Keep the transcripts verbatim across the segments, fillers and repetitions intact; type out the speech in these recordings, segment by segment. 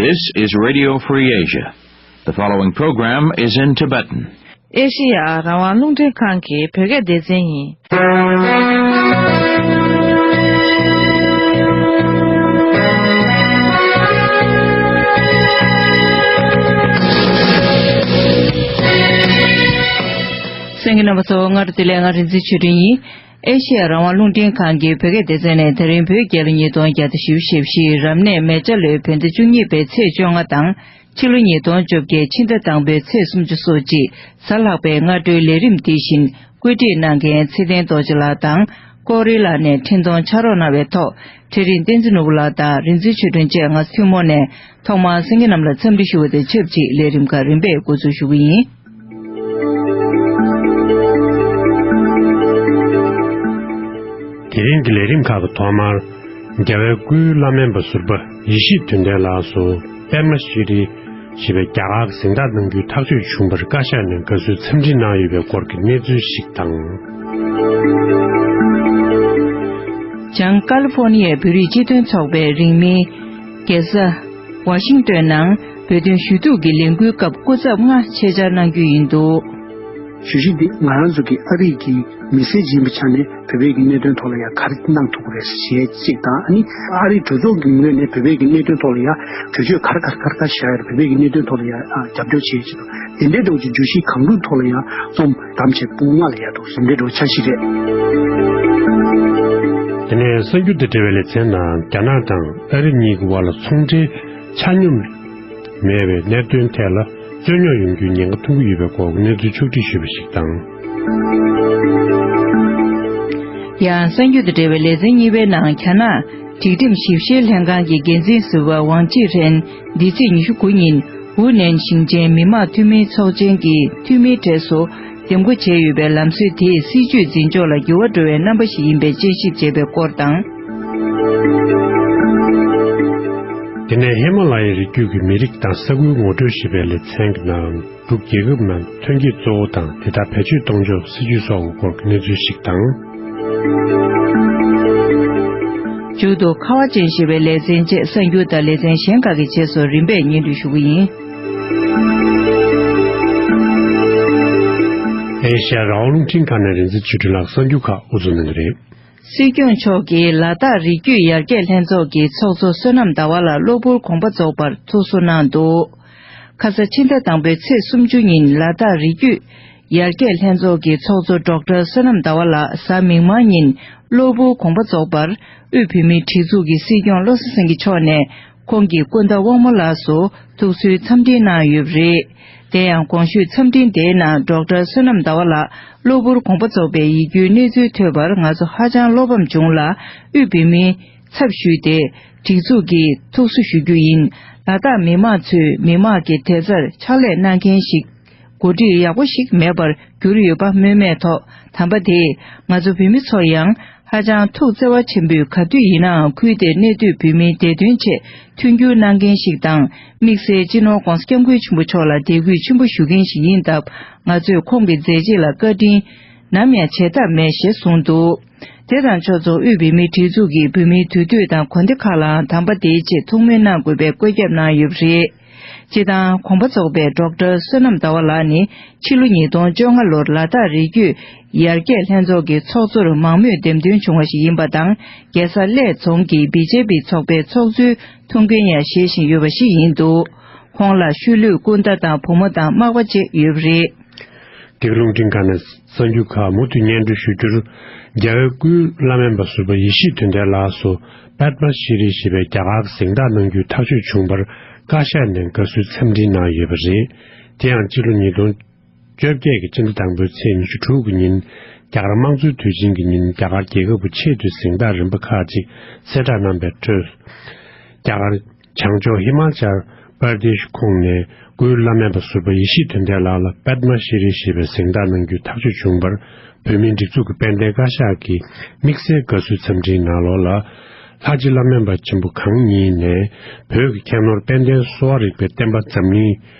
This is Radio Free Asia. The following program is in Tibetan. ཨེ་ཤེ་ཡ་རང་དབང་རླུང་འཕྲིན་ཁང་གི་བོད་སྐད་སྡེ་ཚན་ཡིན། གསན་མཁན་རྣམ་པ་ཚོ་སྔ་དྲོ་བདེ་ལེགས། ང་རིག་འཛིན་ཆོས་སྒྲོན་ཡིན། ཨེ་ཤེ་ཡ་རང་དབང་རླུང་འཕྲིན་ཁང་གི་བོད་སྐད་སྡེ་ཚན་ནས་ད་རིང་བོད་རྒྱལ་ལོ་ཉིས་སྟོང་བརྒྱ་དང་བཞི་བཅུ་ཞེ་བཞི་རབ་གནས་མེ་བྱ་ལོའི་བོད་ཟླ་བཅུ་གཉིས་པའི་ཚེས་བཅོ་ལྔ་དང་། ཕྱི་ལོ་ཉིས་སྟོང་བཅོ་བརྒྱད་ཕྱི་ཟླ་དང་པོའི་ཚེས་སུམ་ཅུ་སོ་གཅིག་གཟའ་ལྷག་པའི་སྔ་དྲོའི་ལས་རིམ་འདི་བཞིན་བཀོད་སྒྲིག་གནང་མཁན་ཚེ་བརྟན་རྡོ་རྗེ་ལགས་དང་ཀོ་རི་ལ་ནས་འཕྲིན་གཏོང་ཕྱག་རོགས་གནང་བའི་ཐོག་འཕྲལ་རིང་བསྟན་འཛིན་ནོར་བུ་ལགས་དང་རིག་འཛིན་ཆོས་སྒྲོན་བཅས་ང་ཚོ་ཐུན་མོང་ནས་ཐོག་མར་གསན་མཁན་རྣམས་ལ་འཚམས་འདྲི་ཞུ་བ་དང་ཆབས་ཅིག་ལས་རིམ་ཁག་རིམ་པས་འགོ་འཛུགས་ཞུ་གི་ཡིན། དེ་རིང་གི་ལས་རིམ་ཁག་གི་ཐོག་མར། རྒྱལ་བའི་སྐུའི་བླ་སྨན་པ་ཟུར་པ་ཡེ་ཤེས་དོན་ལྡན་ལགས་སུ་པདྨ་ཤྲི་ཞེས་པའི་རྒྱ་གར་གྱི་གཟེངས་རྟགས་གནང་རྒྱུའི་ཐག་གཅོད་བྱུང་བར་བཀའ་ཤག་ནས་དགའ་བསུའི་འཚམས་འདྲི་གནང་ཡོད་པའི་སྐོར་གྱི་གནས་ཚུལ་ཞིག་དང་། བྱང་ཀ་ལི་ཧྥོ་ནི་ཡའི་བོད་རིགས་སྤྱི་མཐུན་ཚོགས་པའི་རིང་མིན། རྒྱལ་ས་ཝ་ཤིང་ཏོན་ནང་བོད་དོན་ཞུ་གཏུག་གི་ལས་འགུལ་སྐབས་སྐུ་ཚབ་ལྔ་ཆེད་བཅར་གནང་རྒྱུ་ཡིན་འདུག་ཞུ་གཞི་འདི་ང་རང་ཚོ་གི་ཨ་རི་གི་མི་སེར་ཡིན་པའི་ཆ་ནས་བོད་པའི་གི་གནད་དོན་ཐོག་ལ་ཡང་ག་རེ་གནང་ཐུབ་ཀྱི་རེད་ཞེས་གཅིག་དང་། ཨ་ནི་ཨ་རིའི་གྲོས་ཚོགས་ཀྱི་ངོས་ནས་བོད་པའི་གི་གནད་དོན་ཐོག་ལ་ཡང་གྲོས་ཆོད་ག་རེ་ག་རེ་ག་རེ་བཞག་ཡོད་རེད། བོད་པའི་གི་གནད་དོན་ཐོག་ལ་ཡང་རྒྱབ་སྐྱོར་བྱེད་ཆེད་དུ་དེ་འདྲའི་འདྲ་བོ་ཅིག་བརྗོད་གཞི་གང་རུང་ཐོག་ལ་ཡང་རྩོམ་གཏམ་བྱེད་སྤུ་ལྔ་ལ་ཡང་འདུག་འདི་འདྲའི་འདྲ་བོ་འཆར་གཞི་རེད། དེ་ནས་གསར་འགྱུར་དང་འབྲེལ་བའི་ལེ་ཚན་ནང་རྒྱ་ནག་དང་ཨ་རི་གཉིས་ཀྱི་བར་ལ་ཚོང་འབྲེལ་ཆ་སྙོམས་མེད་པའི་གནད་དོན་ཐད་ལ་རྩོད་རྙོག་ཡོང་རྒྱུའི་ཉེན་ཁ་མཐོང་གི་ཡོད་པའི་སྐོར་གྱི་གནས་ཚུལ་ཕྱོགས་སྒྲིག་ཞུས་པ་ཞིག་དང་། ཡང་གསར་འགྱུར་དང་འབྲེལ་བའི་ལེ་ཚན་གཉིས་པའི་ནང་རྒྱ་ནག་སྒྲིག་ཁྲིམས་ཞིབ་བཤེར་ལྷན་ཁང་གི་འགན་འཛིན་ཟུར་པ་ཝང་ཅི་ཧྲན་འདི་ཚེས་ཉི་ཤུ་དགུ་ཉིན་ཝུ་ནན་ཞིང་ཆེན་མི་དམངས་འཐུས་མིའི་ཚོགས་ཆེན་གྱི་འཐུས་མིའི་གྲས་སུ་འདེམས་བསྐོ་བྱས་ཡོད་པའི་ལམ་སྲོལ་དེས་སྲིད་ཇུས་འཛིན་ཕྱོགས་ལ་འགྱུར་བ་འགྲོ་བའི་རྣམ་པ་ཞིག་ཡིན་པའི་དཔྱད་ཞིབ་བྱས་པའི་སྐོར་དང་། དེ་ནས་ཧི་མ་ལ་ཡའི་རི་རྒྱུད་ཀྱི་མི་རིགས་དང་ས་ཁུལ་ངོ་སྤྲོད་ཞེས་པའི་ལེ་ཚན་གྱི་ནང་། འབྲུག་རྒྱལ་ཁབ་ནང་ཐོན་སྐྱེད་གཙོ་བོ་དང་དེ་དག་བེད་སྤྱོད་གཏོང་ཕྱོགས་སྲིད་ཇུས་སོགས་ཀྱི་སྐོར་གྱི་གནས་ཚུལ་ཞིག་དང་། མཇུག་ཏུ་ཁ་བ་ཅན་ཞེས་པའི་ལེ་ཚན་བཅས་གསར་འགྱུར་དང་ལེ་ཚན་གཞན་ཁག་གི་རྗེས་སུ་རིམ་པས་སྙན་སྒྲོན་ཞུ་གི་ཡིན། ཨེ་ཤ་ཡ་རང་དབང་རླུང་འཕྲིན་ཁང་ནས་རིག་འཛིན་ཆོས་སྒྲོན་ལགས་གསར་འགྱུར་ཁག་དབུ་འཛུགས་གནང་གི་རེད། སྲིད་སྐྱོང་མཆོག་གིས་ལ་དྭགས་རི་རྒྱུད་ཡར་རྒྱས་ལྷན་ཚོགས་ཀྱི་ཚོགས་གཙོ་བསོད་ནམས་ཟླ་བ་ལགས་གློ་བུར་དགོངས་པ་རྫོགས་པར་ཐུགས་གསོ་གནང་འདུག་ཁ་ས་ཕྱི་ཟླ་དང་པོའི་ཚེས་སུམ་ཅུ་ཉིན་ལ་དྭགས་རི་རྒྱུད་ཡར་རྒྱས་ལྷན་ཚོགས་ཀྱི་ཚོགས་གཙོ་ཌོག་ཊར་བསོད་ནམས་ཟླ་བ་ལགས་གཟའ་མིག་དམར་ཉིན་གློ་བུར་དགོངས་པ་རྫོགས་པར་དབུས་བོད་མིའི་སྒྲིག་འཛུགས་ཀྱི་སྲིད་སྐྱོང་བློ་བཟང་སེང་གེ་མཆོག་ནས་ཁོང་གི་སྐུ་ཟླ་དབང་མོ་ལགས་སུ་ཐུགས་གསོའི་འཚམས་འཕྲིན་གནང་ཡོད་པ་རེད། དེ་ཡང་གོང་ཞུས་འཚམས་འཕྲིན་དེའི་ནང་ཌོག་ཊར་བསོད་ནམས་ཟླ་བ་ལགས་གློ་བུར་དགོངས་པ་རྫོགས་པའི་ཡིད་སྐྱོའི་གནས་ཚུལ་ཐོས་པར་ང་ཚོ་ཧ་ཅང་བློ་ཕམ་བྱུང་ལ་དབུས་བོད་མིའི་ཚབ་ཞུས་ཏེ་སྒྲིག་འཛུགས་ཀྱིས་ཐུགས་གསོ་ཞུ་རྒྱུ་ཡིན། ལ་དྭགས་མི་མང་ཚོས་མི་དམངས་ཀྱི་བདེ་རྩར་ཕྱག་ལས་གནང་མཁན་ཞིག་འགོ་ཁྲིད་ཡག་པོ་ཞིག་མེད་པར་གྱུར་ཡོད་པ་སྨོས་མེད་ཐོག་དམ་པ་དེས་ང་ཚོ་བོད་མི་ཚོ་ཡང་ཧ་ཅང་ཐུགས་བརྩེ་བ་ཆེན་པོས་ག་དུས་ཡིན་ནའང་ཁུལ་དེར་གནས་སྡོད་བོད་མིའི་བདེ་དོན་ཆེད་མཐུན་འགྱུར་གནང་མཁན་ཞིག་དང་དམིགས་བསལ་སྤྱི་ནོར་༧གོང་ས་༧སྐྱབས་མགོན་ཆེན་པོ་མཆོག་ལ་དད་གུས་ཆེན་པོ་ཞུ་མཁན་ཞིག་ཡིན་སྟབས་ང་ཚོས་ཁོང་གི་མཛད་རྗེས་ལ་བཀའ་དྲིན་ནམ་ཡང་བརྗེད་ཐབས་མེད་ཞེས་གསུངས་འདུག་དེ་དང་ཕྱོགས་མཚུངས་དབུས་བོད་མིའི་སྒྲིག་འཛུགས་ཀྱིས་བོད་མིའི་དུས་སྟོད་དང་དགོན་སྡེ་ཁག་ལའང་དམ་པ་དེའི་ཆེད་ཐུགས་སྨོན་གནང་དགོས་པའི་བཀོད་ཁྱབ་གནང་ཡོད་པ་རེད། སྤྱིར་བཏང་དགོངས་པ་རྫོགས་པའི་ཌོག་ཊར་བསོད་ནམས་ཟླ་བ་ལགས་ནི་ཕྱི་ལོ་ཉིས་སྟོང་བཅོ་ལྔ་ལོར་ལ་དྭགས་རི་རྒྱུད་ཡར་རྒྱས་ལྷན་ཚོགས་ཀྱི་ཚོགས་གཙོར་མང་མོས་འདེམས་ཐོན་བྱུང་བ་ཞིག་ཡིན་པ་དང་རྒྱལ་ས་གླེ་རྫོང་གི་བི་ཇེ་པི་ཚོགས་པའི་ཚོགས་གཙོའི་ཐུགས་འགན་ཡང་བཞེས་བཞིན་ཡོད་པ་ཞིག་ཡིན་འདུག་ཁོང་ལ་ཤུལ་ལུས་སྐུ་ཟླ་དང་བུ་མོ་དང་མག་པ་བཅས་ཡོད་པ་རེད། འདི་ག་རླུང་འཕྲིན་ཁང་ནས་གསར་འགྱུར་ཁག་མུ་མཐུད་སྙན་སྒྲོན་ཞུ་རྒྱུར། རྒྱལ་བའི་སྐུའི་བླ་སྨན་པ་ཟུར་པ་ཡེ་ཤེས་དོན་ལྡན་ལགས་སུ་པདྨ་ཤྲི་ཞེས་པའི་རྒྱ་གར་གྱི་གཟེངས་རྟགས་གནང་རྒྱུའི་ཐག་གཅོད་བྱུང་བར་བཀའ་ཤག་ནས་དགའ་བསུའི་འཚམས་འདྲི་གནང་ཡོད་པ་རེད། དེ་ཡང་སྤྱི་ལོ་ཉིས་སྟོང་བཅོ་བརྒྱད་ཀྱི་སྤྱི་ཟླ་དང་པོའི་ཚེས་ཉི་ཤུ་དྲུག་གི་ཉིན་རྒྱ་གར་དམངས་གཙོའི་དུས་ཆེན་གྱི་ཉིན་རྒྱ་གར་རྒྱལ་ཁབ་ཀྱི་ཆེས་མཐོའི་གཟེངས་རྟགས་རིམ་པ་ཁག་ཅིག་གསལ་བསྒྲགས་གནང་པའི་ཁྲོད། རྒྱ་གར་བྱང་ཕྱོགས་ཧི་མ་ཅལ་པར་དེཤ་ཁོངས་ནས་སྐུའི་བླ་སྨན་པ་ཟུར་པ་ཡེ་ཤེས་དོན་ལྡན་ལགས་ལ་པདྨ་ཤྲི་ཞེས་པའི་གཟེངས་རྟགས་གནང་རྒྱུའི་ཐག་གཅོད་བྱུང་བར་བོད་མིའི་སྒྲིག་འཛུགས་ཀྱི་དཔལ་ལྡན་བཀའ་ཤག་གིས་དམིགས་བསལ་དགའ་བསུའི་འཚམས་འདྲིའི་ནང་ལོགས་ལ། ལྷ་རྗེ་བླ་སྨན་པ་ཆེན་པོ་གང་ཉིད་ནས་བོད་ཀྱི་ཁྱད་ནོར་དཔལ་ལྡན་གསོ་བ་རིག་པའི་བསྟན་པ་འཛམ་གླིང་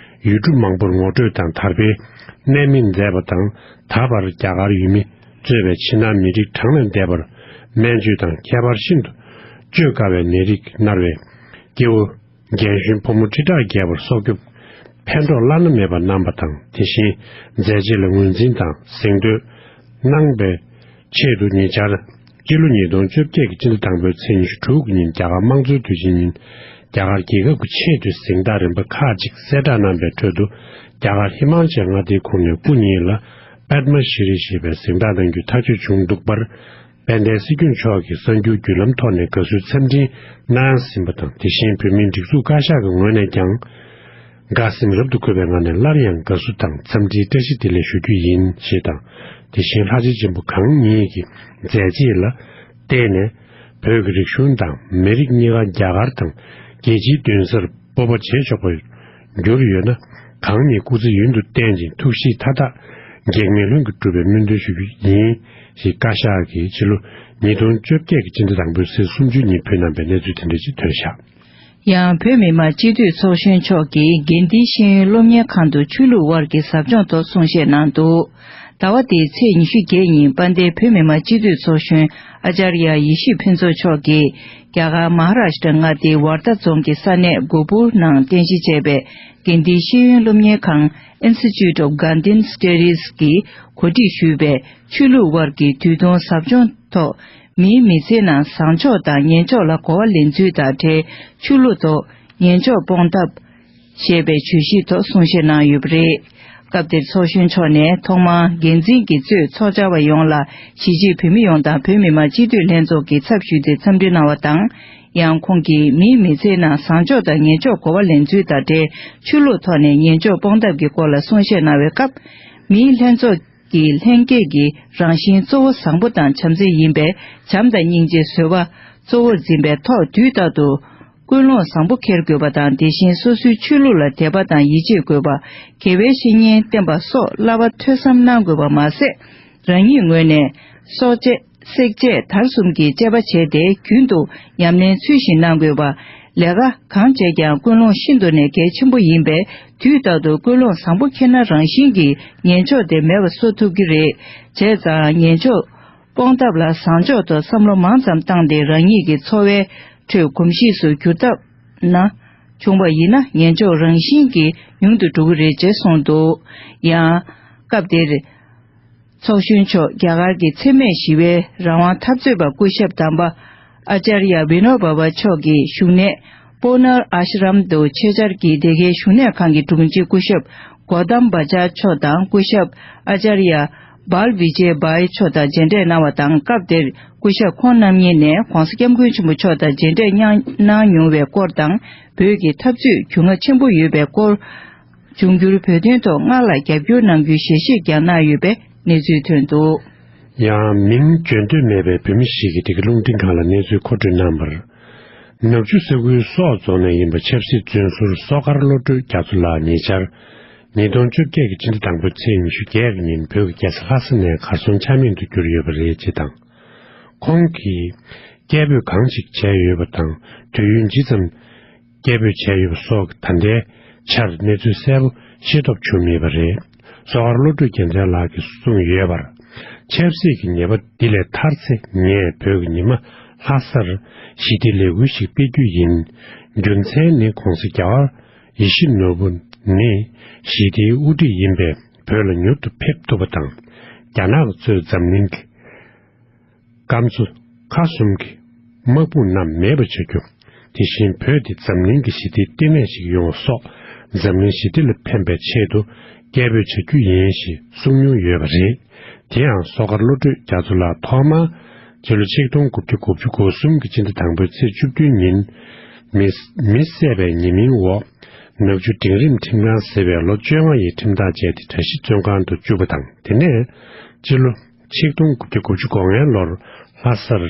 ཡུལ་གྲུ་མང་པོར་ངོ་སྤྲོད་དང་དར་སྤེལ་གནད་སྨིན་མཛད་པ་དང་ད་བར་རྒྱ་གར་ཡུལ་མི་གཙོས་པའི་ཕྱི་ནང་མི་རིགས་གྲངས་ལས་འདས་པར་སྨན་བཅོས་དང་ཁྱད་པར་ཤིན་ཏུ་བཅོས་དཀའ་བའི་ནད་རིགས་མནར་བའི་སྐྱེ་བོ་ རྒན་གཞོན་ཕོ་མོ་ཁྲི་ཕྲག་བརྒལ་བར་སྲོག་སྐྱོབ་ཕན་གྲོགས་བླ་ན་མེད་པ་གནང་བ་དང་། དེ་བཞིན་མཛད་རྗེས་ལ་ངོས་འཛིན་དང་གཟེངས་བསྟོད་གནང་བའི་ཆེད་དུ། ཉེ་ཆར་སྤྱི་ལོ་ཉིས་སྟོང་བཅོ་བརྒྱད་ཀྱི་སྤྱི་ཟླ་དང་པོའི་ཚེས་ཉི་ཤུ་དྲུག་གི་ཉིན། རྒྱ་གར་དམངས་གཙོའི་དུས་ཆེན་ཉིན། རྒྱ་གར་རྒྱལ་ཁབ་ཀྱི་ཆེས་མཐོའི་གཟེངས་རྟགས་རིམ་པ་ཁག་ཅིག་གསལ་བསྒྲགས་གནང་བའི་ཁྲོད་དུ། རྒྱ་གར་ཧི་མ་ཅལ་མངའ་སྡེའི་ཁོངས་ནས་སྐུ་ཉིད་ལ་པདྨ་ཤྲི་རི་ཞེས་པའི་གཟེངས་རྟགས་གནང་རྒྱུའི་ཐག་གཅོད་བྱུང་འདུག་པར། དཔལ་ལྡན་སྲིད་སྐྱོང་མཆོག་གིས་གསར་འགྱུར་བརྒྱུད་ལམ་ཐོག་ནས་དགའ་བསུའི་འཚམས་འཕྲིན་གནང་ཟིན་པ་དང་། དེ་བཞིན་བོད་མིའི་སྒྲིག་འཛུགས་བཀའ་ཤག་གི་ངོས་ནས་ཀྱང་། དགའ་སེམས་རབ་ཏུ་འཁོལ་བའི་ངང་ནས་སླར་ཡང་དགའ་བསུ་དང་འཚམས་འདྲིའི་བཀྲ་ཤིས་བདེ་ལེགས་ཞུ་རྒྱུ་ཡིན་ཞེས་དང་། དེ་བཞིན་ལྷ་རྗེ་ཆེན་པོ་གང་ཉིད་ཀྱི་མཛད་རྗེས་ལ་བརྟེན་ནས། བོད་ཀྱི་རིག་གཞུང་དང་མི་རིགས་གཉིས་ཀ་རྒྱ་གར་དང་རྒྱལ་སྤྱིའི་མདུན་སར་སྤོབས་པ་བྱེད་ཆོག་པར་གྱུར་ཡོད་ན། གང་ཉིད་སྐུ་ཚེ་ཡུན་དུ་བརྟན་ཅིང་ཐུགས་གཤིས་མཐའ་དག་གེགས་མེད་ལྷུན་གྱིས་གྲུབ་པའི་སྨོན་འདུན་ཞུ་རྒྱུ་ཡིན་ཞེས། བཀའ་ཤག་གིས་ཕྱི་ལོ་ཉིས་སྟོང་བཅོ་བརྒྱད་ཀྱི་སྤྱི་ཟླ་དང་པོའི་ཚེས་སུམ་ཅུ་ཉིན་ཕུལ་གནང་བའི་གནས་ཚུལ་དེ་འདྲ་ཞིག་ཐོན་བཞག། ཡང་བོད་མི་མང་སྤྱི་འཐུས་ཚོགས་གཞོན་མཆོག་གིས་དགེ་ལྡན་ཤེས་ཡོན་སློབ་གཉེར་ཁང་དུ་ཆོས་ལུགས་དབར་གྱི་ཟབ་སྦྱོང་ཐོག་གསུང་བཤད་གནང་འདུག། ཟླ་བ་འདིའི་ཚེས་ཉི་ཤུ་བརྒྱད་ཉིན་དཔལ་ལྡན་བོད་མི་མང་སྤྱི་འཐུས་ཚོགས་གཞོན་ཨ་ཅར་ཡ་ཡེ་ཤེས་ཕུན་ཚོགས་མཆོག་གིས། རྒྱ་གར་མ་ཧ་ར་ཤི་ཏྲ་མངའ་སྡེའི་ཝར་དྷ་རྫོང་གི་ས་གནས་གོ་པུར་ནང་རྟེན་གཞི་བྱས་པའི་དགེ་ལྡན་ཤེས་ཡོན་སློབ་གཉེར་ཁང་Institute of Gandhian Studies གིས་གོ་སྒྲིག་ཞུས་པའི་ཆོས་ལུགས་དབར་གྱི་དུས་ཐུང་ཟབ་སྦྱོང་ཐོག། མིའི་མི་ཚེའི་ནང་བཟང་ཕྱོགས་དང་ངན་ཕྱོགས་ལ་གོ་བ་ལེན་ཚུལ་དང་འབྲེལ། ཆོས་ལུགས་ཐོག་ངན་ཕྱོགས་སྤོང་ཐབས་ཞེས་པའི་བརྗོད་གཞིའི་ཐོག་གསུང་བཤད་གནང་ཡོད་པ་རེད། སྐབས་དེར་ཚོགས་གཞོན་མཆོག་ནས་ཐོག་མར་འགན་འཛིན་གྱིས་གཙོས་ཚོགས་བཅར་བ་ཡོངས་ལ་གཞིས་བྱེས་བོད་མི་ཡོངས་དང་བོད་མི་མང་སྤྱི་འཐུས་ལྷན་ཚོགས་ཀྱི་ཚབ་ཞུས་ཏེ་འཚམས་འདྲི་གནང་བ་དང་། ཡང་ཁོང་གིས་མིའི་མི་ཚེའི་ནང་བཟང་ཕྱོགས་དང་ངན་ཕྱོགས་གོ་བ་ལེན་ཚུལ་དང་འབྲེལ། ཆོས་ལུགས་ཐོག་ནས་ངན་ཕྱོགས་སྤོང་ཐབས་ཀྱི་སྐོར་ལ་གསུང་བཤད་གནང་བའི་སྐབས། མིའི་ལྷན་ཚོགས་ཀྱི་ལྷན་སྐྱེས་ཀྱི་རང་བཞིན་གཙོ་བོ་བཟང་པོ་དང་བྱམས་བརྩེ་ཡིན་པས། བྱམས་དང་སྙིང་རྗེ་བཟོད་པ་གཙོ་བོར་འཛིན་པའི་ཐོག། དུས་རྟག་ཏུ་ཀུན་སློང་བཟང་པོ་འཁྱེར་དགོས་པ་དང་། དེ་བཞིན་སོ་སོའི་ཆོས་ལུགས་ལ་དད་པ་དང་ཡིད་ཆེས་དགོས་པ། དགེ་བའི་བཤེས་གཉེན་བསྟེན་པ་སོགས་བསླབ་པ་ཐོས་བསམ་གནང་དགོས་པ་མ་ཟད། རང་ཉིད་ངོས་ནས་སྲོག་བཅད། བསྲེག་བཅད་དར་གསུམ་གྱི་དཔྱད་པ་བྱས་ཏེ། རྒྱུན་དུ་ཉམས་ལེན་ཚུལ་བཞིན་གནང་དགོས་པ། ལས་ཀ་གང་བྱས་ཀྱང་ཀུན་སློང་ཤིན་ཏུ་ནས་གལ་ཆེན་པོ་ཡིན་པས། དུས་རྟག་ཏུ་ཀུན་སློང་བཟང་པོ་འཁྱེར་ན་རང་བཞིན་གྱིས་ངན་ཕྱོགས་དེ་མེད་པ་བཟོ་ཐུབ་ཀྱི་རེད། བྱས་ཙང་ངན་ཕྱོགས་སྤོང་ཐབས་ལ་བཟང་ཕྱོགས་ཐོག་བསམ་བློ་མང་ཙམ་བཏང་སྟེ། རང་ཉིད་ཀྱི་འཚོ་བའི་ཁྲོད་གོམས་གཤིས་སུ་བསྒྱུར་ཐུབ་ན། བྱུང་བ་ཡིན་ན། ངན་ཕྱོགས་རང་བཞིན་གྱིས་ཉུང་དུ་འགྲོ་གི་རེད་ཅེས་གསུངས་འདུག། ཡང་། སྐབས་དེར། ཚོགས་གཞོན་མཆོག་རྒྱ་གར་གྱི་འཚེ་མེད་ཞི་བའི་རང་དབང་འཐབ་རྩོད་པ་སྐུ་ཞབས་དམ་པ་ཨ་ཅར་ཡ་བི་ནོ་བྷ་བ་མཆོག་གི་བཞུགས་གནས་པོ་ནར་ཨ་ཤ་རམ་དུ་ཆེད་བཅར་གྱིས། དེ་གའི་བཞུགས་གནས་ཁང་གི་དྲུང་ཆེ་སྐུ་ཞབས་གོ་དམ་བྷ་ཇཱ་མཆོག་དང་། སྐུ་ཞབས་ཨ་ཅར་ཡ་བྷལ་བི་ཇེ་བྷའི་མཆོག་དང་མཇལ་འཕྲད་གནང་བ་དང་། སྐབས་དེར་སྐུ་ཞབས་ཁོང་རྣམ་གཉིས་ནས་༧གོང་ས་༧སྐྱབས་མགོན་ཆེན་པོ་མཆོག་དང་མཇལ་འཕྲད་གནང་མྱོང་བའི་སྐོར་དང་། བོད་ཀྱི་འཐབ་རྩོད་རྒྱུས་མངའ་ཆེན་པོ་ཡོད་པའི་སྐོར། འབྱུང་འགྱུར་བོད་དོན་ཐོག་སྔར་ལ་རྒྱབ་སྐྱོར་གནང་རྒྱུའི་ཞལ་བཞེས་ཀྱང་གནང་ཡོད་པའི་གནས་ཚུལ་ཐོན་འདུག། ཡང་མིང་བརྗོད་འདོད་མེད་པའི་བོད་མི་ཞིག་གིས་འདི་ག་རླུང་འཕྲིན་ཁང་ལ་གནས་ཚུལ་མཁོ་སྤྲོད་གནང་བར། ནག་ཆུ་ས་ཁུལ་སོག་རྫོང་ནས་ཡིན་པ་ཆབ་སྲིད་བཙོན་ཟུར་བསོད་དཀར་བློ་གྲོས་རྒྱ་མཚོ་ལགས་ཉེ་ཆར། ཉིས་སྟོང་བཅོ་བརྒྱད་ཀྱི་ཕྱི་ཟླ་དང་པོའི་ཚེས་ཉི་ཤུ་བརྒྱད་ཀྱི་ཉིན་བོད་ཀྱི་རྒྱལ་ས་ལྷ་ས་ནས་གར་སོང་ཆ་མེད་དུ་གྱུར་ཡོད་པ་རེད་ཅེས་དང་། ཁོང་གིས་སྐད་འབོད་གང་ཞིག་བྱས་ཡོད་པ་དང་། དུས་ཡུན་ཇི་ཙམ་སྐད་འབོད་བྱས་ཡོད་པ་སོགས་ཀྱི་ད་ལྟའི་ཆར་གནས་ཚུལ་གསལ་པོ་ཤེས་རྟོགས་བྱུང་མེད་པ་རེད། བསོད་དཀར་བློ་གྲོས་རྒྱལ་མཚན་ལགས་ཀྱིས་གསུངས་ཡོད་པར། ཆབ་སྲིད་ཀྱི་ཉེས་པ་འདི་ལས་ཐར་ཚེ་ངས་བོད་ཀྱི་ཉི་མ་ལྷ་སར་ཞི་བདེའི་ལས་འགུལ་ཞིག་སྤེལ་རྒྱུ་ཡིན། རྒྱུ་མཚན་ནི་༧གོང་ས་༧རྒྱལ་བ་ཡིད་བཞིན་ནོར་བུ་ནི་ཞི་བདེའི་དབུ་ཁྲིད་ཡིན་པས། བོད་ལ་མྱུར་དུ་ཕེབས་ཐུབ་པ་དང་། རྒྱ་ནག་གིས་གཙོས་འཛམ་གླིང་གི་སྐམ་མཚོ་ཁག་གསུམ་གྱི་དམག་དཔུང་རྣམས་མེད་པར་བྱ་རྒྱུ། དེ་བཞིན་བོད་དེ་འཛམ་གླིང་གི་ཞི་བདེའི་ལྟེ་གནས་ཤིག་ཡོང་བ་སོགས། འཛམ་གླིང་ཞི་བདེ་ལ་ཕན་པའི་ཆེད་དུ་སྐད་འབོད་བྱ་རྒྱུ་ཡིན་ཞེས་གསུངས་མྱོང་ཡོད་པ་རེད། དེ་ཡང་བསོད་དཀར་བློ་གྲོས་རྒྱ་མཚོ་ལགས་ཐོག་མར་ཕྱི་ལོ་ཆིག་སྟོང་དགུ་བརྒྱ་དགུ་བཅུ་གོ་གསུམ་གྱི་སྤྱི་ཟླ་དང་པོའི་ཚེས་བཅུ་བདུན་ཉིན། མི་མི་བསད་པའི་ཉེས་མིང་འོག་ནག་ཆུ་འབྲིང་རིམ་ཁྲིམས་ཁང་ཟེར་བའི་ལོ་བཅོ་ལྔ་ཡི་ཁྲིམས་ཐག་བཅད་དེ་གྲྭ་བཞི་བཙོན་ཁང་དུ་བཅུག་པ་དང་། དེ་ནས་སྤྱི་ལོ་ཆིག་སྟོང་དགུ་བརྒྱ་དགུ་བཅུ་གོ་ལྔའི་ལོར་ལྷ་སར་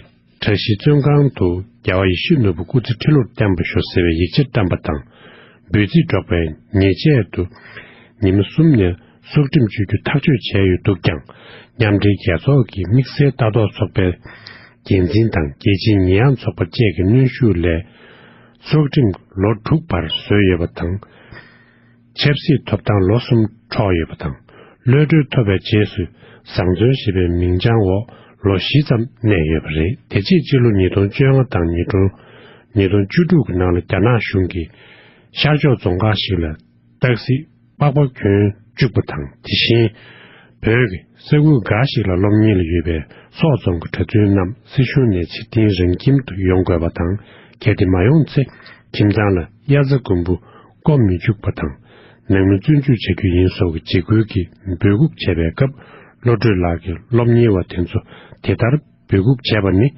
གྲྭ་བཞི་བཙོན་ཁང་དུ་རྒྱལ་བ་ཡིད་བཞིན་ནོར་བུ་སྐུ་ཚེ་ཁྲི་ལོར་བརྟན་པར་ཤོག་ཟེར་བའི་ཡིག་ཆ་བཀྲམ་པ་དང་། འབོད་ཚིག་སྒྲོག་པའི་ཉེས་ཆད་དུ་ཉི་མ་གསུམ་ནས་སྲོག་ཁྲིམས་གཅོད་རྒྱུ་ཐག་གཅོད་བྱས་ཡོད་འདུག་ཀྱང་། མཉམ་འབྲེལ་རྒྱལ་ཚོགས་ཀྱི་དམིགས་བསལ་ལྟ་རྟོག་ཚོགས་པའི་འགན་འཛིན་དང་རྒྱལ་སྤྱིའི་ཉེས་ཡངས་ཚོགས་པ་བཅས་ཀྱི་གནོན་ཤུགས་ལས། སྲོག་ཁྲིམས་ལོ་དྲུག་བར་བཟོས་ཡོད་པ་དང་། ཆབ་སྲིད་ཐོབ་ཐང་ལོ་གསུམ་འཕྲོག་ཡོད་པ་དང་། གློད་གྲོལ་ཐོབ་པའི་རྗེས་སུ་བཟང་བཙོན་ཞེས་པའི་མིང་བྱང་འོག་ལོ་བཞི་ཙམ་གནས་ཡོད་པ་རེད། དེ་རྗེས་སྤྱི་ལོ་ཉིས་སྟོང་བཅོ་ལྔ་དང་ཉིས་སྟོང་ཉིས་སྟོང་བཅུ་དྲུག་གི་ནང་ལ་རྒྱ་ནག་གཞུང་གིས་ ཤར་ཕྱོགས་རྫོང་ཁག་ཞིག་ལ་སྟག་གཟིག་པགས་པ་གྱོན་བཅུག་པ་དང་། དེ་བཞིན་བོད་ཀྱི་ས་ཁུལ་འགའ་ཞིག་ལ་སློབ་གཉེར་ལ་ཡོད་པའི་སོག་རྫོང་གི་གྲྭ་བཙུན་རྣམས་སྲིད་གཞུང་ནས་ཕྱིར་འཐེན་རང་ཁྱིམ་དུ་ཡོང་དགོས་པ་དང་། གལ་ཏེ་མ་ཡོང་ཚེ་ཁྱིམ་ཚང་ལ་དབྱར་རྩྭ་དགུན་འབུ་བརྐོ་མི་བཅུག་པ་དང་། ནང་མི་བཙོན་འཇུག་བྱ་རྒྱུ་ཡིན་སོགས་ཀྱི་འཇིགས་སྐུལ་གྱི་འབོད་འགུག་བྱས་པའི་སྐབས། བློ་གྲོས་ལགས་ཀྱིས་སློབ་གཉེར་བ་དེ་ཚོ་དེ་ལྟར་འབོད་འགུག་བྱས་པ་ནི་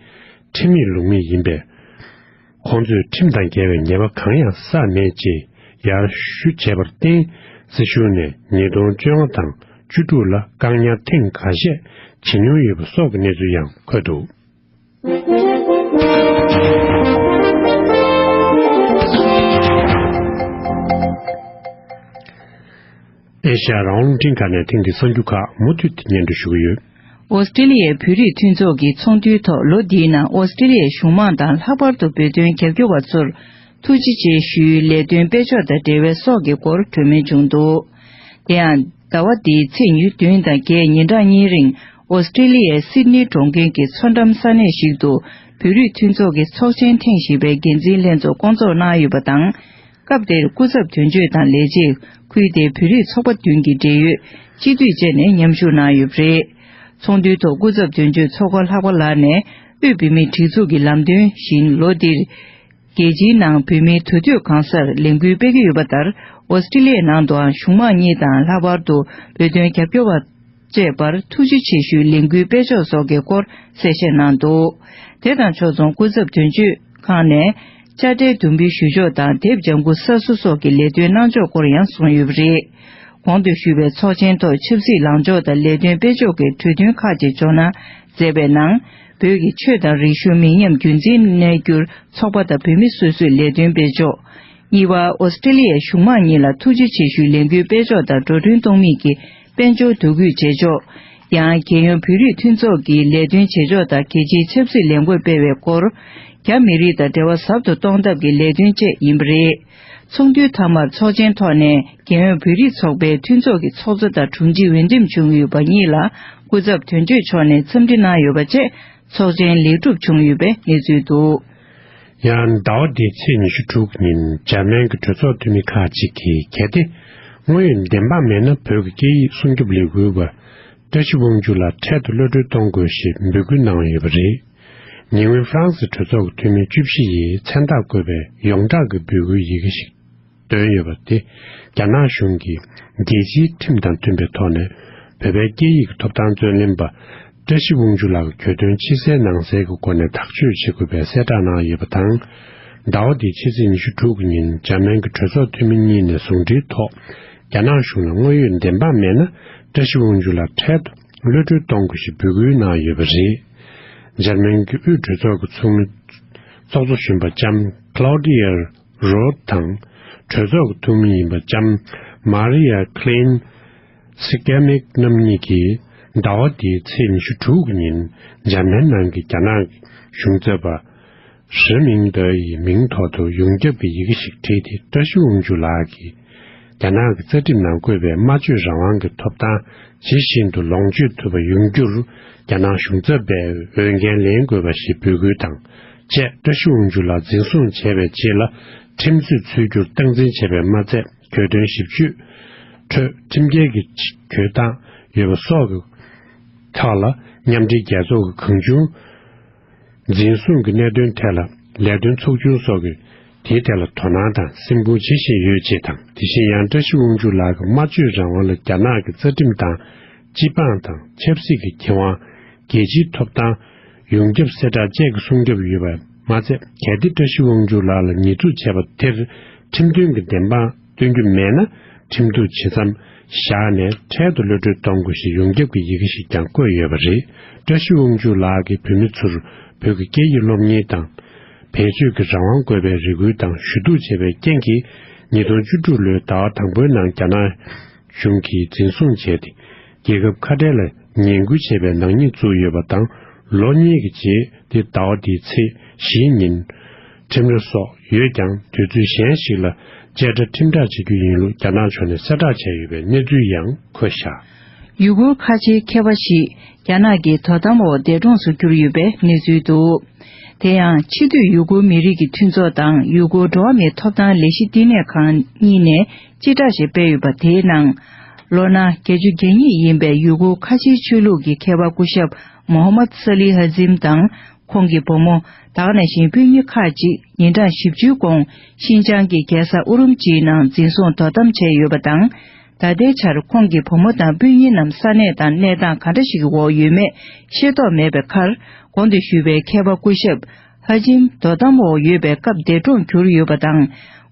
ཁྲིམས་མེད་ལུགས་མེད་ཡིན་པས། ཁོང་ཚོས་ཁྲིམས་དང་འགལ་བའི་ཉེས་པ་གང་ཡང་བསགས་མེད་ཅེས་ཡར་ཞུ་བྱས་པར་བརྟེན། སྲིད་གཞུང་ནས་ཉིས་སྟོང་བཅོ་ལྔ་དང་བཅུ་དྲུག་ལ་བཀག་ཉར་ཐེངས་འགའ་ཤས་བྱེད་མྱོང་ཡོད་པ་སོགས་ཀྱི་གནས་ཚུལ་ཡང་འཁོད་འདུག། ཨེ་ཤ་ཡ་རང་དབང་རླུང་འཕྲིན་ཁང་ནས་ཐེངས་འདིའི་གསར་འགྱུར་ཁག་མུ་མཐུད་དེ་སྙན་སྒྲོན་ཞུ་གི་ཡོད། ཨོ་སི་ཀྲི་ལི་ཡའི་བོད་རིགས་མཐུན་ཚོགས་ཀྱིས་ཚོགས་འདུའི་ཐོག་ལོ་འདིའི་ནང་ཨོ་སི་ཀྲི་ལི་ཡའི་གཞུང་མང་དང་ལྷག་པར་དུ་བོད་དོན་རྒྱབ་སྐྱོར་བ་ཚོར་ཐུགས་རྗེ་ཆེ་ཞུའི་ལས་དོན་སྤེལ་ཕྱོགས་དང་འབྲེལ་བའི་སོགས་ཀྱི་སྐོར་གྲོས་མོལ་བྱུང་འདུག། དེ་ཡང་ཟླ་བ་འདིའི་ཚེས་ཉེར་བདུན་དང་བརྒྱད་ཉིན་གྲངས་གཉིས་རིང་ཨོ་སི་ཀྲི་ལི་ཡའི་སིད་ནི་གྲོང་ཁྱེར་གྱི་མཚོ་འགྲམ་ས་གནས་ཤིག་ཏུ་བོད་རིགས་མཐུན་ཚོགས་ཀྱི་ཚོགས་ཆེན་ཐེངས་བཞི་པའི་འགན་འཛིན་ལྷན་ཚོགས་བསྐོང་ཚོགས་གནང་ཡོད་པ་དང་། སྐབས་དེར་སྐུ་ཚབ་དོན་གཅོད་དང་ལས་བྱེད། ཁུལ་དེའི་བོད་རིགས་ཚོགས་པ་བདུན་གྱི་འབྲེལ་ཡོད་སྤྱི་འཐུས་བཅས་ནས་མཉམ་ཞུགས་གནང་ཡོད་པ་རེད། ཚོགས་འདུའི་ཐོག་སྐུ་ཚབ་དོན་གཅོད་མཚོ་སྒོ་ལྷག་པ་ལགས་ནས། དབུས་བོད་མིའི་སྒྲིག་འཛུགས་ཀྱི་ལམ་སྟོན་བཞིན། ལོ་འདིར་རྒྱལ་སྤྱིའི་ནང་བོད་མིའི་དུས་སྟོན་གང་སར་ལས་འགུལ་སྤེལ་གྱི་ཡོད་པ་ལྟར། ཨོ་སི་ཀྲི་ལི་ཡའི་ནང་དུའང་གཞུང་མང་གཉིས་དང་། ལྷག་པར་དུ་བོད་དོན་རྒྱབ་སྐྱོར་བ་བཅས་པར་ཐུགས་རྗེ་ཆེ་ཞུའི་ལས་འགུལ་སྤེལ་ཕྱོགས་སོགས་ཀྱི་སྐོར་གསལ་བཤད་གནང་འདུག། དེ་དང་ཕྱོགས་མཚུངས། སྐུ་ཚབ་དོན་གཅོད་ཁང་ནས་དཔྱ་ཁྲལ་བསྡོམས་འབུལ་ཞུ་ཕྱོགས་དང་། དེབ་ལྗང་ཁུ་གསར་བཟོ་སོགས་ཀྱི་ལས་དོན་གནང་ཕྱོགས་སྐོར་ཡང་གསུངས་ཡོད་པ་རེད། གོང་དུ་ཞུས་པའི་ཚོགས་ཆེན་ཐོག་ཆབ་སྲིད་ལངས་ཕྱོགས་དང་ལས་དོན་སྤེལ་ཕྱོགས་ཀྱི་གྲོས་མཐུན་ཁག་ཅིག་ཇོ་ནང་མཛད་པའི་ནང་། བོད་ཀྱི་ཆོས་དང་རིག་གཞུང་མི་ཉམས་རྒྱུན་འཛིན་གནས་རྒྱུར་ཚོགས་པ་དང་བོད་མི་སོ་སོས་ལས་དོན་སྤེལ་ཕྱོགས། གཉིས་པ། ཨོ་སི་ཀྲི་ལི་ཡའི་གཞུང་མང་གཉིས་ལ་ཐུགས་རྗེ་ཆེ་ཞུའི་ལས་འགུལ་སྤེལ་ཕྱོགས་དང་འགྲོ་གྲོན་གཏོང་མིན་གྱི་དཔལ་འབྱོར་དོ་ཁུར་བྱེད་ཕྱོགས། ཡང་། རྒྱལ་ཡོངས་བོད་རིགས་མཐུན་ཚོགས་ཀྱི་ལས་དོན་བྱེད་ཕྱོགས་དང་། རྒྱལ་སྤྱིའི་ཆབ་སྲིད་ལས་འགུལ་སྤེལ་བའི་སྐོར། རྒྱ་མི་རིགས་དང་འབྲེལ་བ་ཟབ་ཏུ་གཏོང་ཐབས་ཀྱི་ལས་དོན་བཅས་ཡིན་པ་རེད། ཚོགས་འདུའི་མཐའ་མར་ཚོགས་ཆེན་ཐོག་ནས་རྒྱལ་ཡོངས་བོད་རིགས་ཚོགས་པའི་མཐུན་ཚོགས་ཀྱི་ཚོགས་གཙོ་དང་དྲུང་ཆེ་འོས་འདེམས་བྱུང་ཡོད་པ་གཉིས་ལ་སྐུ་ཚབ་དོན་གཅོད་མཆོག་ནས་འཚམས་འདྲི་གནང་ཡོད་པ་བཅས་ཚོགས་ཆེན་ལེགས་གྲུབ་བྱུང་ཡོད་པའི་གནས་ཚུལ་འདུག། ཡང་ཟླ་བ་འདིའི་ཚེས་ཉི་ཤུ་དྲུག་ཉིན་འཇར་མན་གྱི་གྲོས་ཚོགས་འཐུས་མི་ཁག་ཅིག་གིས། གལ་ཏེ་དངོས་ཡོད་བདེན་དཔང་མེད་ན། བོད་ཀྱི་སྐད་ཡིག་སྲུང་སྐྱོབ་ལས་འགུལ་བ་བཀྲ་ཤིས་དབང་ཕྱུག་ལགས་འཕྲལ་དུ་གློད་གྲོལ་གཏོང་དགོས་ཞེས་འབོད་སྐུལ་གནང་ཡོད་པ་རེད། ཉེ་སྔོན་ཧྥ་རན་སིའི་གྲོས་ཚོགས་ཀྱི་འཐུས་མི་བཅུ་བཞི་ཡིས་མཚན་རྟགས་བཀོད་པའི་ཡོངས་གྲགས་ཀྱི་འབོད་སྐུལ་ཡི་གེ་ཞིག་བཏོན་ཡོད་པ་དེ། རྒྱ་ནག་གཞུང་གིས་རྒྱལ་སྤྱིའི་ཁྲིམས་དང་མཐུན་པའི་ཐོག་ནས་བོད་པའི་སྐད་ཡིག་གི་ཐོབ་ཐང་རྩོད་ལེན་པ་བཀྲ་ཤིས་དབང་ཕྱུག་ལགས་ཀྱི་གྱོད་དོན་ཕྱི་གསལ་ནང་གསལ་གྱི་སྒོ་ནས་ཐག་གཅོད་བྱེད་དགོས་པའི་གསལ་བསྒྲགས་གནང་ཡོད་པ་དང་། ཟླ་བ་འདིའི་ཕྱི་ཚེས་ཉི་ཤུ་དྲུག་ཉིན་འཇར་མན་གྱི་གྲོས་ཚོགས་འཐུས་མི་གཉིས་ནས་ཟུང་འབྲེལ་ཐོག་རྒྱ་ནག་གཞུང་ལ་དངོས་ཡོད་བདེན་དཔང་མེད་ན། བཀྲ་ཤིས་དབང་ཕྱུག་ལགས་འཕྲལ་དུ་གློད་གྲོལ་གཏོང་དགོས་ཞེས་འབོད་སྐུལ་གནང་ཡོད་པ་རེད། འཇར་མན་གྱི་དབུས་གྲོས་ཚོགས་ཀྱི་ཚོགས་མི་ཚོགས་གཙོ་གཞོན་པ་ལྕམ་Claudia Roth དང་གྲོས་ཚོགས་ཀྱི་འཐུས་མི་ཡིན་པ་ལྕམ་Maria Klein Schimek རྣམ་གཉིས་ཀྱིས་ཟླ་བ་འདིའི་ཚེས་ཉི་ཤུ་དྲུག་ཉིན་འཇར་མན་ནང་གི་རྒྱ་ནག་གཞུང་ཚབ་པ་Sze Mingde ཡི་མིང་ཐོག་ཏུ་ཡོངས་ཁྱབ་ཀྱི་ཡི་གེ་ཞིག་བྲིས་ཏེ། བཀྲ་ཤིས་དབང་ཕྱུག་ལགས་ཀྱིས་རྒྱ་ནག་གི་རྩ་ཁྲིམས་ནང་བཀོད་པའི་སྨྲ་བརྗོད་རང་དབང་གི་ཐོབ་ཐང་ཇི་བཞིན་དུ་ལོངས་སྤྱོད་ཐུབ་པ་ཡོང་རྒྱུར་རྒྱ་ནག་གཞུང་ཚབ་པས་འོས་འགན་ལེན་དགོས་པ་ཞེས་འབོད་སྐུལ་དང་བཅས། བཀྲ་ཤིས་དབང་ཕྱུག་ལགས་འཛིན་བཟུང་བྱས་པའི་རྗེས་ལ་ཁྲིམས་རྩོད་འཚོལ་རྒྱུར་སྟངས་འཛིན་བྱས་པས་མ་ཚད། གྱོད་དོན་ཞིབ་དཔྱོད་ཁྲོད་ཁྲིམས་འགལ་གྱི་གྱོད་བཏང་ཡོད་པ་སོགས་ཀྱི་ཐོག་ལ་མཉམ་འབྲེལ་རྒྱལ་ཚོགས་ཀྱི་གང་བྱུང་འཛིན་བཟུང་གི་གནད་དོན་ཐད་ལ་ལས་དོན་ཚོགས་ཆུང་སོགས་ཀྱིས་དེའི་ཐད་ལ་དོ་སྣང་དང་སེམས་ཁུར་བྱེད་བཞིན་ཡོད་ཅེས་དང་། དེ་བཞིན་ཡང་བཀྲ་ཤིས་དབང་ཕྱུག་ལགས་ཀྱི་སྨྲ་བརྗོད་རང་དབང་ལ་རྒྱ་ནག་གི་རྩ་ཁྲིམས་དང་། སྤྱི་འབངས་དང་ཆབ་སྲིད་ཀྱི་ཁེ་དབང་། རྒྱལ་སྤྱིའི་ཐོབ་ཐང་། ཡོངས་ཁྱབ་གསལ་བསྒྲགས་བཅས་ཀྱི་སྲུང་སྐྱོབ་ཡོད་པ་མ་ཚད། གལ་ཏེ་བཀྲ་ཤིས་དབང་ཕྱུག་ལགས་ལ་ཉེས་འཛུགས་བྱས་པ་དེར་ཁྲིམས་མཐུན་གྱི་བདེན་དཔང་སྟོན་རྒྱུ་མེད་ན། ཁྲིམས་གཏུག་བྱེད་མཚམས་བཞག་ནས་འཕྲལ་དུ་གློད་གྲོལ་གཏོང་དགོས་ཞེས་ཡོངས་ཁྱབ་ཀྱི་ཡི་གེ་ཞིག་ཀྱང་བཀོད་ཡོད་པ་རེད། བཀྲ་ཤིས་དབང་ཕྱུག་ལགས་ཀྱིས་བོད་མི་ཚོར་བོད་ཀྱི་སྐད་ཡིག་སློབ་གཉེར་དང་བེད་སྤྱོད་ཀྱི་རང་དབང་དགོས་པའི་རེ་སྐུལ་དང་ཞུ་གཏུག་བྱས་པའི་རྐྱེན་གྱིས། ཉིས་སྟོང་བཅུ་དྲུག་ལོའི་ཟླ་བ་དང་པོའི་ནང་རྒྱ་ནག་གཞུང་གིས་འཛིན་བཟུང་བྱས་ཏེ། རྒྱལ་ཁབ་ཁ་བྲལ་ལ་ངན་སྐུལ་བྱས་པའི་ནག་ཉེས་བཙུགས་ཡོད་པ་དང་། ལོ་གཉིས་ཀྱི་རྗེས་ཏེ་ཟླ་བ་འདིའི་ཚེས་བཞིའི་ཉིན་ཁྲིམས་ར་སོགས་ཡོད་ཀྱང་། དུས་ཚོད་གཞན་ཞིག་ལ་བཅད་ཁྲ་ཁྲིམས་བསྒྲགས་བྱེད་རྒྱུ་ཡིན་ལུགས་རྒྱ་ནག་ཕྱོགས་ནས་གསལ་བསྒྲགས་བྱས་ཡོད་པའི་གནས་ཚུལ་ཡང་འཁོད་བཞག། ཡུ་གུར་ཁ་ཆེའི་མཁས་པ་ཞིག་རྒྱ་ནག་གི་དོ་དམ་འོག་འདས་གྲོངས་སུ་གྱུར་ཡོད་པའི་གནས་ཚུལ་འདུག། དེ་ཡང་ཕྱི་སྡོད་ཡུ་གུར་མི་རིགས་ཀྱི་མཐུན་ཚོགས་དང་ཡུ་གུར་འགྲོ་བ་མིའི་ཐོབ་ཐང་ལས་གཞི་བསྟི་གནས་ཁང་གཉིས་ནས་སྤྱི་བསྒྲགས་ཤིག་སྤེལ་ཡོད་པ། དེའི་ནང་ལོ་ན་བརྒྱད་ཅུ་གྱ་གཉིས་ཡིན་པའི་ཡུ་གུར་ཁ་ཆེའི་ཆོས་ལུགས་ཀྱི་མཁས་པ་སྐུ་ཞབས་མོ་ཧམ་མད་སཱ་ལི་ཧ་ཛིམ་དང་ཁོང་གི་བུ་མོ། ད་ག་ནང་བཞིན་སྤུན་ཉེ་ཁག་ཅིག་ཉིན་གྲངས་བཞི་བཅུའི་གོང་ཤིན་ཅང་གི་རྒྱལ་ས་ཨུ་རུམ་ཅིའི་ནང་འཛིན་བཟུང་དོ་དམ་བྱས་ཡོད་པ་དང་། ད་ལྟའི་ཆར་ཁོང་གི་བུ་མོ་དང་སྤུན་ཉེ་རྣམས་ས་གནས་དང་གནས་སྟངས་ག་འདྲ་ཞིག་གི་འོག་ཡོད་མེད་ཤེས་རྟོགས་མེད་པའི་ཁར། གོང་དུ་ཞུས་པའི་མཁས་པ་སྐུ་ཞབས་ཧ་ཇིམ་དོ་དམ་འོག་ཡོད་པའི་སྐབས་འདས་གྲོངས་གྱུར་ཡོད་པ་དང་།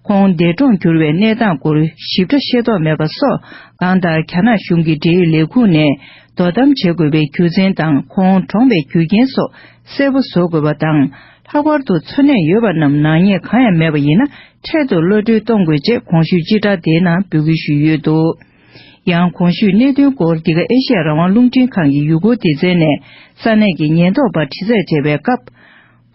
ཁོང་འདས་གྲོངས་གྱུར་བའི་གནས་སྟངས་སྐོར་ཞིབ་ཕྲ་ཤེས་རྟོགས་མེད་པ་སོགས། གང་ལྟར་རྒྱ་ནག་གཞུང་གི་འབྲེལ་ཡོད་ལས་ཁུངས་ནས་དོ་དམ་བྱེད་དགོས་པའི་རྒྱུ་མཚན་དང་ཁོང་གྲོངས་པའི་རྒྱུ་རྐྱེན་སོགས་གསལ་པོ་བཟོ་དགོས་པ་དང་། ལྷག་པར་དུ་འཚོ་གནས་ཡོད་པ་རྣམས་ནག་ཉེས་གང་ཡང་མེད་པ་ཡིན་ན། འཕྲལ་དུ་གློད་གྲོལ་གཏོང་དགོས་ཅེས་གོང་ཞུས་སྤྱི་བསྒྲགས་དེའི་ནང་འབོད་སྐུལ་ཞུས་ཡོད་འདུག། ཡང་གོང་ཞུས་གནད་དོན་སྐོར་འདི་ག་ཨེ་ཤེ་ཡ་རང་དབང་རླུང་འཕྲིན་ཁང་གི་ཡུ་གུར་སྡེ་ཚན་ནས་ས་གནས་ཀྱི་ཉེན་རྟོག་པར་དྲི་རྩད་བྱས་པའི་སྐབས།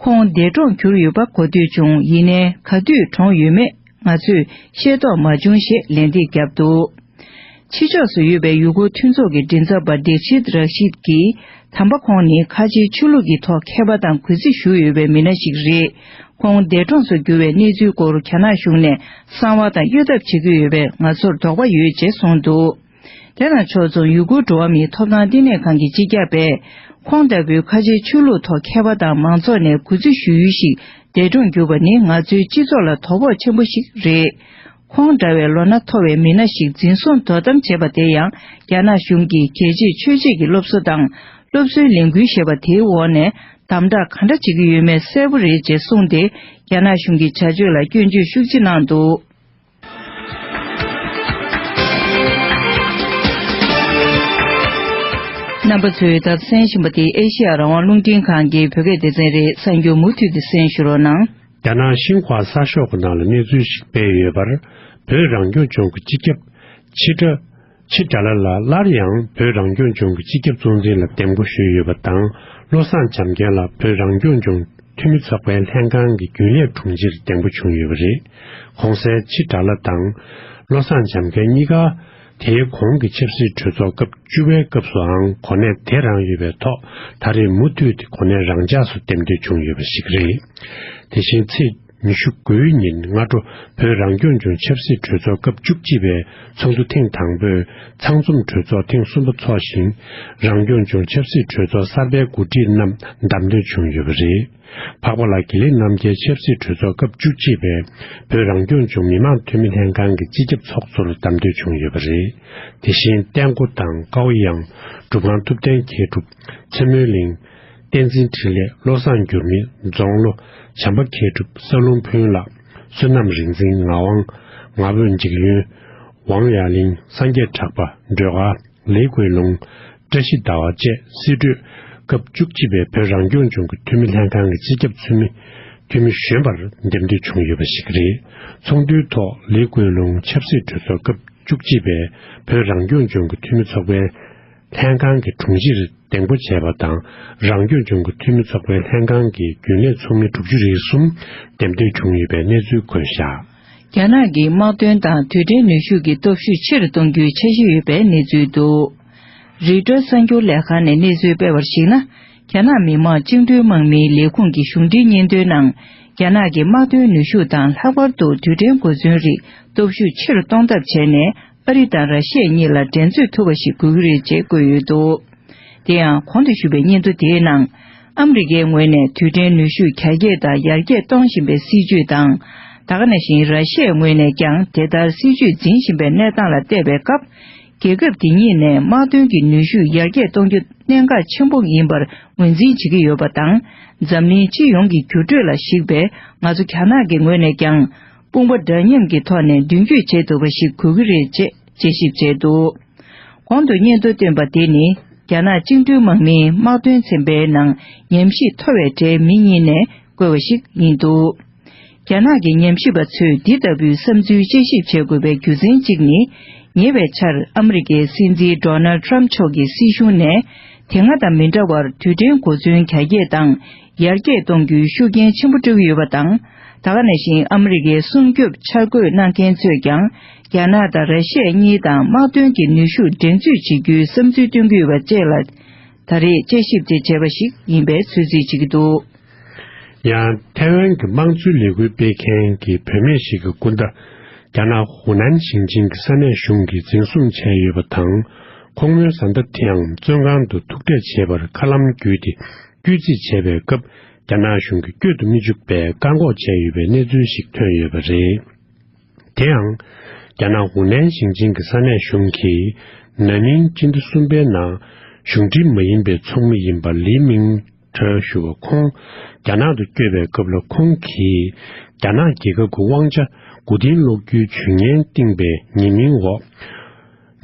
ཁོང་འདས་གྲོངས་གྱུར་ཡོད་པ་གོ་ཐོས་བྱུང་། ཡིན་ནའི་ག་དུས་གྲོངས་ཡོད་མེད་ང་ཚོས་ཤེས་རྟོགས་མ་བྱུང་ཞེས་ལན་འདེབས་བརྒྱབ་འདུག། ཕྱི་ཕྱོགས་སུ་ཡོད་པའི་ཡུ་གུར་མཐུན་ཚོགས་ཀྱི་མགྲིན་ཚབ་པ་ཌེ་ཤིད་ར་ཤིད་ཀྱིས། དམ་པ་ཁོང་ནི་ཁ་ཆེའི་ཆོས་ལུགས་ཀྱི་ཐོག་མཁས་པ་དང་གུས་བརྩི་ཞུ་འོས་པའི་མི་སྣ་ཞིག་རེད། ཁོང་འདས་གྲོངས་སུ་གྱུར་བའི་གནས་ཚུལ་སྐོར་རྒྱ་ནག་གཞུང་ནས་གསང་བ་དང་གཡོལ་ཐབས་བྱེད་ཀྱི་ཡོད་པས་ང་ཚོར་དོགས་པ་ཡོད་ཅེས་གསུངས་འདུག། དེ་དང་ཕྱོགས་མཚུངས་ཡུ་གུར་འགྲོ་བ་མིའི་ཐོབ་ཐང་བསྟི་གནས་ཁང་གི་སྤྱི་ཁྱབ་པས། ཁོང་ལྟ་བུའི་ཁ་ཆེའི་ཆོས་ལུགས་ཐོག་མཁས་པ་དང་མང་ཚོགས་ནས་གུས་བརྩི་ཞུ་ཡུལ་ཞིག་འདས་གྲོངས་གྱུར་པ་ནི་ང་ཚོའི་སྤྱི་ཚོགས་ལ་དོ་ཕོག་ཆེན་པོ་ཞིག་རེད། ཁོང་འདྲ་བའི་ལོ་ན་མཐོ་བའི་མི་སྣ་ཞིག་འཛིན་བཟུང་དོ་དམ་བྱས་པ་དེ་ཡང་རྒྱ་ནག་གཞུང་གིས་རྒྱལ་གཅེས་ཆོས་གཅེས་ཀྱི་སློབ་གསོ་དང་སློབ་གསོའི་ལས་འགུལ་ཞེས་པ་དེའི་འོག་ནས་དམ་དྲག་ག་འདྲ་བྱེད་ཀྱི་ཡོད་མེད་གསལ་པོ་རེད་ཅེས་གསུངས་ཏེ། རྒྱ་ནག་གཞུང་གི་བྱ་སྤྱོད་ལ་སྐྱོན་བརྗོད་ཤུགས་ཆེ་གནང་འདུག། རྣམ་པ་ཚོས་ད་གསན་བཞིན་པ་དེ་ཨེ་ཤེ་ཡ་རང་དབང་རླུང་འཕྲིན་ཁང་གི་བོད་སྐད་སྡེ་ཚན་རེད། གསར་འགྱུར་མུ་མཐུད་དུ་གསན་ཞུ་རོགས་གནང་། རྒྱ་ནག་ཤིན་ཧྭ་གསར་ཤོག་གི་ནང་ལ་གནས་ཚུལ་ཞིག་སྤེལ་ཡོད་པར། བོད་རང་སྐྱོང་ལྗོངས་ཀྱི་སྤྱི་ཁྱབ་ཆི་ཀྲ་ཆི་ཀྲ་ལ་ལ་སླར་ཡང་བོད་རང་སྐྱོང་ལྗོངས་ཀྱི་སྤྱི་ཁྱབ་གཙོ་འཛིན་ལ་འདེམས་བསྐོ་ཞུས་ཡོད་པ་དང་། བློ་བཟང་འཇམ་མགོན་ལ་བོད་རང་སྐྱོང་ལྗོངས་འཐུས་མི་ཚོགས་པའི་ལྷན་ཁང་གི་རྒྱུན་ལས་དྲུང་ཆེར་འདེམས་བསྐོ་བྱུང་ཡོད་པ་རེད། གོང་གསལ་ཆི་ཀྲ་ལ་དང་བློ་བཟང་འཇམ་མགོན་གཉིས་ཀ་དེའི་གོང་གི་ཆབ་སྲིད་གྲོས་ཚོགས་སྐབས་བཅུ་པའི་སྐབས་སུའང་གོ་གནས་དེ་རང་ཡོད་པའི་ཐོག་ད་རེས་མུ་མཐུད་དེ་གོ་གནས་རང་འཇགས་སུ་འདེམས་ཐོན་བྱུང་ཡོད་པ་ཞིག་རེད། དེ་བཞིན་ཚེས་ཉི་ཤུ་དགུའི་ཉིན་སྔ་དྲོ་བོད་རང་སྐྱོང་ལྗོངས་ཆབ་སྲིད་གྲོས་ཚོགས་སྐབས་བཅུ་གཅིག་པའི་ཚོགས་འདུ་ཐེངས་དང་པོས་ཚང་འཛོམས་གྲོས་ཚོགས་ཐེངས་གསུམ་པ་འཚོགས་ཤིང་། རང་སྐྱོང་ལྗོངས་ཆབ་སྲིད་གྲོས་ཚོགས་གསར་པའི་འགོ་ཁྲིད་རྣམས་བདམས་ཐོན་བྱུང་ཡོད་པ་རེད། འཕགས་པ་ལགས་དགེ་ལེགས་རྣམ་རྒྱལ་ཆབ་སྲིད་གྲོས་ཚོགས་སྐབས་བཅུ་གཅིག་པའི་བོད་རང་སྐྱོང་ལྗོངས་མི་དམངས་འཐུས་མི་ལྷན་ཁང་གི་སྤྱི་ཁྱབ་ཚོགས་གཙོར་བདམས་ཐོན་བྱུང་ཡོད་པ་རེད། དེ་བཞིན་ཏན་ཀོ་དང་ཀའོ་ཡང་། སྒྲུབ་ཁང་ཐུབ་བསྟན་མཁས་གྲུབ། ཚེ་སྨོན་གླིང་། བསྟན་འཛིན་འཕྲིན་ལས། བློ་བཟང་འགྱུར་མེད། རྫོང་ལོ། བྱམས་པ་མཁས་གྲུབ། ས་ལུང་ཕུན་ལགས། བསོད་ནམས་རིག་འཛིན། ངག་དབང་། ང་ཕོད་འཇིགས་གཡོན། ཝང་ཡ་ལིང་། སངས་རྒྱས་གྲགས་པ། སྒྲོལ་དཀར། ལི་ཀུའེ་ལུང་། བཀྲ་ཤིས་ཟླ་བ་བཅས་སྲིད་གྲོས་སྐབས་བཅུ་གཅིག་པའི་བོད་རང་སྐྱོང་ལྗོངས་ཀྱི་འཐུས་མི་ལྷན་ཁང་གི་སྤྱི་ཁྱབ་འཐུས་མི་འཐུས་མི་གཞོན་པར་འདེམས་ཐོན་བྱུང་ཡོད་པ་ཞིག་རེད། ཚོགས་འདུའི་ཐོག་ལི་ཀུའེ་ལུང་ཆབ་སྲིད་གྲོས་ཚོགས་སྐབས་བཅུ་གཅིག་པའི་བོད་རང་སྐྱོང་ལྗོངས་ཀྱི་འཐུས་མི་ཚོགས་པའི་ལྷན་ཁང་གི་དྲུང་ཆེར་འདེམས་བསྐོ་བྱས་པ་དང་། རང་སྐྱོང་ལྗོངས་ཀྱི་འཐུས་མི་ཚོགས་པའི་ལྷན་ཁང་གི་རྒྱུན་ལས་ཚོགས་མི་དྲུག་ཅུ་རེ་གསུམ་འདེམས་ཐོན་བྱུང་ཡོད་པའི་གནས་ཚུལ་འཁོད་བཞག། རྒྱ་ནག་གི་དམག་དོན་དང་དུས་དྲན་ནུས་ཤུགས་ཀྱི་སྟོབས་ཤུགས་ཆེ་རུ་གཏོང་རྒྱུའི་འཆར་གཞི་ཡོད་པའི་གནས་ཚུལ་འདུག། རོའི་ཊར་གསར་འགྱུར་ལས་ཁང་ནས་གནས་ཚུལ་སྤེལ་བར་གཞིགས་ན། རྒྱ་ནག་མི་དམངས་བཅིངས་འགྲོལ་དམག་མིའི་ལས་ཁུངས་ཀྱི་གཞུང་འབྲེལ་སྙན་ཐོའི་ནང་། རྒྱ་ནག་གི་དམག་དོན་ནུས་ཤུགས་དང་ལྷག་པར་དུ་དུས་དྲན་གོ་མཚོན་རིགས་སྟོབས་ཤུགས་ཆེ་རུ་གཏོང་ཐབས་བྱས་ནས། ཨ་རི་དང་ར་ཤི་ཡ་གཉིས་ལ་འགྲན་རྩོད་ཐུབ་པ་ཞིག་དགོས་ཀྱི་རེད་ཅེས་བཀོད་ཡོད་འདུག། དེ་ཡང་གོང་དུ་ཞུས་པའི་སྙན་ཐོ་དེའི་ནང་། ཨ་མི་རི་ཀའི་ངོས་ནས་དུས་དྲན་ནུས་ཤུགས་རྒྱ་སྐྱེད་དང་ཡར་རྒྱས་གཏོང་བཞིན་པའི་སྲིད་ཇུས་དང་། ད་ག་ནང་བཞིན་ར་ཤི་ཡའི་ངོས་ནས་ཀྱང་དེ་ལྟར་སྲིད་ཇུས་འཛིན་བཞིན་པའི་གནས་སྟངས་ལ་བལྟས་པའི་སྐབས། རྒྱལ་ཁབ་དེ་གཉིས་ནས་དམག་དོན་གྱི་ནུས་ཤུགས་ཡར་རྒྱས་གཏོང་རྒྱུ་གནད་འགག་ཆེན་པོ་ཡིན་པར་ངོས་འཛིན་བྱེད་ཀྱི་ཡོད་པ་དང་། འཛམ་གླིང་སྤྱི་ཡོངས་ཀྱི་འགྱུར་འགྲོས་ལ་གཞིགས་པའི་ང་ཚོ་རྒྱ་ནག་གི་ངོས་ནས་ཀྱང་། དཔུང་པ་འདྲ་མཉམ་གྱི་ཐོག་ནས་མདུན་སྐྱོད་བྱེད་ཐུབ་པ་ཞིག་དགོས་ཀྱི་རེད་ཅེས་དཔྱད་ཞིབ་བྱས་འདུག། གོང་དུ་སྙན་ཐོ་བཏོན་པ་དེ་ནི། རྒྱ་ནག་བཅིངས་འགྲོལ་དམག་མིའི་དམག་དོན་ཚན་པའི་ནང་ཉམས་ཞིབ་མཐོ་བའི་གྲས་མི་གཉིས་ནས་བཀོད་པ་ཞིག་ཡིན་འདུག། རྒྱ་ནག་གི་ཉམས་ཞིབ་པ་ཚོས་འདི་ལྟ་བུའི་བསམ་ཚུལ་དཔྱད་ཞིབ་བྱེད་དགོས་པའི་རྒྱུ་མཚན་གཅིག་ནི། ཉེ་བའི་ཆར་ཨ་མི་རི་ཀའི་སྲིད་འཛིན་ཌོ་ནལ་ཊམ་མཆོག་གི་སྲིད་གཞུང་ནས། དེ་སྔ་དང་མི་འདྲ་བར་དུས་དྲན་གོ་མཚོན་རྒྱ་སྐྱེད་དང་། ཡར་རྒྱས་གཏོང་རྒྱུའི་ཤུགས་རྐྱེན་ཆེན་པོ་སྤྲོད་ཀྱི་ཡོད་པ་དང་། ད་ག་ནང་བཞིན་ཨ་མི་རི་ཀའི་སྲུང་སྐྱོབ་འཆར་འགོད་གནང་མཁན་ཚོས་ཀྱང་། རྒྱ་ནག་དང་ར་ཤི་ཡ་གཉིས་དང་དམག་དོན་གྱི་ནུས་ཤུགས་འགྲན་རྩོད་བྱེད་རྒྱུའི་བསམ་ཚུལ་བཏོན་གྱི་ཡོད་པ་བཅས་ལ། ད་རེས་དཔྱད་ཞིབ་དེ་བྱས་པ་ཞིག་ཡིན་པའི་ཚོད་རྩིས་བྱེད་ཀྱི་འདུག། ཡང་། ཐའེ་ཝན་གྱི་དམངས་གཙོའི་ལས་འགུལ་སྤེལ་མཁན་གྱི་བུད་མེད་ཞིག་གི་སྐུ་ཟླ། རྒྱ་ནག་ཧུ་ནན་ཞིང་ཆེན་གྱི་ས་གནས་གཞུང་གིས་འཛིན་བཟུང་བྱས་ཡོད་པ་དང་། ཁོང་མོའི་བཟའ་ཟླ་དེའང་བཙོན་ཁང་དུ་ཐུག་འཕྲད་བྱེད་པར་མཁའ་ལམ་བརྒྱུད་དེ་བསྐྱོད་རྩིས་བྱས་པའི་སྐབས། རྒྱ་ནག་གཞུང་གིས་བསྐྱོད་དུ་མི་འཇུག་པའི་བཀག་འགོག་བྱས་ཡོད་པའི་གནས་ཚུལ་ཞིག་ཐོན་ཡོད་པ་རེད། དེ་ཡང་། རྒྱ་ནག་ཧུ་ནན་ཞིང་ཆེན་གྱི་ས་གནས་གཞུང་གིས། ན་ནིང་སྤྱི་ཟླ་གསུམ་པའི་ནང་། གཞུང་འབྲེལ་མ་ཡིན་པའི་ཚོགས་མི་ཡིན་པ་ལི་མིང་ཁྲེ་ཞུ་བ་ཁོང་། རྒྱ་ནག་ཏུ་བསྐྱོད་པའི་སྐབས་ལ། ཁོང་གིས་རྒྱ་ནག་རྒྱལ་ཁབ་ཀྱི་དབང་ཆ་མགོ་རྟིང་སློག་རྒྱུའི་ཇུས་ངན་བཏིང་པའི་ཉེས་མིང་འོག་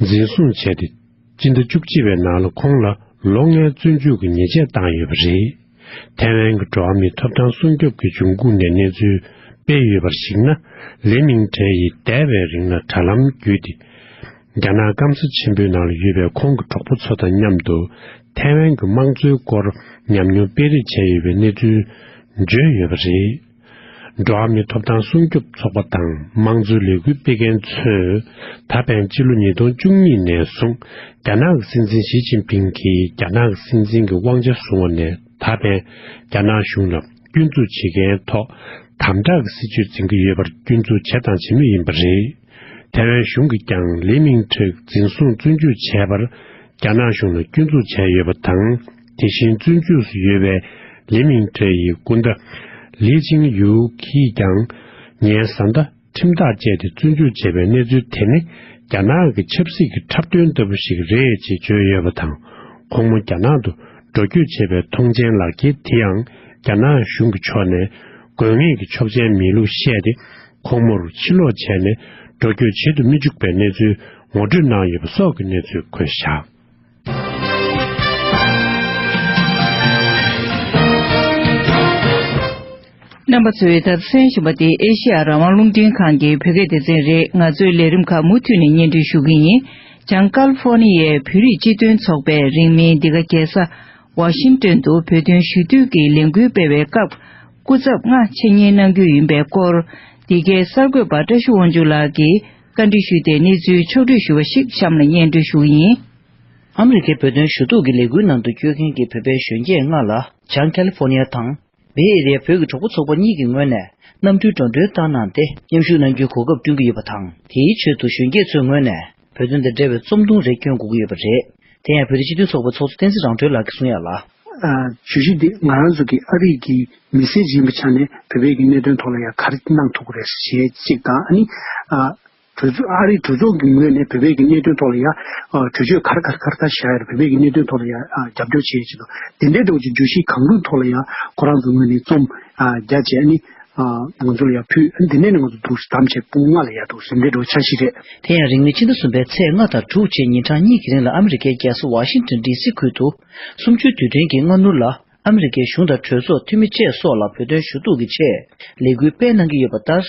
འཛིན་བཟུང་བྱས་ཏེ། སྤྱི་ཟླ་བཅུ་གཅིག་པའི་ནང་ལ་ཁོང་ལ་ལོ་ལྔའི་བཙོན་འཇུག་གི་ཉེས་ཆད་བཏང་ཡོད་པ་རེད། ཐའེ་ཝན་གྱི་འགྲོ་བ་མིའི་ཐོབ་ཐང་སྲུང་སྐྱོབ་ཀྱི་འབྱུང་ཁུངས་ནས་གནས་ཚུལ་སྤེལ་ཡོད་པར་གཞིགས་ན། ལི་མིང་ཁྲེ་ཡིས་འདས་པའི་རིང་ལ་དྲ་ལམ་བརྒྱུད་དེ། རྒྱ་ནག་སྐམ་ས་ཆེན་པོའི་ནང་ལ་ཡོད་པའི་ཁོང་གི་གྲོགས་པོ་ཚོ་དང་མཉམ་དུ། ཐའེ་ཝན་གྱི་དམངས་གཙོའི་སྐོར་ཉམས་མྱོང་སྤེལ་རེས་བྱས་ཡོད་པའི་གནས་ཚུལ་བརྗོད་ཡོད་པ་རེད། འགྲོ་བ་མིའི་ཐོབ་ཐང་སྲུང་སྐྱོབ་ཚོགས་པ་དང་། དམངས་གཙོའི་ལས་འགུལ་སྤེལ་མཁན་ཚོས། ད་ཕན་སྤྱི་ལོ་ཉིས་སྟོང་བཅུ་གཉིས་ནས་བཟུང་། རྒྱ་ནག་གི་སྲིད་འཛིན་ཞི་ཅིན་ཕིང་གིས་རྒྱ་ནག་གི་སྲིད་འཛིན་གྱི་དབང་ཆ་བཟུང་བ་ནས། ད་ཕན་རྒྱ་ནག་གཞུང་ལ་སྐྱོན་འཛུགས་བྱེད་མཁན་ཐོག་དམ་དྲག་གི་སྲིད་བྱུས་འཛིན་གྱི་ཡོད་པར་སྐྱོན་འཛུགས་བྱས་དང་བྱེད་མུས་ཡིན་པ་རེད། ཐའེ་ཝན་གཞུང་གིས་ཀྱང་ལི་མིང་ཁྲེ་འཛིན་བཟུང་བཙོན་འཇུག་བྱས་པར། རྒྱ་ནག་གཞུང་ལ་སྐྱོན་འཛུགས་བྱས་ཡོད་པ་དང་། དེ་བཞིན་བཙོན་འཇུག་སུ་ཡོད་པའི་ལི་མིང་ཁྲེ་ཡི་སྐུ་ཟླ་ལི་ཅིང་ཡུའུ་གིས་ཀྱང་། ངའི་བཟའ་ཟླ་ཁྲིམས་ཐག་བཅད་དེ་བཙོན་འཇུག་བྱས་པའི་གནས་ཚུལ་དེ་ནི། རྒྱ་ནག་གི་ཆབ་སྲིད་ཀྱི་འཁྲབ་སྟོན་ལྟ་བུ་ཞིག་རེད་ཅེས་བརྗོད་ཡོད་པ་དང་། ཁོང་མོ་རྒྱ་ནག་ཏུ་འགྲོ་སྐྱོད་བྱས་པའི་ཐོངས་མཆན་ལག་འཁྱེར་དེ་ཡང་། རྒྱ་ནག་གཞུང་གི་ཕྱོགས་ནས་དགོས་ངེས་ཀྱི་ཆོག་མཆན་མེད་ལུགས་བཤད་དེ། ཁོང་མོར་ཕྱིར་ལོག་བྱས་ནས་འགྲོ་སྐྱོད་བྱེད་དུ་མི་འཇུག་པའི་གནས་ཚུལ་ངོ་སྤྲོད་གནང་ཡོད་པ་སོགས་ཀྱི་གནས་ཚུལ་འཁོད་བཞག་རྣམ་པ་ཚོས་ད་གསན་བཞིན་པ་འདི་ཨེ་ཤེ་ཡ་རང་དབང་རླུང་འཕྲིན་ཁང་གི་བོད་སྐད་སྡེ་ཚན་རེད། ང་ཚོའི་ལས་རིམ་ཁག་མུ་མཐུད་ནས་སྙན་སྒྲོན་ཞུ་གི་ཡིན། བྱང་ཀ་ལི་ཧྥོ་ནི་ཡའི་བོད་རིགས་སྤྱི་མཐུན་ཚོགས་པས་རིང་མིན་འདི་ག་རྒྱལ་ས་ཝ་ཤིང་ཏོན་དུ་བོད་དོན་ཞུ་གཏུག་གི་ལས་འགུལ་སྤེལ་བའི་སྐབས། སྐུ་ཚབ་ལྔ་འཆད་ཉན་གནང་རྒྱུ་ཡིན་པའི་སྐོར། འདི་གའི་གསར་འགོད་པ་བཀྲ་ཤིས་དབང་ཕྱུག་ལགས་ཀྱིས་བཀའ་འདྲི་ཞུས་ཏེ། གནས་ཚུལ་ཕྱོགས་བསྒྲིགས་ཞུས་པ་ཞིག་གཤམ་ལ་སྙན་སྒྲོན་ཞུ་གི་ཡིན། ཨ་མི་རི་ཀའི་བོད་དོན་ཞུ་གཏུག་གི་ལས་འགུལ་ནང་དུ་བསྐྱོད་མཁན་གྱི་བོད་པའི་གཞོན་སྐྱེས་ལྔ་ལ། བྱང་ཀ་ལི་ཧྥོ་ནི་ཡ་དང་། བེ་ཨེ་རི་ཡ་བོད་ཀྱི་གྲོགས་པོ་ཚོགས་པ་གཉིས་ཀྱི་ངོས་ནས་གནམ་གྲུའི་འགྲོ་གྲོན་བཏང་གནང་སྟེ། མཉམ་ཞུགས་གནང་རྒྱུའི་གོ་སྐབས་བསྐྲུན་གྱི་ཡོད་པ་དང་། དེའི་ཆེད་དུ་གཞོན་སྐྱེས་ཚོའི་ངོས་ནས་བོད་དོན་དང་འབྲེལ་བའི་རྩོམ་ཐུང་རེ་བསྐྱོན་དགོས་ཀྱི་ཡོད་པ་རེད། དེ་ཡང་བོད་རིགས་སྤྱི་མཐུན་ཚོགས་པའི་ཚོགས་གཙོ་བསྟན་འཛིན་རང་གྲོལ་ལགས་ཀྱིས་གསུངས་ཡ་ལ། ཨ། བརྗོད་གཞི་འདི་ང་རང་ཚོ་གི་ཨ་རི་གི་མི་སེར་ཅིག་ཡིན་པའི་ཆ་ནས་བོད་པའི་གི་གནད་དོན་ཐོག་ལ་ཡང་ག་རེ་གནང་ཐུབ་ཀྱི་རེད་ཞེས་གཅིག་དང་། ཨ་ནི། ཨ། གྲོས་ཚོགས། ཨ་རིའི་གྲོས་ཚོགས་ཀྱི་ངོས་ནས་བོད་པའི་གི་གནད་དོན་ཐོག་ལ་ཡང་། ཨ། གྲོས་ཆོད་ག་རེ་ག་རེ་ག་རེ་ག་རེ་བཞག་ཡ་རེད། བོད་པའི་གི་གནད་དོན་ཐོག་ལ་ཡང་། ཨ། རྒྱབ་སྐྱོར་བྱེད་ཡ་ཆེད་དུ་དེ་འདྲའི་འདྲ་བོ་ཅིག་བརྗོད་གཞི་གང་རུང་ཐོག་ལ་ཡང་ཁོ་རང་ཚོའི་ངོས་ནས་རྩོམ། ཨ། རྒྱག་བྱས་ནི། ཨ། ང་ཚོ་ལ་ཡང་ཕུལ། དེ་ནས་ནི་ང་ཚོ་འདུག་བདམས་བྱས་དཔུང་ལྔ་ལ་ཡར་འདུག་ཟིན་པའི་འགྲོ་འཆར་གཞི་རེད། དེ་ཡང་རིང་མིན་ཕྱི་ཟླ་གསུམ་པའི་ཚེས་ལྔ་དང་དྲུག་བཅས་ཉིན་གྲངས་གཉིས་ཀྱི་རིང་ལ་ཨ་མི་རི་ཀའི་རྒྱལ་ས་ཝ་ཤིང་ཏོན་ཌི་སི་ཁུལ་དུ། གསུམ་བཅུའི་དུས་དྲན་གྱི་སྔ་སྣུར་ལ། ཨ་མི་རི་ཀའི་གཞུང་དང་གྲོས་ཚོགས་འཐུས་མི་བཅས་སོགས་ལ་བོད་དོན་ཞུ་གཏུག་གི་ཆེད་ལས་འགུལ་སྤེལ་གནང་གི་ཡོད་པ་ལྟར།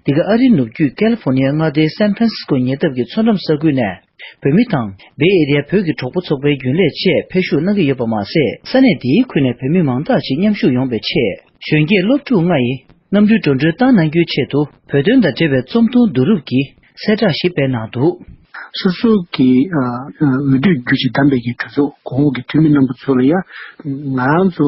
འདི་ག་ཨ་རིའི་ནུབ་རྒྱུད་ཀལ་ལི་ཧྥོ་ནི་ཡའི་མངའ་སྡེའི་སན་ཧྥ་རན་སི་སྐོ་ཉེ་འདབས་ཀྱི་མཚོ་འགྲམ་ས་ཁུལ་ནས་བོད་མི་དང་། བེ་ཨེ་རི་ཡ་བོད་ཀྱི་གྲོགས་པོ་ཚོགས་པའི་རྒྱུན་ལས་བཅས་ཕེབས་ཞུགས་གནང་གི་ཡོད་པ་མ་ཟད། ས་གནས་འདིའི་ཁུལ་ནས་བོད་མི་མང་དག་ཅིག་མཉམ་ཞུགས་ཡོང་བའི་ཆེད། གཞོན་སྐྱེས་སློབ་ཕྲུག་ལྔ་ཡིས། གནམ་གྲུའི་འགྲོ་གྲོན་བཏང་གནང་རྒྱུའི་ཆེད་དུ་བོད་དོན་དང་འབྲེལ་བའི་རྩོམ་ཐུང་བསྡུ་རུབ་ཀྱིས་གསལ་བསྒྲགས་ཤིག་སྤེལ་གནང་འདུག། སོ་སོ་གི། ཨ། འོས་བསྡུ་བརྒྱུད་ཅིག་བདམས་པའི་གི་གྲོས་ཚོགས་གོང་འོག་གི་འཐུས་མི་རྣམ་པ་ཚོ་ལ་ཡ། ང་རང་ཚོ་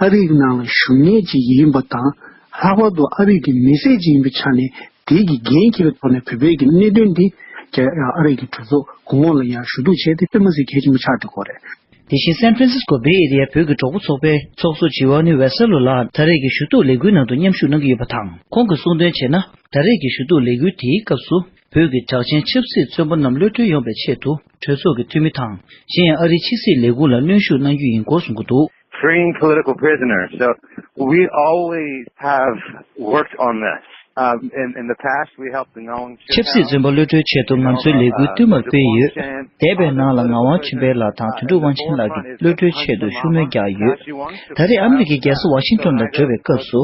ཨ་རིའི་ནང་ལ་བཞུགས་མཁན་ཅིག་ཡིན་པ་དང་། ལྷག་པར་དུ་ཨ་རི་གི་མི་སེར་ཅིག་ཡིན་པའི་ཆ་ནས་དེའི་གི་འགན་འཁྱེར་བའི་ཐོག་ནས་བོད་པའི་གི་གནད་དོན་འདི་རྒྱ། ཨ་རི་གི་གྲོས་ཚོགས་གོང་འོག་ལ་ཡ་ཞུ་གཏུག་བྱས་ཏེ་དཔེ་མ་སྲིད་གལ་ཆེན་པོ་ཆགས་བསྡད་ཡོད་རེད། དེ་བཞིན་སན་ཧྥ་རན་སིས་ཀོ་བེ་ཨེ་རི་ཡའི་བོད་ཀྱི་གྲོགས་པོ་ཚོགས་པའི་ཚོགས་གཙོ་ཇི་ཝ་ནི་ཝེ་སེ་ལོ་ལགས་ད་རེས་ཀྱི་ཞུ་གཏུག་ལས་འགུལ་ནང་དུ་མཉམ་ཞུགས་གནང་གི་ཡོད་པ་དང་། ཁོང་གིས་གསུངས་དོན་བྱས་ན། ད་རེས་ཀྱི་ཞུ་གཏུག་ལས་འགུལ་དེའི་སྐབས་སུ། བོད་ཀྱི་གྲགས་ཅན་ཆབ་སྲིད་བཙོན་པ་རྣམས་གློད་གྲོལ་ཡོང་བའི་ཆེད་དུ་གྲོས་ཚོགས་ཀྱི་འཐུས་མི་དང་། གཞན་ཡང་ཨ་རིའི་ཕྱི་སྲིད་ལས་ཁུངས་ལ་གནོན་ཤུགས་གནང་རྒྱུ་ཡིན་སྐོར་གསུང་གི་འདུག། Freeing political prisoners. So we always have worked on this. Um, in, in the past, we helped the Ngawang Chinpa ཆབ་སྲིད་བཙོན་པ་གློད་གྲོལ་ཆེད་དུ་ང་ཚོས་ལས་འགུལ་བསྟུད་མར་སྤེལ་ཡོད། འདས་པའི་ནང་ལ་ངག་དབང་ཆོས་འཕེལ་ལགས་དང་དོན་གྲུབ་དབང་ཆེན་ལགས་ཀྱིས་གློད་གྲོལ་ཆེད་དུ་ཤུགས་སྣོན་བརྒྱབ་ཡོད། ད་རེས་ཨ་མི་རི་ཀའི་རྒྱལ་ས་ཝ་ཤིང་ཏོན་ལ་འབྱོར་བའི་སྐབས་སུ།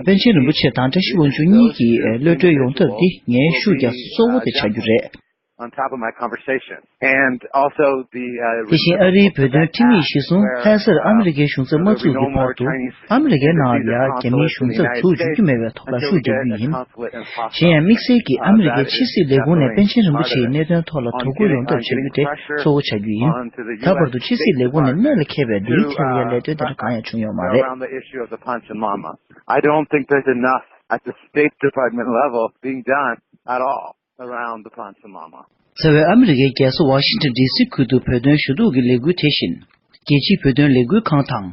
པཎ་ཆེན་རིན་པོ་ཆེ་དང་བཀྲ་ཤིས་དབང་ཕྱུག་གཉིས་ཀྱིས་གློད་གྲོལ་ཡོང་ཐབས་འདི་ངའི་ཤུགས་རྒྱག་ས་གཙོ་བོ་དེ་ཆགས་རྒྱུ་རེད། on top of my conversation. And also the uh, དེ་བཞིན་ཨ་རིའི་བོད་དོན་ཁྲིམས་ཡིག་གཞིར་བཟུང་ལྷ་སར་ཨ་མི་རི་ཀའི་གཞུང་ཚབ་མ་བཙུགས་ཀྱི་བར་དུ་ཨ་མི་རི་ཀའི་ནང་ལ་ཡང་རྒྱ་མིའི་གཞུང་ཚབ་འཛུགས་བཅུག་རྒྱུ་མེད་པའི་ཐོག་ལ་ཤུགས་རྒྱག་རྒྱུ་ཡིན། གཞན་ཡང་དམིགས་བསལ་གྱིས་ཨ་མི་རི་ཀའི་ཕྱི་སྲིད་ལས་ཁུངས་ནས་པཎ་ཆེན་རིན་པོ་ཆེའི་གནད་དོན་ཐོག་ལ་དོ་ཁུར་ཡོང་ཐབས་བྱ་རྒྱུ་དེ་གཙོ་བོ་ཆགས་རྒྱུ་ཡིན། ད་བར་དུ་ཕྱི་སྲིད་ལས་ཁུངས་ནས་གནད་ལ་འཁེལ་བའི་ལྡིར་ཐེབས་ཡ་ལས་དོན་དེ་འདྲ་གང་ཡང་བྱུང་ཡོད་མ་རེད། I don't think there's enough at the State Department level being done at all around the Panchen Lama. རྩ་བའི་ཨ་མི་རི་ཀའི་རྒྱལ་ས་ཝ་ཤིང་ཊོན་ཌི་སི་ཁུལ་དུ་བོད་དོན་ཞུ་གཏུག་གི་ལས་འགུལ་དེ་བཞིན། རྒྱལ་སྤྱིའི་བོད་དོན་ལས་འགུལ་ཁང་དང་།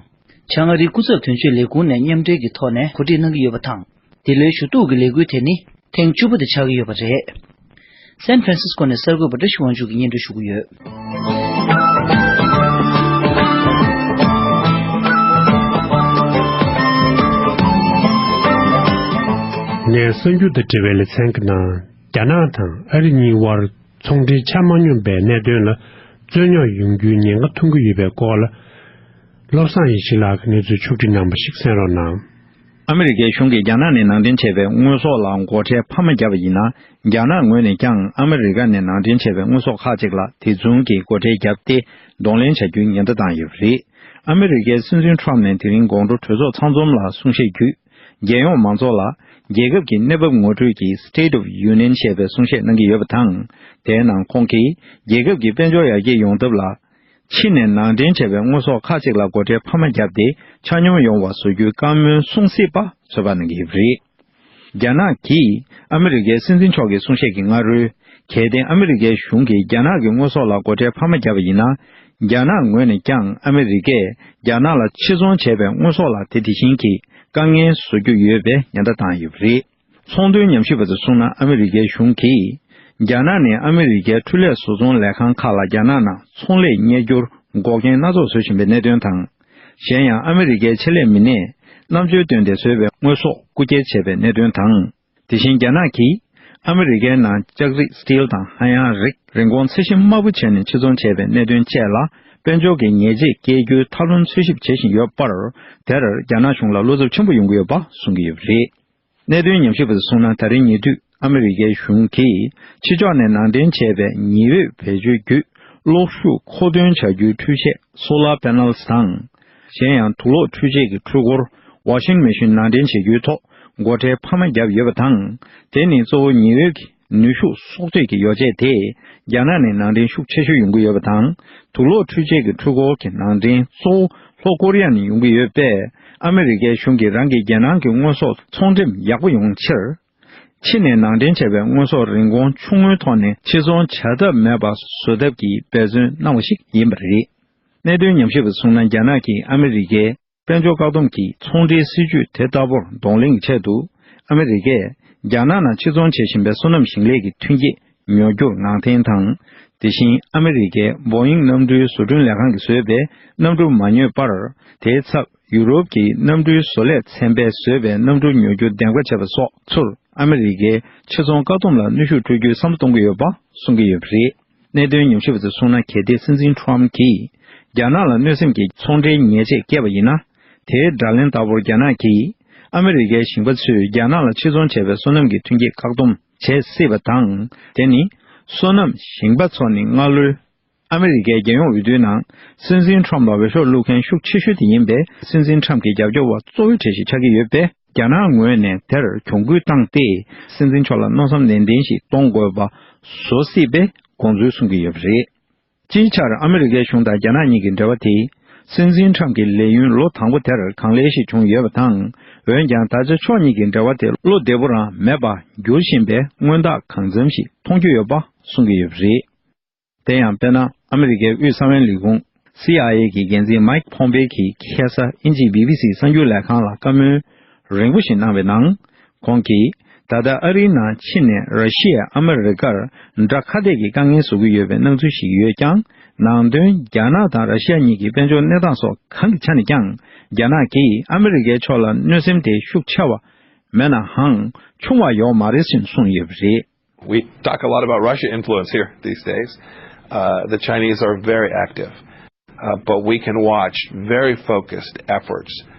བྱང་ཨ་རིའི་སྐུ་ཚབ་དོན་གཅོད་ལས་ཁུངས་ནས་མཉམ་འབྲེལ་གྱི་ཐོག་ནས་གོ་སྒྲིག་གནང་གི་ཡོད་པ་དང་། འདི་ལོའི་ཞུ་གཏུག་གི་ལས་འགུལ་དེ་ནི་ཐེངས་བཅུ་པ་དེ་ཆགས་ཀྱི་ཡོད་པ་རེད། སན་ཧྥ་རན་སིས་ཀོ་ནས་གསར་འགོད་པ་བཀྲ་ཤིས་དབང་ཕྱུག་གིས་སྙན་སྒྲོན་ཞུ་གི་ཡོད། ངས་གསར་འགྱུར་དང་འབྲེལ་བའི་ལེ་ཚན་གྱི་ནང་རྒྱ་ནག་དང་ཨ་རི་གཉིས་དབར་ཚོང་འབྲེལ་ཆགས་མ་མྱོང་པའི་གནད་དོན་ལ་རྩོད་རྙོག་ཡོང་རྒྱུའི་ཉེན་ཁ་མཐོང་གི་ཡོད་པའི་སྐོར་ལ། བློ་བཟང་ཡེ་ཤེས་ལགས་ཀྱིས་གནས་ཚུལ་ཕྱོགས་བསྒྲིགས་གནང་བ་ཞིག་གསན་རོགས་གནང་། ཨ་མི་རི་ཀའི་གཞུང་གིས་རྒྱ་ནག་ནས་ནང་འདྲེན་བྱས་པའི་དངོས་ཟོག་ལ་སྒོ་ཁྲལ་འཕར་མ་བརྒྱབ་པ་ཡིན་ན། རྒྱ་ནག་ངོས་ནས་ཀྱང་ཨ་མི་རི་ཀ་ནས་ནང་འདྲེན་བྱས་པའི་དངོས་ཟོག་ཁག་ཅིག་ལ་དེ་མཚུངས་ཀྱི་སྒོ་ཁྲལ་བརྒྱབ་སྟེ་གདོང་ལེན་བྱ་རྒྱུའི་ཉེན་བརྡ་བཏང་ཡོད་པ་རེད། ཨ་མི་རི་ཀའི་སྲིད་འཛིན་ཁྲོམ་ནས་དེ་རིང་དགོང་དྲོ་གྲོས་ཚོགས་ཚང་འཛོམས་ལ་གསུང་བཤད་བརྒྱུད། རྒྱལ་ཡོངས་མང་ཚོགས་ལ་རྒྱལ་ཁབ་ཀྱི་གནས་བབ་ངོ་སྤྲོད་ཀྱི་State of Union ཞེས་པའི་གསུང་བཤད་གནང་གི་ཡོད་པ་དང་། དེའི་ནང་ཁོང་གིས་རྒྱལ་ཁབ་ཀྱི་དཔལ་འབྱོར་ཡར་རྒྱས་ཡོང་ཐབས་ལ། ཕྱི་ནས་ནང་འདྲེན་བྱས་པའི་དངོས་ཟོག་ཁག་ཅིག་ལ་སྒོ་ཁྲལ་འཕར་མ་བརྒྱབ་སྟེ་ཆ་སྙོམས་ཡོང་བ་བཟོ་རྒྱུའི་བཀའ་མོལ་གསུང་སྲིད་པ་ཚོད་དཔག་གནང་གི་ཡོད་པ་རེད། རྒྱ་ནག་གིས་ཨ་མི་རི་ཀའི་སྲིད་འཛིན་མཆོག་གི་གསུང་བཤད་ཀྱི་སྔ་རོལ། གལ་ཏེ་ཨ་མི་རི་ཀའི་གཞུང་གིས་རྒྱ་ནག་གི་དངོས་ཟོག་ལ་སྒོ་ཁྲལ་འཕར་མ་བརྒྱབ་པ་ཡིན་ན། རྒྱ་ནག་ངོས་ནས་ཀྱང་ཨ་མི་རི་ཀས་རྒྱ་ནག་ལ་ཕྱིར་ཚོང་བྱས་པའི་དངོས་ཟོག་ལ་དེ་དེ་བཞིན་གྱི་དཀའ་ངལ་བཟོ་རྒྱུ་ཡོད་པའི་ཉེན་བརྡ་བཏང་ཡོད་པ་རེད། ཚོང་དོན་ཉམས་ཞིབ་པ་ཚོས་གསུངས་ན། ཨ་མི་རི་ཀའི་གཞུང་གིས་རྒྱ་ནག་ནས་ཨ་མི་རི་ཀའི་འཕྲུལ་ལས་བཟོ་ཚོང་ལས་ཁང་ཁག་ལ་རྒྱ་ནག་ནང་ཚོང་ལས་གཉེར་རྒྱུར་འགོག་རྐྱེན་སྣ་ཚོགས་བཟོ་བཞིན་པའི་གནད་དོན་དང་། གཞན་ཡང་ཨ་མི་རི་ཀའི་ཆེད་ལས་མི་སྣས་རྣམ་དཔྱོད་བཏོན་ཏེ་བཟོས་པའི་དངོས་ཟོག་རྐུ་འཁྱེར་བྱས་པའི་གནད་དོན་དང་། དེ་བཞིན་རྒྱ་ནག་གིས་ཨ་མི་རི་ཀའི་ནང་ལྕགས་རིགས་སི་ཊིལ་དང་ཧ་ཡང་རིགས་རིན་གོང་ཚད་གཞི་དམའ་པོ་བྱས་ནས་ཕྱིར་ཚོང་བྱས་པའི་གནད་དོན་བཅས་ལ་དཔལ་འབྱོར་གྱི་ཉེས་ཆད་བཀལ་རྒྱུའི་ཐབས་ལམ་འཚོལ་ཞིབ་བྱེད་བཞིན་ཡོད་པར། དེར་རྒྱ་ནག་གཞུང་ལ་བློ་འཚབ་ཆེན་པོ་ཡོང་གི་ཡོད་པ་གསུང་གི་ཡོད་པ་རེད། གནད་དོན་ཉམས་ཞིབ་པ་ཚོས་གསུངས་ན། ད་རིང་ཉེ་དུས་ཨ་མི་རི་ཀའི་གཞུང་གིས་ཕྱི་ཕྱོགས་ནས་ནང་འདྲེན་བྱས་པའི་ཉི་འོད་བེད་སྤྱོད་བརྒྱུད་གློག་ཤུགས་མཁོ་འདོན་བྱ་རྒྱུའི་འཕྲུལ་ཆས་Solar Panels དང་། གཞན་ཡང་དུག་ལོག་འཕྲུལ་ཆས་ཀྱི་འཕྲུལ་འཁོར་Washing Machine ནང་འདྲེན་བྱེད་རྒྱུའི་ཐོག་སྒོ་ཁྲལ་འཕར་མ་བརྒྱབ་ཡོད་པ་དང་། དེ་ནི་གཙོ་བོ་ཉི་འོད་ཀྱི་ནུས་ཤུགས་གསོག་འདོད་ཀྱི་ཡོ་བྱད་དེ་རྒྱ་ནག་ནས་ནང་འདྲེན་ཤུགས་ཆེ་ཤོས་ཡོང་གི་ཡོད་པ་དང་། དུག་ལོག་འཕྲུལ་ཆས་ཀྱི་འཕྲུལ་འཁོར་གྱི་ནང་འདྲེན་གཙོ་བོ་ལྷོ་ཀོ་རི་ཡ་ནས་ཡོང་གི་ཡོད་པས། ཨ་མི་རི་ཀའི་གཞུང་གིས་རང་གི་རྒྱལ་ནང་གི་དངོས་ཟོག་ཚོང་འགྲེམས་ཡག་པོ་ཡོང་ཕྱིར། ཕྱི་ནས་ནང་འདྲེན་བྱས་པའི་དངོས་ཟོག་རིན་གོང་ཆུང་ངུའི་ཐོག་ནས་ཕྱིར་ཚོང་བྱ་ཐབས་མེད་པ་བཟོ་ཐབས་ཀྱི་འབད་བརྩོན་གནང་བ་ཞིག་ཡིན་པ་རེད། གནད་དོན་ཉམས་ཞིབ་པས་གསུངས་ན། རྒྱ་ནག་གིས་ཨ་མི་རི་ཀའི་དཔལ་འབྱོར་བཀག་སྡོམ་གྱི་ཚོང་འབྲེལ་སྲིད་ཇུས་དེ་ལྟ་བུར་གདོང་ལེན་གྱི་ཆེད་དུ། ཨ་མི་རི་ཀས་རྒྱ་ནག་ནང་ཕྱིར་ཚོང་བྱེད་བཞིན་པའི་སོ་ནམ་ཞིང་ལས་ཀྱི་ཐོན་སྐྱེད་ཉོ་རྒྱུར་ངང་འཐེན་དང་། དེ་བཞིན་ཨ་མི་རི་ཀའི་Boeing་གནམ་གྲུའི་བཟོ་སྐྲུན་ལས་ཁང་གིས་བཟོས་པའི་གནམ་གྲུ་མ་ཉོས་པར། དེའི་ཚབ་ཡུ་རོབ་ཀྱི་གནམ་གྲུའི་བཟོ་ལས་ཚན་པས་བཟོས་པའི་གནམ་གྲུ་ཉོ་རྒྱུ་གདམ་ག་བྱས་པ་སོགས་ཚུར་ཨ་མི་རི་ཀའི་ཕྱིར་ཚོང་བཀག་སྡོམ་ལ་གནོན་ཤུགས་སྤྲོད་རྒྱུའི་བསམ་བློ་གཏོང་གི་ཡོད་པ་གསུང་གི་ཡོད་པ་རེད། གནད་དོན་ཉམས་ཞིབ་པ་ཚོས་གསུངས་ན། གལ་ཏེ་སྲིད་འཛིན་ཁྲོམ་གྱིས་རྒྱ་ནག་ལ་གནོད་སེམས་ཀྱི་ཚོང་འབྲེལ་ཉེས་ཆད་བཀལ་བ་ཡིན་ན། དེའི་སྒྲ་ལན་ལྟ་བུར་རྒྱ་ནག་གིས་ཨ་མི་རི་ཀའི་ཞིང་པམཚོན་སྲིད་པའི་དགོངས་ཚུལ་གསུང་གི་ཡོད་པ་རེད། སྤྱིའི་ཆར་ཨ་མི་རི་ཀའི་གཞུང་དང་རྒྱ་ནག་གཉིས་ཀྱི་འབྲེལ་བ་དེ། སྲིད་འཛིན་ཁྲམ་གྱི་ལས་ཡུན་ལོ་དང་པོ་དེར་གང་ལེགས་ཤིག་བྱུང་ཡོད་པ་དང་། འོན་ཀྱང་ད་ཆ་ཕྱོགས་གཉིས་ཀྱི་འབྲེལ་བ་དེ་བློ་བདེ་པོ་རང་མེད་པར་འགྱུར་བཞིན་པའི་མངོན་རྟགས་གང་འཚམ་ཞིག་མཐོང་རྒྱུ་ཡོད་པ་གསུང་གི་ཡོད་པ་རེད། དེ་ཡང་དཔེར་ན། ཨ་མི་རི་ཀའི་དབུས་གསང་བའི་ལས་ཁུངས་སི་ཨའི་ཨེ་གི་འགན་འཛིན་མའིག་ཕོམ་པེ་གིས་ཁ་སང་དབྱིན་ཇིའི་བི་བི་སི་གསར་འགྱུར་ལས་ཁང་ལ་བཀའ་མོལ་རིང་པོ་ཞིག་གནང་བའི་ནང་། ཁོང་གིས། ད་ལྟ་ཨ་རིའི་ནང་ཕྱི་ནས་ར་ཤི་ཡས་ཨ་མི་རི་ཀར་དགྲ་ཁ་གཏད་ཀྱི་དཀའ་ངལ་བཟོ་གི་ཡོད་པའི་སྣང་ཚུལ་ཞིག་ཡོད་ཀྱང་། ནང་དོན་རྒྱ་ནག་དང་ར་ཤི་ཡ་གཉིས་ཀྱི་དཔལ་འབྱོར་གནས་སྟངས་སོགས་གང་གི་ཆ་ནས་ཀྱང་། རྒྱ་ནག་གིས་ཨ་མི་རི་ཀའི་ཕྱོགས་ལ་གནོད་སེམས་དེ་ཤུགས་ཆེ་བ་མེད་ནའང་ཆུང་བ་ཡོད་མ་རེད་ཅེས་གསུངས་ཡོད་པ་རེད། We talk a lot about Russia influence here these days. Uh, the Chinese are very active. Uh, but we can watch very focused efforts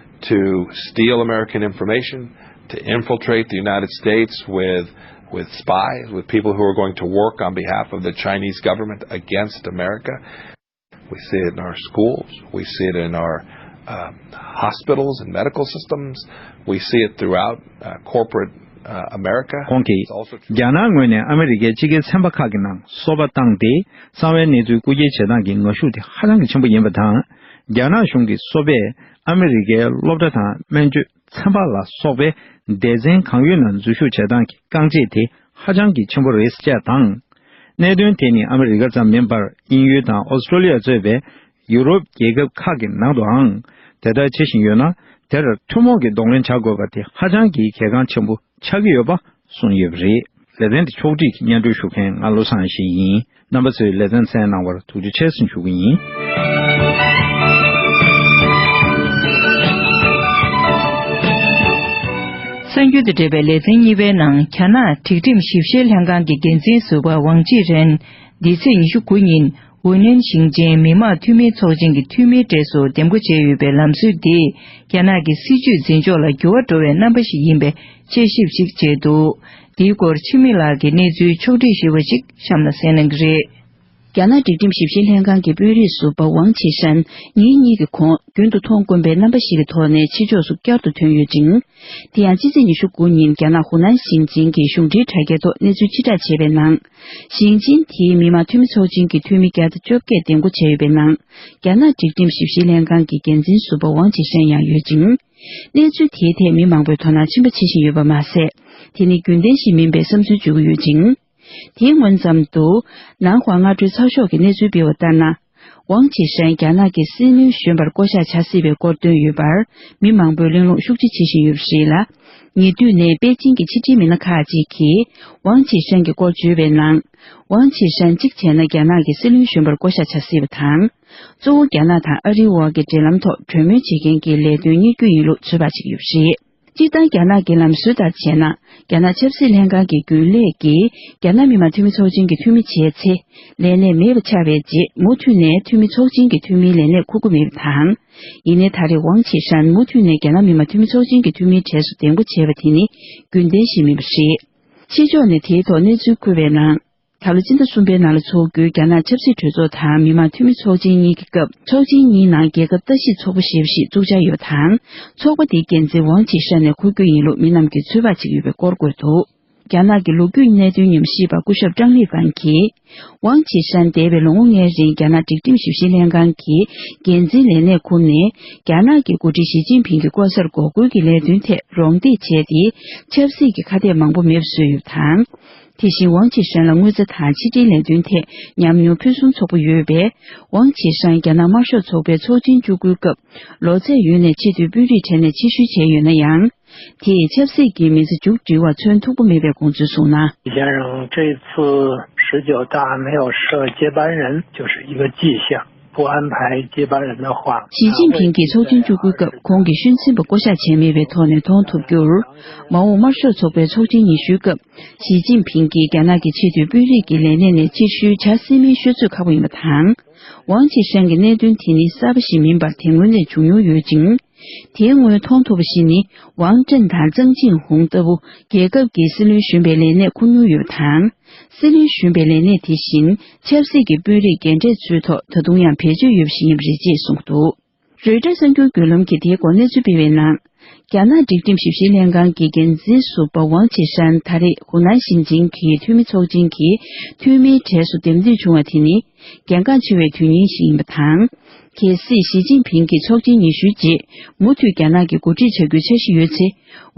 to steal American information, to infiltrate the United States with with spies, with people who are going to work on behalf of the Chinese government against America. We see it in our schools. We see it in our um, hospitals and medical systems. We see it throughout uh, corporate uh, America. ཁོང་གིས། It's also true. རྒྱ་ནག་ངོས་ནས་ཨ་མི་རི་ཀའི་ཕྱི་རྒྱལ་ཚན་པ་ཁག་གི་ནང་སོ་པ་བཏང་སྟེ། གསང་བའི་གནས་ཚུལ་རྐུ་འཁྱེར་བྱེད་སྟངས་ཀྱི་ངར་ཤུགས་དེ་ཧ་ཅང་གི་ཆེན་པོ་ཡིན་པ་དང་། རྒྱ་ནག་གཞུང་གི་སོ་པས་ཨ་མི་རི་ཀའི་སློབ་གྲྭ་དང་སྨན་བཅོས་ཚན་པ་ལ་སོགས་པའི་སྡེ་ཚན་གང་ཡོད་ནང་འཛུལ་ཞུགས་བྱེད་སྟངས་ཀྱི་རྐང་རྗེས་དེ་ཧ་ཅང་གི་ཆེན་པོ་རེད་ཅེས་དང་། གནད་དོན་དེ་ནི་ཨ་མི་རི་ཀ་ཙམ་མིན་པར། དབྱིན་ཡུལ་དང་ཨོ་སི་ཀྲོ་ལི་ཡ་གཙོས་པའི་ཡུ་རོབ་རྒྱལ་ཁབ་ཁག་གི་ནང་དུའང་དེ་ལྟར་བྱེད་བཞིན་ཡོད་ན། དེར་ཐུན་མོང་གི་གདོང་ལེན་བྱ་དགོས་པ་དེ་ཧ་ཅང་གི་གལ་འགངས་ཆེན་པོ་ཆགས་ཀྱི་ཡོད་པ་གསུངས་ཡོད་པ་རེད། ལེ་ཚན་འདི་ཕྱོགས་སྒྲིག་གིས་སྙན་སྒྲོན་ཞུ་མཁན་ང་བློ་བཟང་ཡེ་ཤེས་ཡིན། རྣམ་པ་ཚོས་ལེ་ཚན་གསན་གནང་བར་ཐུགས་རྗེ་ཆེ་ཞུ་གི་ཡིན། གསར་འགྱུར་དང་འབྲེལ་བའི་ལེ་ཚན་གཉིས་པའི་ནང་། རྒྱ་ནག་སྒྲིག་ཁྲིམས་ཞིབ་བཤེར་ལྷན་ཁང་གི་འགན་འཛིན་ཟུར་པ་ཝང་ཆི་ཧྲན་འདི་ཚེས་ཉི་ཤུ་དགུ་ཉིན་ཝུ་ནན་ཞིང་ཆེན་མི་དམངས་འཐུས་མིའི་ཚོགས་ཆེན་གྱི་འཐུས་མིའི་གྲས་སུ་འདེམས་བསྐོ་བྱས་ཡོད་པའི་ལམ་སྲོལ་དེས་རྒྱ་ནག་གི་སྲིད་བྱུས་འཛིན་ཕྱོགས་ལ་འགྱུར་བ་འགྲོ་བའི་རྣམ་པ་ཞིག་ཡིན་པའི་དཔྱད་ཞིབ་ཞིག་བྱས་འདུག་འདིའི་སྐོར་འཆི་མེད་ལགས་ཀྱིས་གནས་ཚུལ་ཕྱོགས་བསྒྲིགས་ཞུས་པ་ཞིག་གཤམ་ལ་གསན་གནང་གི་རེད། རྒྱ་ནག་སྒྲིག་ཁྲིམས་ཞིབ་བཤེར་ལྷན་ཁང་གི་དཔོན་རིགས་ཟུར་པ་ཝང་ཆི་ཧྲན་ཉིན་གཉིས་ཀྱི་གོང་རྒྱུན་དུ་མཐོང་དཀོན་པའི་རྣམ་པ་ཞིག་གི་ཐོག་ནས་ཕྱི་ཕྱོགས་སུ་བསྐྱར་དུ་ཐོན་ཡོད་ཅིང་། དེ་ཡང་ཕྱི་ཚེས་ཉི་ཤུ་དགུ་ཉིན་རྒྱ་ནག་ཧུ་ནན་ཞིང་ཆེན་གྱི་གཞུང་འབྲེལ་དྲ་རྒྱའི་ཐོག་གནས་ཚུལ་ཕྱིར་བསྒྲགས་བྱས་པའི་ནང་། ཞིང་ཆེན་དེའི་མི་དམངས་འཐུས་མི་ཚོགས་ཆེན་གྱི་འཐུས་མི་བརྒྱ་དང་བཅོ་བརྒྱད་འདེམས་བསྐོ་བྱས་ཡོད་པའི་ནང་། རྒྱ་ནག་སྒྲིག་ཁྲིམས་ཞིབ་བཤེར་ལྷན་ཁང་གི་འགན་འཛིན་ཟུར་པ་ཝང་ཆི་ཧྲན་ཡང་ཡོད་ཅིང་། གནས་ཚུལ་དེའི་ཐད་མི་མང་པོས་དོ་སྣང་ཆེན་པོ་བྱེད་བཞིན་ཡོད་པ་མ་ཟད། དེ་ནི་རྒྱུན་ལྡན་ཞིག་མིན་པའི་བསམ་ཚུལ་བརྗོད་ཀྱི་ཡོད་ཅིང་། དེའི་སྔོན་ཙམ་དུ། ནང་ཧྭ་སྔ་དྲོའི་ཚགས་ཤོག་གིས་གནས་ཚུལ་སྤེལ་བ་ལྟར་ན། ཝང་ཆི་ཧྲན་རྒྱ་ནག་གི་སྲིད་བློན་གཞོན་པར་བསྐོ་གཞག་བྱ་སྲིད་པའི་སྐོར་བཏོན་ཡོད་པར། མི་མང་པོས་གླེང་སློང་ཤུགས་ཆེ་བྱེད་བཞིན་ཡོད་པ་རེད་ལ། ཉེ་དུས་ནས་པེ་ཅིང་གི་ཕྱི་འབྲེལ་མི་སྣ་ཁག་ཅིག་གིས། ཝང་ཆི་ཧྲན་གྱི་སྐོར་བརྗོད་པའི་ནང་། ཝང་ཆི་ཧྲན་གཅིག་བྱས་ན་རྒྱ་ནག་གི་སྲིད་བློན་གཞོན་པར་བསྐོ་གཞག་བྱ་སྲིད་པ་དང་། གཙོ་བོ་རྒྱ་ནག་དང་ཨ་རིའི་དབར་གྱི་འབྲེལ་ལམ་ཐོག་གྲོས་མོལ་བྱེད་མཁན་གྱི་ལས་དོན་གཉེར་རྒྱུ་ཡིན་ལུགས་ཚོད་དཔག་བྱེད་ཀྱི་ཡོད་པ་རེད། སྤྱིར་བཏང་རྒྱ་ནག་གི་ལམ་སྲོལ་ལྟར་བྱས་ན། རྒྱ་ནག་ཆབ་སྲིད་ལྷན་ཁང་གི་རྒྱུན་ལས་ཀྱིས་རྒྱ་ནག་མི་དམངས་འཐུས་མི་ཚོགས་ཆེན་གྱི་འཐུས་མི་བྱས་ཚེ། ལས་གནས་མེད་པ་ཆགས་པའི་རྗེས་མུ་མཐུད་ནས་འཐུས་མི་ཚོགས་ཆེན་གྱི་འཐུས་མིའི་ལས་གནས་འཁུར་གྱི་མེད་པ་དང་། ཡིན་ནའི་ད་རེས་ཝང་ཆི་ཧྲན་མུ་མཐུད་ནས་རྒྱ་ནག་མི་དམངས་འཐུས་མི་ཚོགས་ཆེན་གྱི་འཐུས་མིའི་གྲས་སུ་འདེམས་བསྐོ་བྱས་པ་དེ་ནི་རྒྱུན་ལྡན་ཞིག་མིན་པ་རེད། ཕྱི་ཕྱོགས་ནས་དེའི་ཐོག་གནས་ཚུལ་བསྐུར་བའི་ནང་། ད་ལོ་སྤྱི་ཟླ་གསུམ་པའི་ནང་ལ་འཚོགས་རྒྱུའི་རྒྱ་ནག་ཆབ་སྲིད་གྲོས་ཚོགས་དང་མི་དམངས་འཐུས་མི་ཚོགས་ཆེན་གཉིས་ཀྱི་སྐབས་ཚོགས་ཆེན་གཉིས་ནང་རྒྱལ་ཁབ་ལྟ་ཞིབ་ཚོགས་པ་ཞེས་པ་ཞིག་བཙུགས་འཆར་ཡོད་པ་དང་། ཚོགས་པ་དེའི་འགན་འཛིན་ཝང་ཆི་ཧྲན་ནས་འཁུར་རྒྱུ་ཡིན་ལུགས་མི་རྣམས་ཀྱིས་ཚོད་དཔག་བྱེད་ཀྱི་ཡོད་པའི་སྐོར་བཀོད་འདུག་རྒྱ་ནག་གི་ལོ་རྒྱུས་གནད་དོན་ཉམས་ཞིབ་པ་སྐུ་ཞབས་ཀྲང་ལི་ཧྥན་གྱིས། ཝང་ཆི་ཧྲན་འདས་པའི་ལོ་ངོ་ལྔའི་རིང་རྒྱ་ནག་སྒྲིག་ཁྲིམས་ཞིབ་བཤེར་ལྷན་ཁང་གི་འགན་འཛིན་ལས་གནས་འཁུར་ནས། རྒྱ་ནག་གི་འགོ་ཁྲིད་ཞི་ཅིན་ཕིང་གི་ལྐོག་ཟ་འགོག་རྒོལ་གྱི་ལས་དོན་ཐད་རོགས་འདེགས་བྱས་ཏེ། ཆབ་སྲིད་ཀྱི་ཁ་གཏད་མང་པོ་མེད་པ་བཟོས་ཡོད་པ་དང་། དེ་བཞིན་ཝང་ཆི་ཧྲན་ལ་དངུལ་རྩ་དང་ཕྱི་འབྲེལ་ལས་དོན་ཐད་ཉམས་མྱོང་ཕུན་སུམ་ཚོགས་པོ་ཡོད་པས། ཝང་ཆི་ཧྲན་རྒྱ་ནག་དམར་ཤོག་ཚོགས་པའི་ཚོགས་ཆེན་བཅུ་དགུའི་སྐབས་ལོ་ཚད་ཡོལ་ནས་ཆེས་མཐོའི་དཔོན་རིགས་གྲས་ནས་ཕྱིར་བཤོལ་བྱས་ཡོད་ན་ཡང་། དེས་ཆབ་སྲིད་ཀྱི་མི་ཚེ་མཇུག་སྒྲིལ་བར་མཚོན་ཐུབ་པ་མེད་པའི་དགོངས་ཚུལ་གསུངས་ན། 李先生这次十九大没有设接班人，就是一个迹象。不安排接班人的话， ཞི་ཅིན་ཕིང་གིས་ཚོགས་ཆེན་བཅུ་དགུའི་སྐབས་ཁོང་གི་ཤུལ་འཛིན་པ་བསྐོ་གཞག་བྱས་མེད་པའི་ཐོག་ནས་མཐོང་ཐུབ་རྒྱུར། མ་འོངས་དམར་ཤོག་ཚོགས་པའི་ཚོགས་ཆེན་ཉི་ཤུའི་སྐབས་ཞི་ཅིན་ཕིང་གིས་རྒྱ་ནག་གི་ཆེས་མཐོའི་དཔོན་རིགས་ཀྱི་ལས་གནས་ནས་ཕྱིར་བཤོལ་བྱ་སྲིད་མིན་ཤོད་ཚོད་ཁག་པོ་ཡིན་པ་དང་། ཝང་ཆི་ཧྲན་གྱི་གནད་དོན་དེ་ནི་གསར་པ་ཞིག་མིན་པར་དེ་སྔོན་ནས་བྱུང་མྱོང་ཡོད་ཅིང་། དེའི་སྔོན་མཐོང་ཐུབ་པ་ཞིག་ནི། ཝང་ཀྲེན་དང་ཙང་ཅིན་ཧུང་ལྟ་བུ་རྒྱལ་ཁབ་ཀྱི་སྲིད་བློན་གཞོན་པའི་ལས་གནས་འཁུར་མྱོང་ཡོད་པ་དང་། སྲིད་བློན་གཞོན་པའི་ལས་གནས་དེ་བཞིན་ཆབ་སྲིད་ཀྱི་དཔོན་རིགས་རྒན་གྲས་ཚོའི་ཐོག་ད་དུང་ཡང་བེད་སྤྱོད་ཡོད་པ་ཞིག་ཡིན་པ་རེད་ཅེས་གསུངས་འདུག་རོའི་ཊར་གསར་འགྱུར་བརྒྱུད་ལམ་གྱིས་དེའི་སྐོར་གནས་ཚུལ་སྤེལ་བའི་ནང་། རྒྱ་ནག་སྒྲིག་ཁྲིམས་ཞིབ་བཤེར་ལྷན་ཁང་གི་འགན་འཛིན་ཟུར་པ་ཝང་ཆི་ཧྲན་ད་རེས་ཧུ་ནན་ཞིང་ཆེན་གྱི་འཐུས་མི་ཚོགས་ཆེན་གྱི་འཐུས་མིའི་གྲས་སུ་འདེམས་ཐོན་བྱུང་བ་དེ་ནི། གལ་འགངས་ཆེ་བའི་དོན་སྙིང་ཞིག་ཡིན་པ་དང་། གལ་སྲིད་ཞི་ཅིན་ཕིང་གིས་ཚོགས་ཆེན་ཉི་ཤུའི་རྗེས་མུ་མཐུད་རྒྱ་ནག་གི་འགོ་ཁྲིད་བྱ་རྒྱུའི་འཆར་གཞི་ཡོད་ཚེ།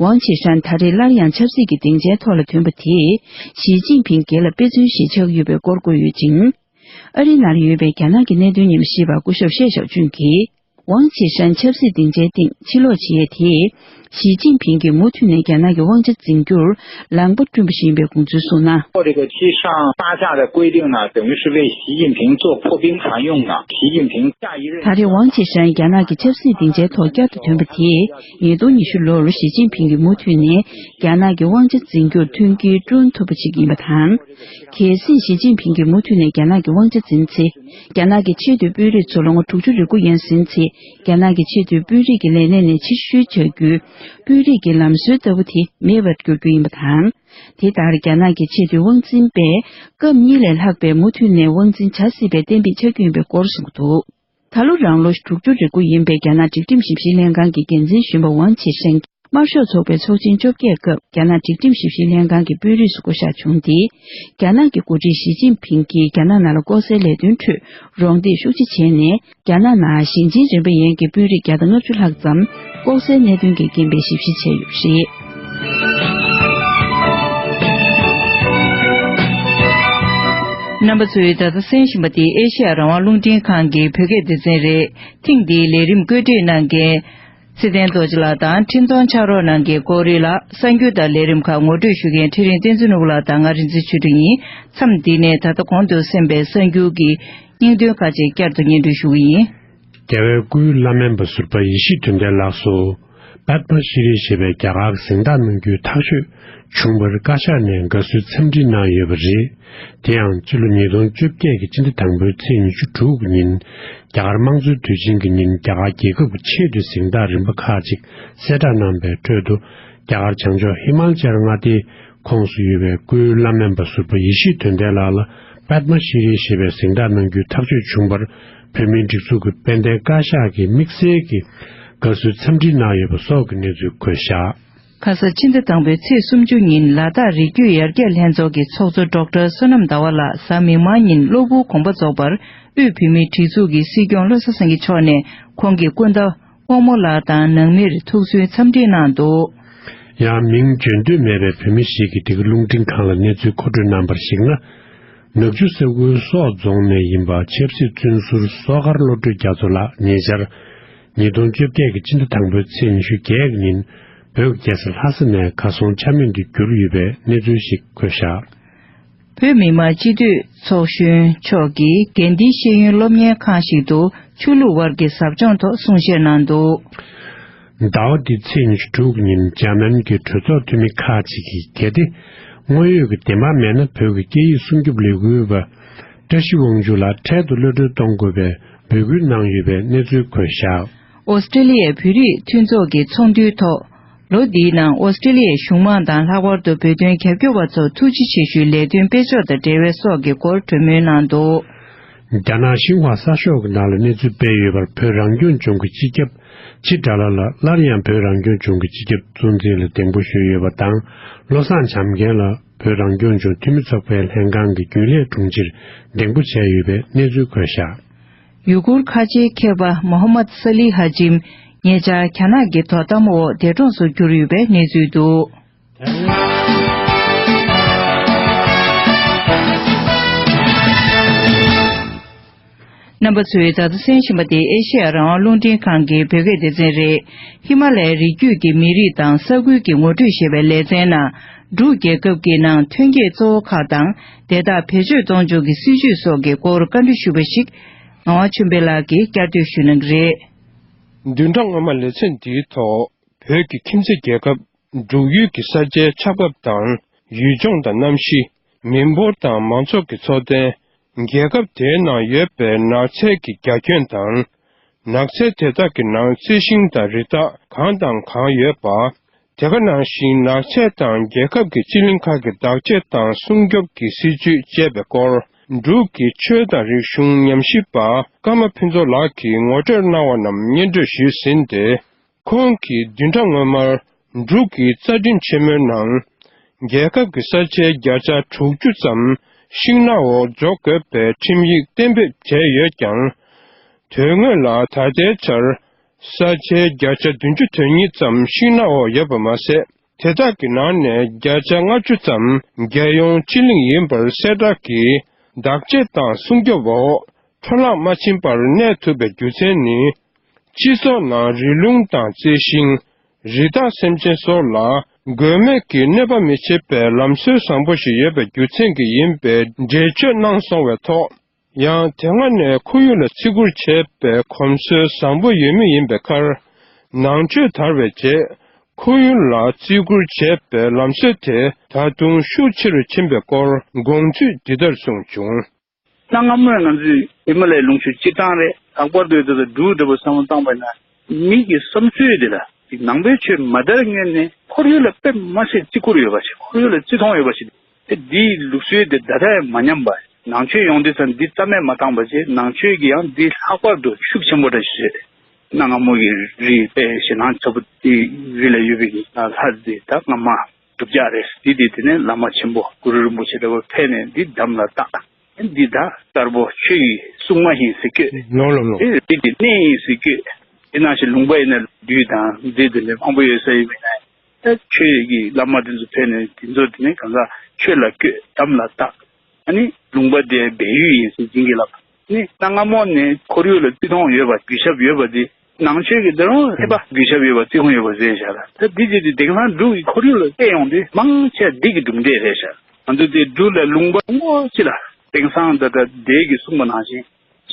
ཝང་ཆི་ཧྲན་ད་རེས་སླར་ཡང་ཆབ་སྲིད་ཀྱི་སྡིངས་ཆའི་ཐོག་ལ་ཐོན་པ་དེས་ཞི་ཅིན་ཕིང་སྒེར་ལ་དཔེ་མཚོན་ཞིག་ཆགས་ཡོད་པའི་སྐོར་བཀོད་ཡོད་ཅིང་། ཨ་རིའི་ནང་ལ་ཡོད་པའི་རྒྱ་ནག་གི་གནད་དོན་ཉམས་ཞིབ་པ་སྐུ་ཞབས་ཤེ་ཞའོ་ཅུན་གྱིས། ཝང་ཆི་ཧྲན་ཆབ་སྲིད་སྡིངས་ཆའི་སྟེང་ཕྱིར་ལོག་བྱེད་ཡས་དེས། ཞི་ཅིན་ཕིང་གིས་མུ་མཐུད་ནས་རྒྱ་ནག་གི་དབང་ཆ་འཛིན་རྒྱུར་ལངས་པ་བསྐྲུན་པ་ཞིག་ཡིན་པའི་དགོངས་ཚུལ་གསུངས་ན། 这个七上八下的规定呢，等于是为习近平做破冰常用呢。习近平下一任 ད་རེས་ཝང་ཆི་ཧྲན་རྒྱ་ནག་གི་ཆབ་སྲིད་སྡིངས་ཆའི་ཐོག་བསྐྱར་དུ་ཐོན་པ་དེས། ཉིས་སྟོང་ཉི་ཤུ་ལོར་ཞི་ཅིན་ཕིང་གིས་མུ་མཐུད་ནས་རྒྱ་ནག་གི་དབང་ཆ་འཛིན་རྒྱུར་མཐུན་རྐྱེན་བསྐྲུན་ཐུབ་པ་ཞིག་ཡིན་པ་དང་། གལ་སྲིད་ཞི་ཅིན་ཕིང་གིས་མུ་མཐུད་ནས་རྒྱ་ནག་གི་དབང་ཆ་འཛིན་ཚེ། རྒྱ་ནག་གི་ཆེས་མཐོའི་དཔོན་རིགས་ཚོ་ལོ་ངོ་དྲུག་ཅུ་རེ་དགུ་ཡན་ཟིན་ཚེ། རྒྱ་ནག་གི་ཆེས་མཐོའི་དཔོན་རིགས་ཀྱི་ལས་གནས་ནས་ཕྱིར་བཤོལ་བྱ་རྒྱུའི་ དཔོན་རིགས་ཀྱི་ལམ་སྲོལ་ལྟ་བུ་དེ་མེད་པར་འགྱུར་རྒྱུ་ཡིན་པ་དང་། དེ་ལྟར་རྒྱ་ནག་གི་ཆེས་མཐོའི་དབང་འཛིན་པས་སྐབས་གཉིས་ལས་ལྷག་པའི་མུ་མཐུད་ནས་དབང་འཛིན་བྱ་སྲིད་པའི་གཏན་འབེབས་ཆགས་ཀྱི་ཡོད་པའི་སྐོར་གསུངས་འདུག་ད་ལོ་རང་ལོ་དྲུག་ཅུ་རེ་དགུ་ཡིན་པའི་རྒྱ་ནག་སྒྲིག་ཁྲིམས་ཞིབ་བཤེར་ལྷན་ཁང་གི་འགན་འཛིན་གཞོན་པ་ཝང་ཆི་ཧྲེང་། དམར་ཤོག་ཚོགས་པའི་ཚོགས་ཆེན་བཅོ་བརྒྱད་སྐབས་རྒྱ་ནག་སྒྲིག་ཁྲིམས་ཞིབ་བཤེར་ལྷན་ཁང་གི་དཔོན་རིགས་སུ་བསྐོ་གཞག་བྱུང་སྟེ། རྒྱ་ནག་གི་འགོ་ཁྲིད་ཞི་ཅིན་ཕིང་གིས་རྒྱ་ནག་ནང་ལ་ལྐོག་ཟའི་ལས་དོན་ཁྲོད་རོགས་འདེགས་ཤུགས་ཆེ་བྱས་ནས། རྒྱ་ནག་ནང་ཞིང་ཆེན་རིམ་པ་ཡན་གྱི་དཔོན་རིགས་བརྒྱ་དང་ལྔ་བཅུ་ལྷག་ཙམ་ལྐོག་ཟའི་གནད་དོན་གྱི་རྐྱེན་པས་ཞིབ་བཤེར་བྱས་ཡོད་པ་རེད། རྣམ་པ་ཚོས་ད་ལྟ་གསན་བཞིན་པ་དེ་ཨེ་ཤེ་ཡ་རང་དབང་རླུང་འཕྲིན་ཁང་གི་བོད་སྐད་སྡེ་ཚན་རེད། ཐེངས་འདིའི་ལས་རིམ་བཀོད་སྒྲིག་གནང་མཁན། ཚེ་བརྟན་རྡོ་རྗེ་ལགས་དང་འཕྲིན་གཏོང་ཕྱག་རོགས་གནང་མཁན་ཀོ་རི་ལགས། གསར་འགྱུར་དང་ལས་རིམ་ཁག་ངོ་སྤྲོད་ཞུ་མཁན་ཁྲི་རིང་བསྟན་འཛིན་ནོར་བུ་ལགས་དང་ང་རིག་འཛིན་ཆོས་སྒྲོན་ཡིན། མཚམས་འདི་ནས་ད་ལྟ་གོང་དུ་གསན་པའི་གསར་འགྱུར་གྱི་སྙིང་དོན་ཁག་ཅིག་བསྐྱར་དུ་སྙན་སྒྲོན་ཞུ་གི་ཡིན། རྒྱལ་བའི་སྐུའི་བླ་སྨན་པ་ཟུར་པ་ཡེ་ཤེས་དོན་ལྡན་ལགས་སུ། པདྨ་ཤྲི་ཞེས་པའི་རྒྱ་གར་གཟེངས་རྟགས་གནང་རྒྱུའི་ཐག་གཅོད་བྱུང་བར་བཀའ་ཤག་ནས་དགའ་བསུའི་འཚམས་འདྲི་གནང་ཡོད་པ་རེད། དེ་ཡང་ཕྱི་ལོ་ཉིས་སྟོང་བཅོ་བརྒྱད་ཀྱི་སྤྱི་ཟླ་དང་པོའི་ཚེས་ཉི་ཤུ་དྲུག་ཉིན་རྒྱ་གར་དམངས་གཙོའི་དུས་ཆེན་གྱི་ཉིན་རྒྱ་གར་རྒྱལ་ཁབ་ཀྱི་ཆེས་མཐོའི་གཟེངས་རྟགས་རིམ་པ་ཁག་ཅིག་གསལ་བསྒྲགས་གནང་པའི་ཁྲོད་དུ། རྒྱ་གར་བྱང་ཕྱོགས་ཧི་མ་ཅལ་མངའ་སྡེའི་ཁོངས་སུ་ཡོད་པའི་སྐུའི་བླ་སྨན་པ་ཟུར་པ་ཡེ་ཤེས་དོན་ལྡན་ལགས་ལ་པདྨ་ཤྲི་ཞེས་པའི་གཟེངས་རྟགས་གནང་རྒྱུའི་ཐག་གཅོད་བྱུང་བར། བོད་མིའི་སྒྲིག་འཛུགས་ཀྱི་དཔལ་ལྡན་བཀའ་ཤག་གིས་དམིགས་བསལ་གྱི་དགའ་བསུའི་འཚམས་འདྲི་གནང་ཡོད་པ་སོགས་ཀྱི་གནས་ཚུལ་འཁོད་བཞག་ཁ་ས་ཕྱི་ཟླ་དང་པོའི་ཚེས་སུམ་ཅུ་ཉིན་ལ་དྭགས་རིགས་རྒྱུད་ཡར་རྒྱས་ལྷན་ཚོགས་ཀྱི་ཚོགས་གཙོ་ཌོག་ཊར་བསོད་ནམས་ཟླ་བ་ལགས་གཟའ་མིག་དམར་ཉིན་གློ་བུར་དགོངས་པ་རྫོགས་པར། དབུས་བོད་མིའི་སྒྲིག་འཛུགས་ཀྱི་སྲིད་སྐྱོང་བློ་བཟང་སེང་གེ་མཆོག་ནས་ཁོང་གི་སྐུ་ཟླ་དབང་མོ་ལགས་དང་ནང་མིར་ཐུགས་གསོའི་འཚམས་འདྲི་གནང་འདུག་ཡང་མིང་བརྗོད་འདོད་མེད་པའི་བོད་མི་ཞིག་གིས་འདི་ག་རླུང་འཕྲིན་ཁང་ལ་གནས་ཚུལ་མཁོ་སྤྲོད་གནང་བར་གཞིགས་ན། ནག་ཆུ་ས་ཁུལ་སོག་རྫོང་ནས་ཡིན་པ་ཆབ་སྲིད་བཙོན་ཟུར་བསོད་དཀར་བློ་གྲོས་རྒྱ་མཚོ་ལགས་ཉེ་ཆར། ཉིས་སྟོང་བཅོ་བརྒྱད་ཀྱི་ཕྱི་ཟླ་དང་པོའི་ཚེས་ཉི་ཤུ་བརྒྱད་ཉིན་བོད་ཀྱི་རྒྱལ་ས་ལྷ་ས་ནས་གར་སོང་ཆ་མེད་དུ་གྱུར་ཡོད་པའི་གནས་ཚུལ་ཞིག་འཁོད་བཞག་བོད་མི་མང་སྤྱི་འཐུས་ཚོགས་གཞོན་མཆོག་གིས་དགེ་ལྡན་ཤེས་ཡོན་སློབ་གཉེར་ཁང་ཞིག་ཏུ་ཆོས་ལུགས་དབར་གྱི་ཟབ་སྦྱོང་ཐོག་གསུང་བཤད་གནང་འདུག་ཟླ་བ་འདིའི་ཚེས་ཉི་ཤུ་དྲུག་ཉིན་འཇར་མན་གྱི་གྲོས་ཚོགས་འཐུས་མི་ཁག་ཅིག་གིས་གལ་ཏེ་དངོས་ཡོད་ཀྱི་བདེན་དཔང་མེད་ན་བོད་ཀྱི་སྐད་ཡིག་སྲུང་སྐྱོབ་ལས་འགུལ་བ་བཀྲ་ཤིས་དབང་ཕྱུག་ལ་འཕྲལ་དུ་གློད་གྲོལ་གཏོང་དགོས་པའི་འབོད་སྐུལ་གནང་ཡོད་པའི་གནས་ཚུལ་འཁོད་བཞག་ཨོ་སི་ཀྲེ་ལི་ཡའི་བོད་རིགས་མཐུན་ཚོགས་ཀྱི་ཚོགས་འདུའི་ཐོག་ལོ་འདིའི་ནང་ཨོ་སི་ཀྲེ་ལི་ཡའི་གཞུང་མང་དང་ལྷག་པར་དུ་བོད་དོན་རྒྱབ་སྐྱོར་བ་ཚོར་ཐུགས་རྗེ་ཆེ་ཞུའི་ལས་དོན་སྤེལ་ཕྱོགས་དང་འབྲེལ་བའི་སོགས་ཀྱི་སྐོར་གྲོས་མོལ་གནང་འདུག་རྒྱ་ནག་ཤིན་ཧྭ་གསར་ཤོག་གི་ནང་ལ་གནས་ཚུལ་སྤེལ་ཡོད་པར། བོད་རང་སྐྱོང་ལྗོངས་ཀྱི་སྤྱི་ཁྱབ་ཕྱི་དགྲ་ལྷ་ལགས་སླར་ཡང་བོད་རང་སྐྱོང་ལྗོངས་ཀྱི་སྤྱི་ཁྱབ་གཙོ་འཛིན་ལ་གདན་འབོད་ཞུས་ཡོད་པ་དང་། བློ་བཟང་བྱམས་མཁན་ལ་བོད་རང་སྐྱོང་ལྗོངས་འཐུས་མི་ཚོགས་པའི་ལྷན་ཁང་གི་རྒྱུན་ལས་དྲུང་ཆེར་གདན་འབོད་བྱས་ཡོད་པའི་གནས་ཚུལ་འཁོད་བཞག་ཡུ་གུར་ཁ་ཆེའི་མཁས་པ་མོ་ཧམ་མད་སཱ་ལི་ཧ་ཇིམ་ཉེ་ཆར་རྒྱ་ནག་གི་དོ་དམ་འོག་འདས་གྲོངས་སུ་གྱུར་ཡོད་པའི་གནས་ཚུལ་འདུག་རྣམ་པ་ཚོས་ད་ལྟ་གསན་བཞིན་པ་དེ་ཨེ་ཤེ་ཡ་རང་དབང་རླུང་འཕྲིན་ཁང་གི་བོད་སྐད་སྡེ་ཚན་རེད། ཧི་མ་ལ་ཡའི་རི་རྒྱུད་ཀྱི་མི་རིགས་དང་ས་ཁུལ་གྱི་ངོ་སྤྲོད་ཞེས་པའི་ལེ་ཚན་ནང་། འབྲུག་རྒྱལ་ཁབ་ཀྱི་ནང་ཐོན་སྐྱེད་གཙོ་བོ་ཁག་དང་། དེ་དག་བེད་སྤྱོད་གཏོང་ཕྱོགས་ཀྱི་སྲིད་བྱུས་སོགས་ཀྱི་སྐོར་བཀའ་འདྲི་ཞུས་པ་ཞིག་ངག་དབང་ཆོས་འཕེལ་ལགས་ཀྱིས་བསྐྱར་ཟློས་ཞུ་གནང་གི་རེད། བདུན་ཕྲག་སྔོན་མ་ལེ་ཚན་འདིའི་ཐོག་བོད་ཀྱི་ཁྱིམ་མཚེས་རྒྱལ་ཁབ་འབྲུག་ཡུལ་གྱི་ས་ཆའི་ཆགས་བབ་དང་། ཡུལ་ལྗོངས་དང་གནམ་གཤིས། མི་འབོར་དང་མང་ཚོགས་ཀྱི་འཚོ་རྟེན། རྒྱལ་ཁབ་དེའི་ནང་ཡོད་པའི་ནགས་ཚལ་གྱི་རྒྱ་ཁྱོན་དང་། ནགས་ཚལ་དེ་དག་གི་ནང་རྩི་ཤིང་དང་རི་དྭགས་གང་དང་གང་ཡོད་པ། དེ་ག་ནང་བཞིན་ནགས་ཚལ་དང་རྒྱལ་ཁབ་ཀྱི་སྤྱི་གླིང་ཁག་གི་བདག་གཅེས་དང་སྲུང་སྐྱོབ་ཀྱི་སྲིད་བྱུས་བཅས་པའི་སྐོར། འབྲུག་གི་ཆོས་དང་རིག་གཞུང་ཉམས་ཞིབ་པ་ཀརྨ་ཕུན་ཚོགས་ལགས་ཀྱིས་ངོ་སྤྲོད་གནང་བ་རྣམས་སྙན་སྒྲོན་ཞུས་ཟིན་ཏེ། ཁོང་གིས་བདུན་ཕྲག་སྔོན་མར་འབྲུག་གི་རྩ་ཁྲིམས་ཆེན་མོའི་ནང་། རྒྱལ་ཁབ་ཀྱི་ས་ཆའི་བརྒྱ་ཆ་དྲུག་ཅུ་ཙམ་ཤིང་ནགས་འོག་འཇོག་དགོས་པའི་ཁྲིམས་ཡིག་གཏན་འབེབས་བྱས་ཡོད་ཀྱང་། དོན་དངོས་ལ་ད་ལྟའི་ཆར་ས་ཆའི་བརྒྱ་ཆ་བདུན་ཅུ་དོན་གཉིས་ཙམ་ཤིང་ནགས་འོག་ཡོད་པ་མ་ཟད། དེ་དག་གི་ནང་ནས་བརྒྱ་ཆ་ལྔ་བཅུ་ཙམ་རྒྱལ་ཡོངས་སྤྱི་གླིང་ཡིན་པར་གསལ་བསྒྲགས་ཀྱིས་བདག་གཅེས་དང་སྲུང་སྐྱོབ་འོག་འཕྲོ་བརླག་མ་ཕྱིན་པར་གནས་ཐུབ་པའི་རྒྱུ་མཚན་ནི། སྤྱི་ཚོགས་ནང་རི་ཀླུང་དང་རྩི་ཤིང་། རི་དྭགས་སེམས་ཅན་སོགས་ལ་དགོས་མེད་ཀྱི་གནོད་པ་མི་བྱེད་པའི་ལམ་སྲོལ་བཟང་པོ་ཞིག་ཡོད་པའི་རྒྱུ་མཚན་གྱིས་ཡིན་པའི་འགྲེལ་བརྗོད་གནང་སོང་བའི་ཐོག། ཡང་དེ་སྔ་ནས་ཁོར་ཡུག་ལ་བརྩི་བཀུར་བྱེད་པའི་གོམས་སྲོལ་བཟང་པོ་ཡོད་མུས་ཡིན་པའི་ཁར། ནང་ཆོས་དར་བའི་རྗེས། ཁོར་ཡུག་ལ་བརྩི་བཀུར་བྱེད་པའི་ལམ་སྲོལ་དེ་ད་དུང་ཤུགས་ཆེ་རུ་ཕྱིན་པའི་སྐོར་དགོངས་ཚུལ་འདི་ལྟར་གསུངས་བྱུང་། གནའ་སྔ་མོ་ནས་ང་ཚོས་ཧི་མ་ལ་ཡའི་ལུང་ཕྱོགས་སྤྱིར་བཏང་རེད། ལྷག་པར་དུ་ད་ལྟ་འབྲུག་འདྲ་པོ་བསམ་བློ་བཏང་པ་ཡིན་ན། མི་གི་བསམ་ཚུལ་དེ་ལ་ ཅིག་ནང་པའི་ཆོས་མ་དར་སྔོན་ནས་ཁོར་ཡུག་ལ་དཔེ་མ་སྲིད་བརྩི་བཀུར་ཡོད་པ་ཞིག་ཁོར་ཡུག་ལ་བརྩི་མཐོང་ཡོད་པ་ཞིག་དེ་འདིའི་ལུགས་སྲོལ་དེ་ད་ལྟ་ཡང་མ་ཉམས་པ། ནང་ཆོས་ཡོང་དུས་ཙམ་འདི་རྩ་མེད་མ་བཏང་པ་བྱས། ནང་ཆོས་ཀྱི་ཡང་འདི་ལྷག་པར་དུ་ཤུགས་ཆེན་པོ་འདྲ་ཞིག་རེད། གནའ་སྔ་མོ་གི་རིགས་དཔེ་ཞེད་སྣང་ཚ་པོ་དེ་རིགས་ལ་ཡོད་པའི་གི་ལྷ་དེ་ད་སྔ་མ་སྒྲུབ་བྱ་རེད། དེ་དེ་དེ་ནས་བླ་མ་ཆེན་པོ་གུ་རུ་རིན་པོ་ཆེ་འདྲ་བོ་ཕེབས་ནས་འདི་དམ་ལ་བཏགས། འདི་ད་དཀར་པོ་ཆོས་ཀྱི་སྲུང་མ་ཡིན་ཟེར་བཀོད། ལོང་ལོང་ལོང་། དེ་རིགས་ཀྱི་གནས་ཡིན་ཟེར་བཀོད། དེ་ནང་བཞིན་ལུང་པ་ཡིན་ན་བདུད་དང་མཛེ་དེ་འདྲ་མང་པོ་ཡོད་ས་ཡིན་མིན་ན། ད་ཆོས་ཀྱི་བླ་མ་དེ་ཚོ་ཕེབས་ནས་དེ་ཚོ་དེ་ནས་གང་ག་ཆོས་ལ་བཀོད་དམ་ལ་བཏགས། ཨ་ནི་ལུང་པ་དེ་སྦས་ཡུལ་ཡིན་ཟེར་བྱིན་གྱིས་བརླབས། ནི་གནའ་སྔ་མོ་ནས་ཁོར་ཡུག་ལ་བརྩི་མཐོང་ཡོད་པ་གུས་ཞབས་ཡོད་པ་དེ་ནང་ཆོས་ཀྱི་འདི་རང་ཧེ་པ་གུས་ཞབས་ཡོད་པ་བརྩི་མཐོང་ཡོད་པ་ཟེར་བཞག་ལ། ད་འདི་ཅི་དེ་དེང་སང་འབྲུག་གི་ཁོར་ཡུག་ལ་བལྟས་ཡོང་དུས་མང་ཆེ་འདི་གི་གྲུབ་འབྲས་རེད་ཤག་ང་ཚོ་དེ་འབྲུག་ལ་ལུང་པ་ངོ་ཅི་ལ་དེང་སང་ད་ལྟ་འདས་ཀྱི་གསུངས་པ་ནང་བཞིན་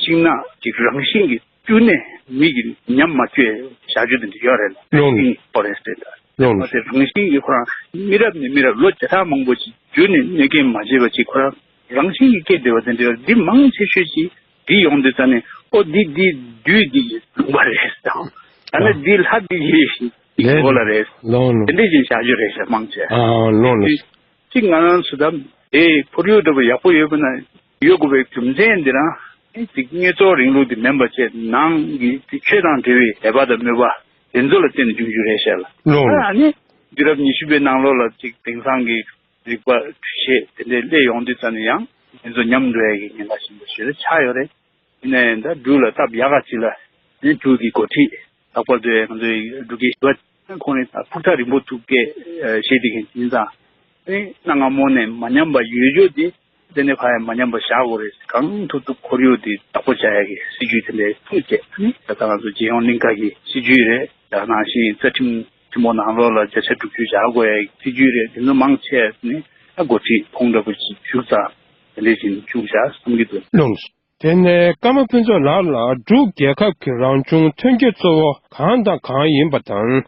ཤིང་ནགས་ཅིག་རང་བཞིན་གྱི་བཅུ་ནས་མི་གི་ཉམས་མ་བཅོས་བཞག་རྒྱུ་དེ་འདྲ་ཡོད་རེད་ལ། ལོང་ལོང་། ཤིང་ཕོ་རེ་སི་ཊི་རེད་ད། ལོང་ལོང་། ཨ་དེ་རང་བཞིན་གྱི་ཁོ་རང་མི་རབས་ནས་མི་རབས་ལོ་བརྒྱ་ཕྲག་མང་པོ་ཅིག་རྒྱུན་ནས་གནོད་སྐྱོན་མ་བྱས་པ་ཅིག་ཁོ་རང་རང་བཞིན་གྱིས་སྐྱེ་བསྡད་པ་དེ་འདྲ་ཡོད་རེད། འདི་མང་ཆེ་ཤོས་ཅིག་འདི་ཡོང་དུས་ཙ་ནས་ཨོ་འདི་འདི་བདུད་འདི་ཡི་ལུང་པ་རེད་དང་། ད་ནི་ཨ། འདི་ལྷ་འདི་ཡི་ཞིག་འདི་ལོ་ལ་རེད། ལོང་ལོང་། དེ་འདྲས་ཅིག་བྱ་རྒྱུ་རེད་ཤག་མང་ཆེ། ཨ་ལོང་ལོང་། གཅིག་ང་རང་ཚོ་ད་དེ་ཁོར་ཡུག་འདྲ་པོ་ཡག་པོ་ཡོད་པ་ན་ཡོད་དགོས་པའི་རྒྱུ་མཚན་འདི་རང་ཨེ་ཅིག་དངོས་གཙོ་རིང་ལུགས་འདི་མིན་པ་བྱས་ནང་གི་ཅིག་ཆོས་དང་འབྲེལ་བའི་དད་པ་དང་མོས་པ་དེ་ཚོ་ལ་བརྟེན་ནས་བྱུང་རྒྱུ་རེད་ཤག་ལ། ལོང་ལོང་། ཨ་ནི་དུས་རབས་ཉི་ཤུ་པའི་ནང་ལོགས་ལ་ཅིག་དེང་སང་གི་རིག་པ་འདུ་ཤེས་དེ་འདྲའི་སླེབས་ཡོང་དུས་ཙམ་ནས་ཡང་དེ་ཚོ་ཉམས་འགྲོ་ཡ་གི་ཉེན་ཁ་ཆེན་པོ་ཞེ་དྲག་ཆགས་ཡོད་རེད། ཡིན་ནའི་ད་འབྲུག་ལ་སྟབས་ཡག་ག་ཅིག་ལ་ནི་འབྲུག་གི་འགོ་ཁྲིད་ལྷག་པར་དུ་ང་ཚོའི་འབྲུག་རྒྱལ་བཞི་པ་ཁོང་ནི་ཕུགས་ཐག་རིང་པོ་ཐུག་སྐད་བཤད་བསྡད་མཁན་ཡིན་ཙང་། ཨེ་གནའ་སྔ་མོ་ནས་མ་ཉམས་པ་ཡོད་རྒྱུ་དེ་དེ་ནས་ཕར་ཡང་མ་ཉམས་པ་བཞག་དགོས་རེད། གང་ཐུབ་ཐུབ་ཁོར་ཡུག་དེ་བདག་པོ་བྱ་ཡ་གི་སྲིད་ཇུས་དེ་འདྲའི་ཐུགས་བཅད་ནི་ད་ལྟ་ང་ཚོ་རྒྱལ་ཡོངས་གླིང་ཁ་གི་སྲིད་ཇུས་རེད། ད་ནང་བཞིན་རྩ་ཁྲིམས་ཐུན་མོང་ནང་ལོགས་ལ་བརྒྱ་ཆ་དྲུག་ཅུ་བཞག་དགོས་ཡ་གི་སྲིད་ཇུས་རེད། དེ་ཚོ་མང་ཆེ་ནི་ཨ་འགོ་ཁྲིད་ཁོང་འདྲ་པོ་ཞིག་བཞུགས་ཙང་དེ་འདྲས་ཞིག་བྱུང་བཞག་བསམ་གྱི་འདུག་ལོང་། དེ་ནས་ཀརྨ་ཕུན་ཚོགས་ལགས་ལ་འབྲུག་རྒྱལ་ཁབ་ཀྱི་རང་བྱུང་ཐོན་སྐྱེད་གཙོ་བོ་གང་དང་གང་ཡིན་པ་དང་།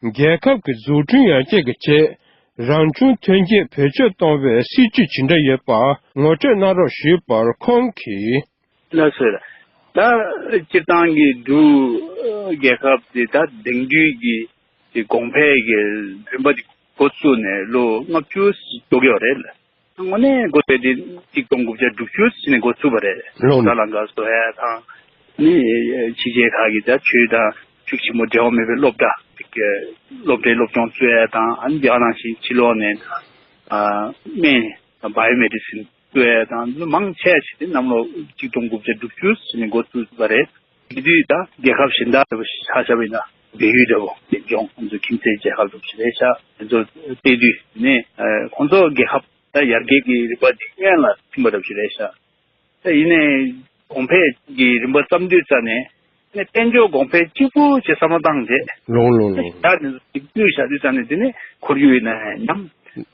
རྒྱལ་ཁབ་ཀྱི་འཛུགས་སྐྲུན་ཡར་རྒྱས་ཀྱི་ཆེད་རང་བྱུང་ཐོན་སྐྱེད་བེད་སྤྱོད་གཏོང་བའི་སྲིད་ཇུས་ཇི་འདྲ་ཡོད་པ་ངོ་སྤྲོད་གནང་རོགས་ཞུས་པར་ཁོང་གིས། ལགས་སོ། ད་སྤྱིར་བཏང་གི་འབྲུག་རྒྱལ་ཁབ་དེ་ད་དེང་དུས་ཀྱི་གོང་འཕེལ་གྱི་རིམ་པ་དེ་འགོ་བཙུགས་ནས་ལོ་ལྔ་བཅུ་ཞིག་འགྲོ་གི་ཡོད་རེད། དངོས་གནས་འགོ་དེ་དེ་གཅིག་སྟོང་དགུ་བརྒྱ་དྲུག་ཅུ་ཟིན་ནས་འགོ་ཚུགས་པ་རེད། ལོ་ས་ལ་འགའ་བཟོ་ཡ་དང་། ནི་ཕྱི་རྒྱལ་ཁག་གི་ད་ཆོས་དང་ཤུགས་ཆེན་པོ་འབྲེལ་བ་མེད་པའི་སློབ་གྲྭ་ཅིག་སློབ་གྲྭའི་སློབ་སྦྱོང་བཙུགས་ཡ་དང་། ཨ་ནི་དེ་ག་ནང་བཞིན་ཕྱི་ལོགས་ནས་སྨན་བ་ཡོ་མེ་ཌི་སིན་བཙུགས་ཡ་དང་མང་ཆེ་ཞིག་དེ་གནམ་ལོ་གཅིག་སྟོང་དགུ་བརྒྱ་དྲུག་ཅུ་ཟིན་ནས་འགོ་བཙུགས་པ་རེད། དེ་དུས་ད་རྒྱལ་ཁབ་གཞན་དག་ཆ་བཞག་པ་ཡིན་ན་སྦས་ཡུལ་འདྲ་བོ་དེ་ལྗོངས་ཁོང་ཚོ་ཁྱིམ་མཚེས་རྒྱལ་ཁབ་འདྲ་བོ་ཞིག་རེད་ཤག་དེ་ཚོ་བལྟས་དུས་ནས་ཁོང་ཚོ་རྒྱལ་ཁབ་ད་ཡར་རྒྱས་ཀྱི་རིམ་པ་འདི་སྔོན་ལ་ཕྱིན་པ་འདྲ་བོ་ཞིག་རེད་ཤག་ད་ཡིན་ནའི་གོང་འཕེལ་གྱི་རིམ་པ་བརྩམས་དུས་ཙ་ནས་ནས་དཔལ་འབྱོར་གོང་འཕེལ་གཅིག་པུ་ཞེས་བསམ་བློ་བཏང་རྗེས། ལོང་ལོང་ལོང་། ད་ནི་གཅིག་བསྡུས་བྱ་དུས་ཙ་ནས་དེ་ནས་ཁོར་ཡུག་ཡིན་ན་ཉམས།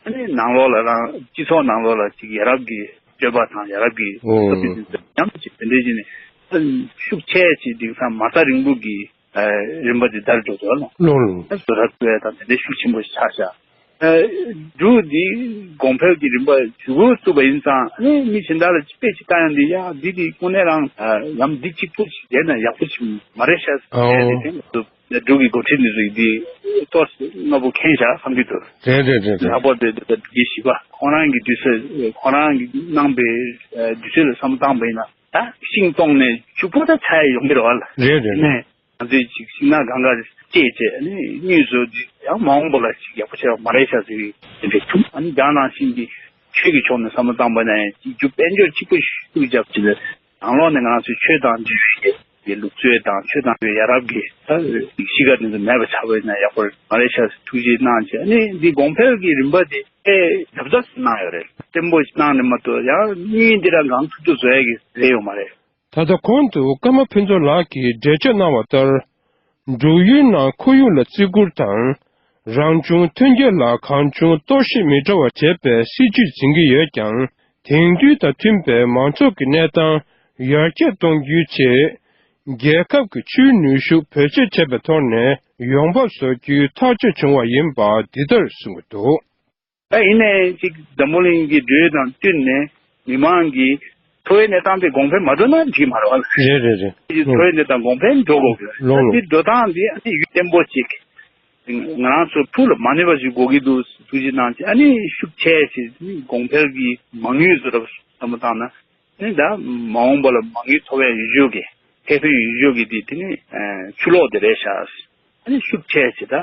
ཨ་ནི་ནང་ལོགས་ལ་རང་སྤྱི་ཚོགས་ནང་ལོགས་ལ་ཅིག་ཡ་རབས་ཀྱི་སྤྱོད་པ་དང་ཡ་རབས་ཀྱི་ཨོ་ས་ཁུལ་དེ་ཚོ་ཉམས་ཅིག་དེ་འདྲའི་ཅིག་ནས་ཤུགས་ཆེ་ཅིག་དེང་སང་མ་རྩ་རིང་ལུགས་ཀྱི་རིམ་པ་དེ་དར་འགྲོ་འདུག་ལོ། ལོང་ལོང་། བཟོ་གྲྭ་བཙུགས་ཡ་དང་དེ་འདྲའི་ཤུགས་ཆེན་པོ་ཞིག་ཆགས་ཤག་འབྲུག་འདི་གོང་འཕེལ་གྱི་རིམ་པ་ཞུ་སྒོ་བཙུགས་པ་ཡིན་ཙང་ཨ་ནི་མི་གཞན་དག་ལ་དཔེ་ཅིག་བལྟ་ཡང་འདི་ཡ་འདི་འདི་དངོས་གནས་རང་ཡང་འདི་གཅིག་པུ་ཞིག་བྱས་ན་ཡག་པོ་ཞིག་མ་རེད་ཤག་ཨོ། ཟེར་ནས་དེ་ང་ཚོ་འབྲུག་གི་འགོ་ཁྲིད་འདི་ཚོ་ཡིས་འདི་ཏོག་ཙམ་སྔ་པོ་མཁྱེན་ཤག་བསམ་གྱི་འདུག་རེད་རེད་རེད་རེད། ལྷག་པར་དུ་འདི་ལྟར་འབྲུག་གི་བཞི་པ་ཁོང་རང་གི་དུས་ཚོད་ཁོང་རང་གི་གནང་པའི་དུས་ཚོད་ལ་བསམ་བློ་བཏང་པ་ཡིན་ན་ད་ཤིང་སྟོང་ནས་ཕྱུག་པོ་ད་ཆགས་ཡ་ཡོང་གི་རེད་བ་ལ། རེད་རེད་རེད། ནས། ང་ཚོས་ཅིག་ཤིང་ནགས་སྒང་ག་བཅད་བྱས་ནས་དངོས་སུ་འདི་ཡང་མ་འོངས་པ་ལ་ཅིག་ཡག་པོ་བྱས་པ་མ་རེད་ཤག་ཟེར་བའི་དེ་འདྲ་བྱུང་། ཨ་ནི་རྒྱ་ནང་བཞིན་གྱི་ཆོས་ཀྱི་ཕྱོགས་ནས་བསམ་བློ་བཏང་པ་ན་ཡང་གཅིག་གྱུར་དཔལ་འབྱོར་གཅིག་པུ་ཤུགས་རྒྱབ་ཅིག་ལ་ནང་ལོགས་ནས་ང་རང་ཚོའི་ཆོས་དང་འབྲེལ་བའི་ལུགས་སྲོལ་དང་ཆོས་དང་ཡ་རབས་ཀྱི་ད་གཤིས་ཀ་དེ་ཚོ་མེད་པ་ཆགས་པ་ཡིན་ན་ཡག་པོ་མ་རེད་ཤག་ཟེར་ཐུགས་རྗེ་གནང་བྱས། ཨ་ནི་འདི་གོང་འཕེལ་གྱི་རིམ་པ་དེ་ཨེ་རྒྱབ་རྩ་གནང་ཡོད་རེད། བརྟན་པོ་ཞིག་གནང་ནས་མ་གཏོགས་ཡང་གཉིས་འདི་ར་གང་ཐུབ་ཐུབ་བཟོ་ཡ་གི་རེད་ཡོད་མ་རེད། ད་ལྟ་གོང་དུ་ཀརྨ་ཕུན་ཚོགས་ལགས་ཀྱིས་འགྲེལ་བརྗོད་གནང་བ་ལྟར། འབྲུག་ཡུལ་ནང་ཁོར་ཡུག་ལ་བརྩི་བཀུར་དང་། རང་བྱུང་ཐོན་སྐྱེད་ལ་གང་བྱུང་གཏོར་བཤིག་མི་འགྲོ་བ་བྱེད་པའི་སྲིད་ཇུས་འཛིན་གྱི་ཡོད་ཀྱང་། དེང་དུས་དང་མཐུན་པའི་མང་ཚོགས་ཀྱི་གནས་སྟངས་ཡར་རྒྱས་གཏོང་རྒྱུའི་ཆེད། རྒྱལ་ཁབ་ཀྱི་ཆུའི་ནུས་ཤུགས་བེད་སྤྱོད་བྱས་པའི་ཐོག་ནས་ཡོང་འབབ་བཟོ་རྒྱུའི་ཐག་གཅོད་བྱུང་བ་ཡིན་པ་འདི་ལྟར་གསུངས་ཀྱི་འདུག་ད་ཡིན་ནའི་ཅིག་འཛམ་བུ་གླིང་གི་འགྲོས་དང་བསྟུན་ནས་མི་མང་གི་འཚོ་བའི་གནས་སྟངས་དེ་གོང་འཕེལ་མ་འགྲོ་ན་འགྲིག་མ་རེད་བ། རེད་རེད་རེད། ཅིག་འཚོ་བའི་གནས་སྟངས་གོང་འཕེལ་འགྲོ་དགོས་ཀྱི་རེད། ལོང་ད་ལོང་། འདི་འགྲོ་སྟངས་འདི་ཨ་ནི་ཡུན་བརྟན་པོ་ཅིག་ ང་རང་ཚོ་ཕུགས་ལ་མ་གནས་པ་ཞིག་དགོས་ཀྱི་འདུག་ཐུགས་རྗེ་གནང་བྱས། ཨ་ནི་ཤུགས་ཆེ་ཆེ་གོང་འཕེལ་གྱི་མ་དངུལ་བཟོ་འདྲ་བསམ་བློ་བཏང་ན། ཨ་ནི་ད་མ་འོངས་པ་ལ་མ་དངུལ་ཐོབ་ཡ་ཡོད་ཤོས་ཀྱི་ཁེ་ཕན་ཡོད་ཤོས་ཀྱི་དེ་དེ་ནི་ཆུ་གློག་དེ་རེད་ཤག་ཨ་ནི་ཤུགས་ཆེ་ཆེ་ད་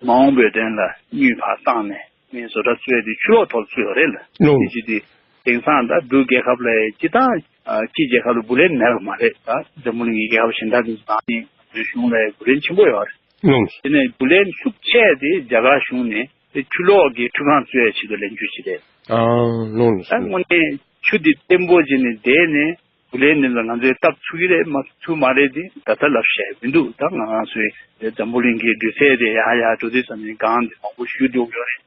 མ་འོངས་པའི་དོན་ལ་དངུལ་ཕར་བཏང་ནས་ནི་བཟོ་གྲྭ་བཙུགས་ཡ་དེ་ཆུ་གློག་ཐོག་བཙུགས་ཡོད་རེད་ལ། ལོང་། དེ་ཅི་དེ་དེང་སང་ད་འབྲུག་རྒྱལ་ཁབ་ལ་སྤྱི་བཏང་ཨ་སྤྱི་རྒྱལ་ཁབ་ལ་བུ་ལོན་མེད་པ་མ་རེད། ད་འཛམ་བུ་གླིང་གི་རྒྱལ་ཁབ་གཞན་དག་དེ་ཚོ་དང་ནི་ང་ཚོའི་གཞུང་ལ་བུ་ལོན་ཆེན་པོ་ཡོད་རེད། ལོང་། དེ་ནས་བུ་ལོན་ཤུགས་ཆེ་དེ་རྒྱ་གར་གཞུང་ནས་དེ་ཆུ་གློག་གི་ཁྲུས་ཁང་བཙུགས་ཡ་ཆེད་དུ་ལེན་རྒྱུ་ཞིག་རེད། ཨ། ལོང་། ད་དངོས་གནས་ཆུ་དེ་བརྟན་པོ་བྱས་ནས་བསྡད་ནས་བུ་ལོན་འདི་ལ་ང་ཚོས་སྟབས་ཚུགས་ཀྱི་རེད་མ་ཚུགས་མ་རེད་དེ་ད་ལྟ་ལབ་ཤེས་མི་འདུག་ད་ང་རང་ཚོའི་འཛམ་བུ་གླིང་གི་དུས་ཚོད་དེ་ཡར་ཡར་འགྲོ་དུས་ཙམ་ནས་གངས་དེ་མང་པོ་ཞུ་འགྲོ་གི་ཡོད་རེད།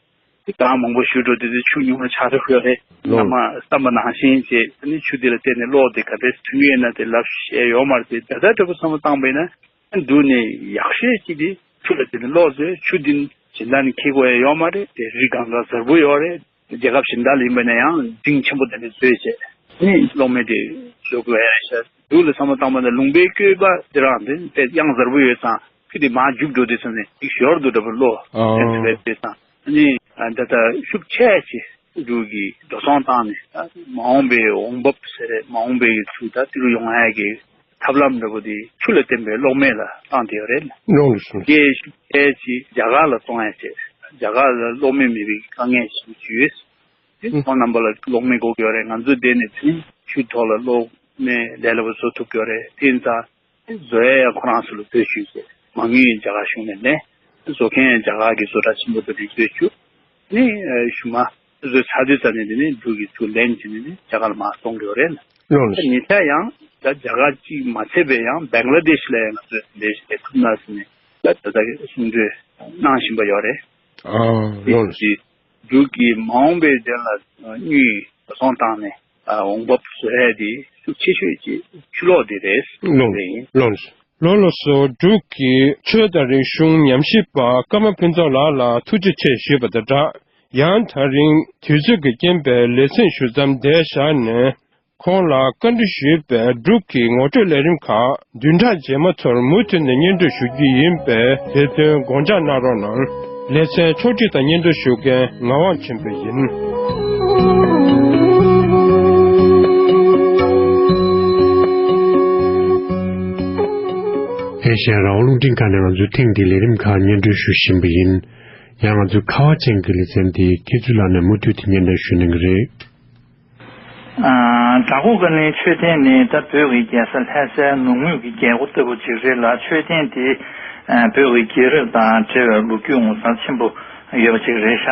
དེ་གངས་མང་པོ་ཞུ་འགྲོ་དུས་དེ་ཆུ་ཉུང་རུ་ཆགས་འགྲོ་གི་ཡོད་རེད། ལོང་། ཚང་མ་བསམ་པ་ནང་བཞིན་བྱས་ཨ་ནི་ཆུ་དེ་ལ་བརྟེན་ནས་གློག་དེ་ག་འདྲས་ཐོན་གྱི་ཡོད་ན་དེ་ལབ་ཤེས་ཡོད་མ་རེད་དེ། ད་ལྟ་འདྲ་པོ་བསམ་བློ་བཏང་པ་ཡིན་ན་འབྲུག་ནས་ཡག་ཤོས་ཅིག་དེ་ཆུ་ལ་བརྟེན་ནས་གློག་བཟོས། ཆུ་དེ་གཞན་དག་ནས་འཁྱེར་དགོས་ཡ་ཡོད་མ་རེད། དེ་རི་གངས་དཀར་གཟར་པོ་ཡོད་རེད། རྒྱལ་ཁབ་གཞན་དག་ལ་ཡིན་པ་ན་ཡང་རྫིང་ཆེན་པོ་དེ་འདྲ་བཟོས་བྱས་ནས་གློག་མེ་དེ་བཟོ་དགོས་ཡ་ཤར་འདུག་ལ་བསམ་བློ་བཏང་པ་ན་ལུང་པའི་བཀོད་པ་དེ་རང་དེ་དཔེ་གཡང་གཟར་པོ་ཡོད་ཙང་ཁྱི་དེ་མར་རྒྱུག་འགྲོ་དུས་ཙམ་ནས་ཅིག་ཞོར་དུ་འདྲ་པོ་བློ་ཨ། ཕན་ཐོགས་པའི་དུས་ཙང་ཨ་ནི་ད་ལྟ་ཤུགས་ཆེ་ཆེ་འབྲུག་གི་འགྲོ་སོང་བཏང་ནས་ད་མ་འོངས་པའི་འོང་འབབ་ཟེར་རེད། མ་འོངས་པའི་ཚུལ་ད་ཏི་རུ་ཡོང་ཡ་གི་ཐབས་ལམ་འདྲ་པོ་དེ་ཆུ་ལ་བརྟེན་པའི་གློག་མེ་ལ་བཏང་བསྡད་ཡོད་རེད། ལོང་། རྒྱལ་ཤུགས་ཆེ་ཆེ་རྒྱ་གར་ལ་གཏོང་ཡ་བྱས། རྒྱ་གར་ལ་གློག་མེ་མེད་པའི་དཀའ་ངལ་ཞིག་ཡོད། དེ་ཁོང་རྣམ་པ་ལ་གློག་མེ་དགོས་ཀྱི་ཡོད་རེད། ང་ཚོ་འདི་ནས་ཕྱིན་ཆུ་ཐོག་ལ་གློག་མེ་ལས་སླ་པོ་བཟོ་ཐུབ་ཀྱི་ཡོད་རེད། དེ་ཡིན་ཙང་བཟོ་ཡ་ཡང་ཁོ་རང་ཚོ་ལ་བཟོ་བཅུག་ཟེར། མ་དངུལ་རྒྱ་གར་གཞུང་ནས་ལེན། བཟོ་མཁན་རྒྱ་གར་གྱི་བཟོ་གྲྭ་ཆེན་པོ་དེ་ནས་བཟོ་བཅུག་ནི་ཞུ་མ་བཟོས་ཚར་དུས་ཙམ་ནས་དེ་ནས་འབྲུག་གི་ཚུར་ལེན་བྱས་ནས་ནི་རྒྱ་གར་ལ་མར་གཏོང་གི་ཡོད་རེད། ལོང་། ད་ཉེ་ཆར་ཡང་ད་རྒྱ་གར་གཅིག་མ་ཚད་པའི་ཡང་བེང་ལ་དེཤ་ལ་ཡང་ང་ཚོས་ལས་གཞི་ལས་ཐུབ་ན་ཟེར་ནས་ད་ད་ལྟ་གསུང་གྲོས་གནང་བཞིན་པ་ཡོད་རེད། ཨ། དེ་ལོང་། ཡིན་དུས་འབྲུག་གི་མ་འོངས་པའི་དོན་ལ་དངུལ་འགྲོ་སོང་བཏང་ནས་འོང་འབབ་བཟོ་ཡ་དེ་ཤུགས་ཆེ་ཤོས་ཀྱི་ཆུ་གློག་དེ་རེད། ལོང་། རེད་ཡིན། ལོང་། ལགས་སོ། འབྲུག་གི་ཆོས་དང་རིག་གཞུང་ཉམས་ཞིབ་པ་ཀརྨ་ཕུན་ཚོགས་ལགས་ལ་ཐུགས་རྗེ་ཆེ་ཞུས་པ་དང་སྦྲགས། ཡང་ད་རིང་དུས་ཚོད་ཀྱི་རྐྱེན་པས་ལེ་ཚན་ཞུ་མཚམས་འདིར་བཞག་ནས། ཁོང་ལ་བཀའ་འདྲི་ཞུས་པའི་འབྲུག་གི་ངོ་སྤྲོད་ལས་རིམ་ཁག་བདུན་ཕྲག་རྗེས་མ་ཚོར་མུ་མཐུད་ནས་སྙན་སྒྲོན་ཞུ་རྒྱུ་ཡིན་པས། དེ་དོན་དགོངས་འཇགས་གནང་རོགས་གནང་། ལེ་ཚན་ཕྱོགས་སྒྲིག་དང་སྙན་སྒྲོན་ཞུ་མཁན་ངག་དབང་ཆོས་འཕེལ་ཡིན། ཨེ་ཤེ་ཡ་རང་དབང་རླུང་འཕྲིན་ཁང་ནས་ང་ཚོའི་ཐེངས་འདིའི་ལས་རིམ་ཁག་སྙན་སྒྲོན་ཞུ་བཞིན་པ་ཡིན། ཡང་ང་ཚོའི་ཁ་བ་ཅན་གྱི་ལེ་ཚན་འདི་ཁྱེད་ཚོའི་ལག་ནས་མུ་མཐུད་དུ་སྙན་སྒྲོན་ཞུ་གནང་གི་རེད། ཨ། བྲག་འགོ་ཀ་ནི་མཆོད་རྟེན་ནི་ད་བོད་ཀྱི་རྒྱལ་ས་ལྷ་སའི་ནུབ་ངོས་ཀྱི་རྒྱལ་སྒོ་ལྟ་བུ་ཅིག་རེད་ལ། མཆོད་རྟེན་དེ་ཨ་བོད་ཀྱི་རྒྱལ་རབས་དང་འབྲེལ་བའི་ལོ་རྒྱུས་ངོ་མཚར་ཆེན་པོ་ཡོད་པ་ཅིག་རེད་ཤག་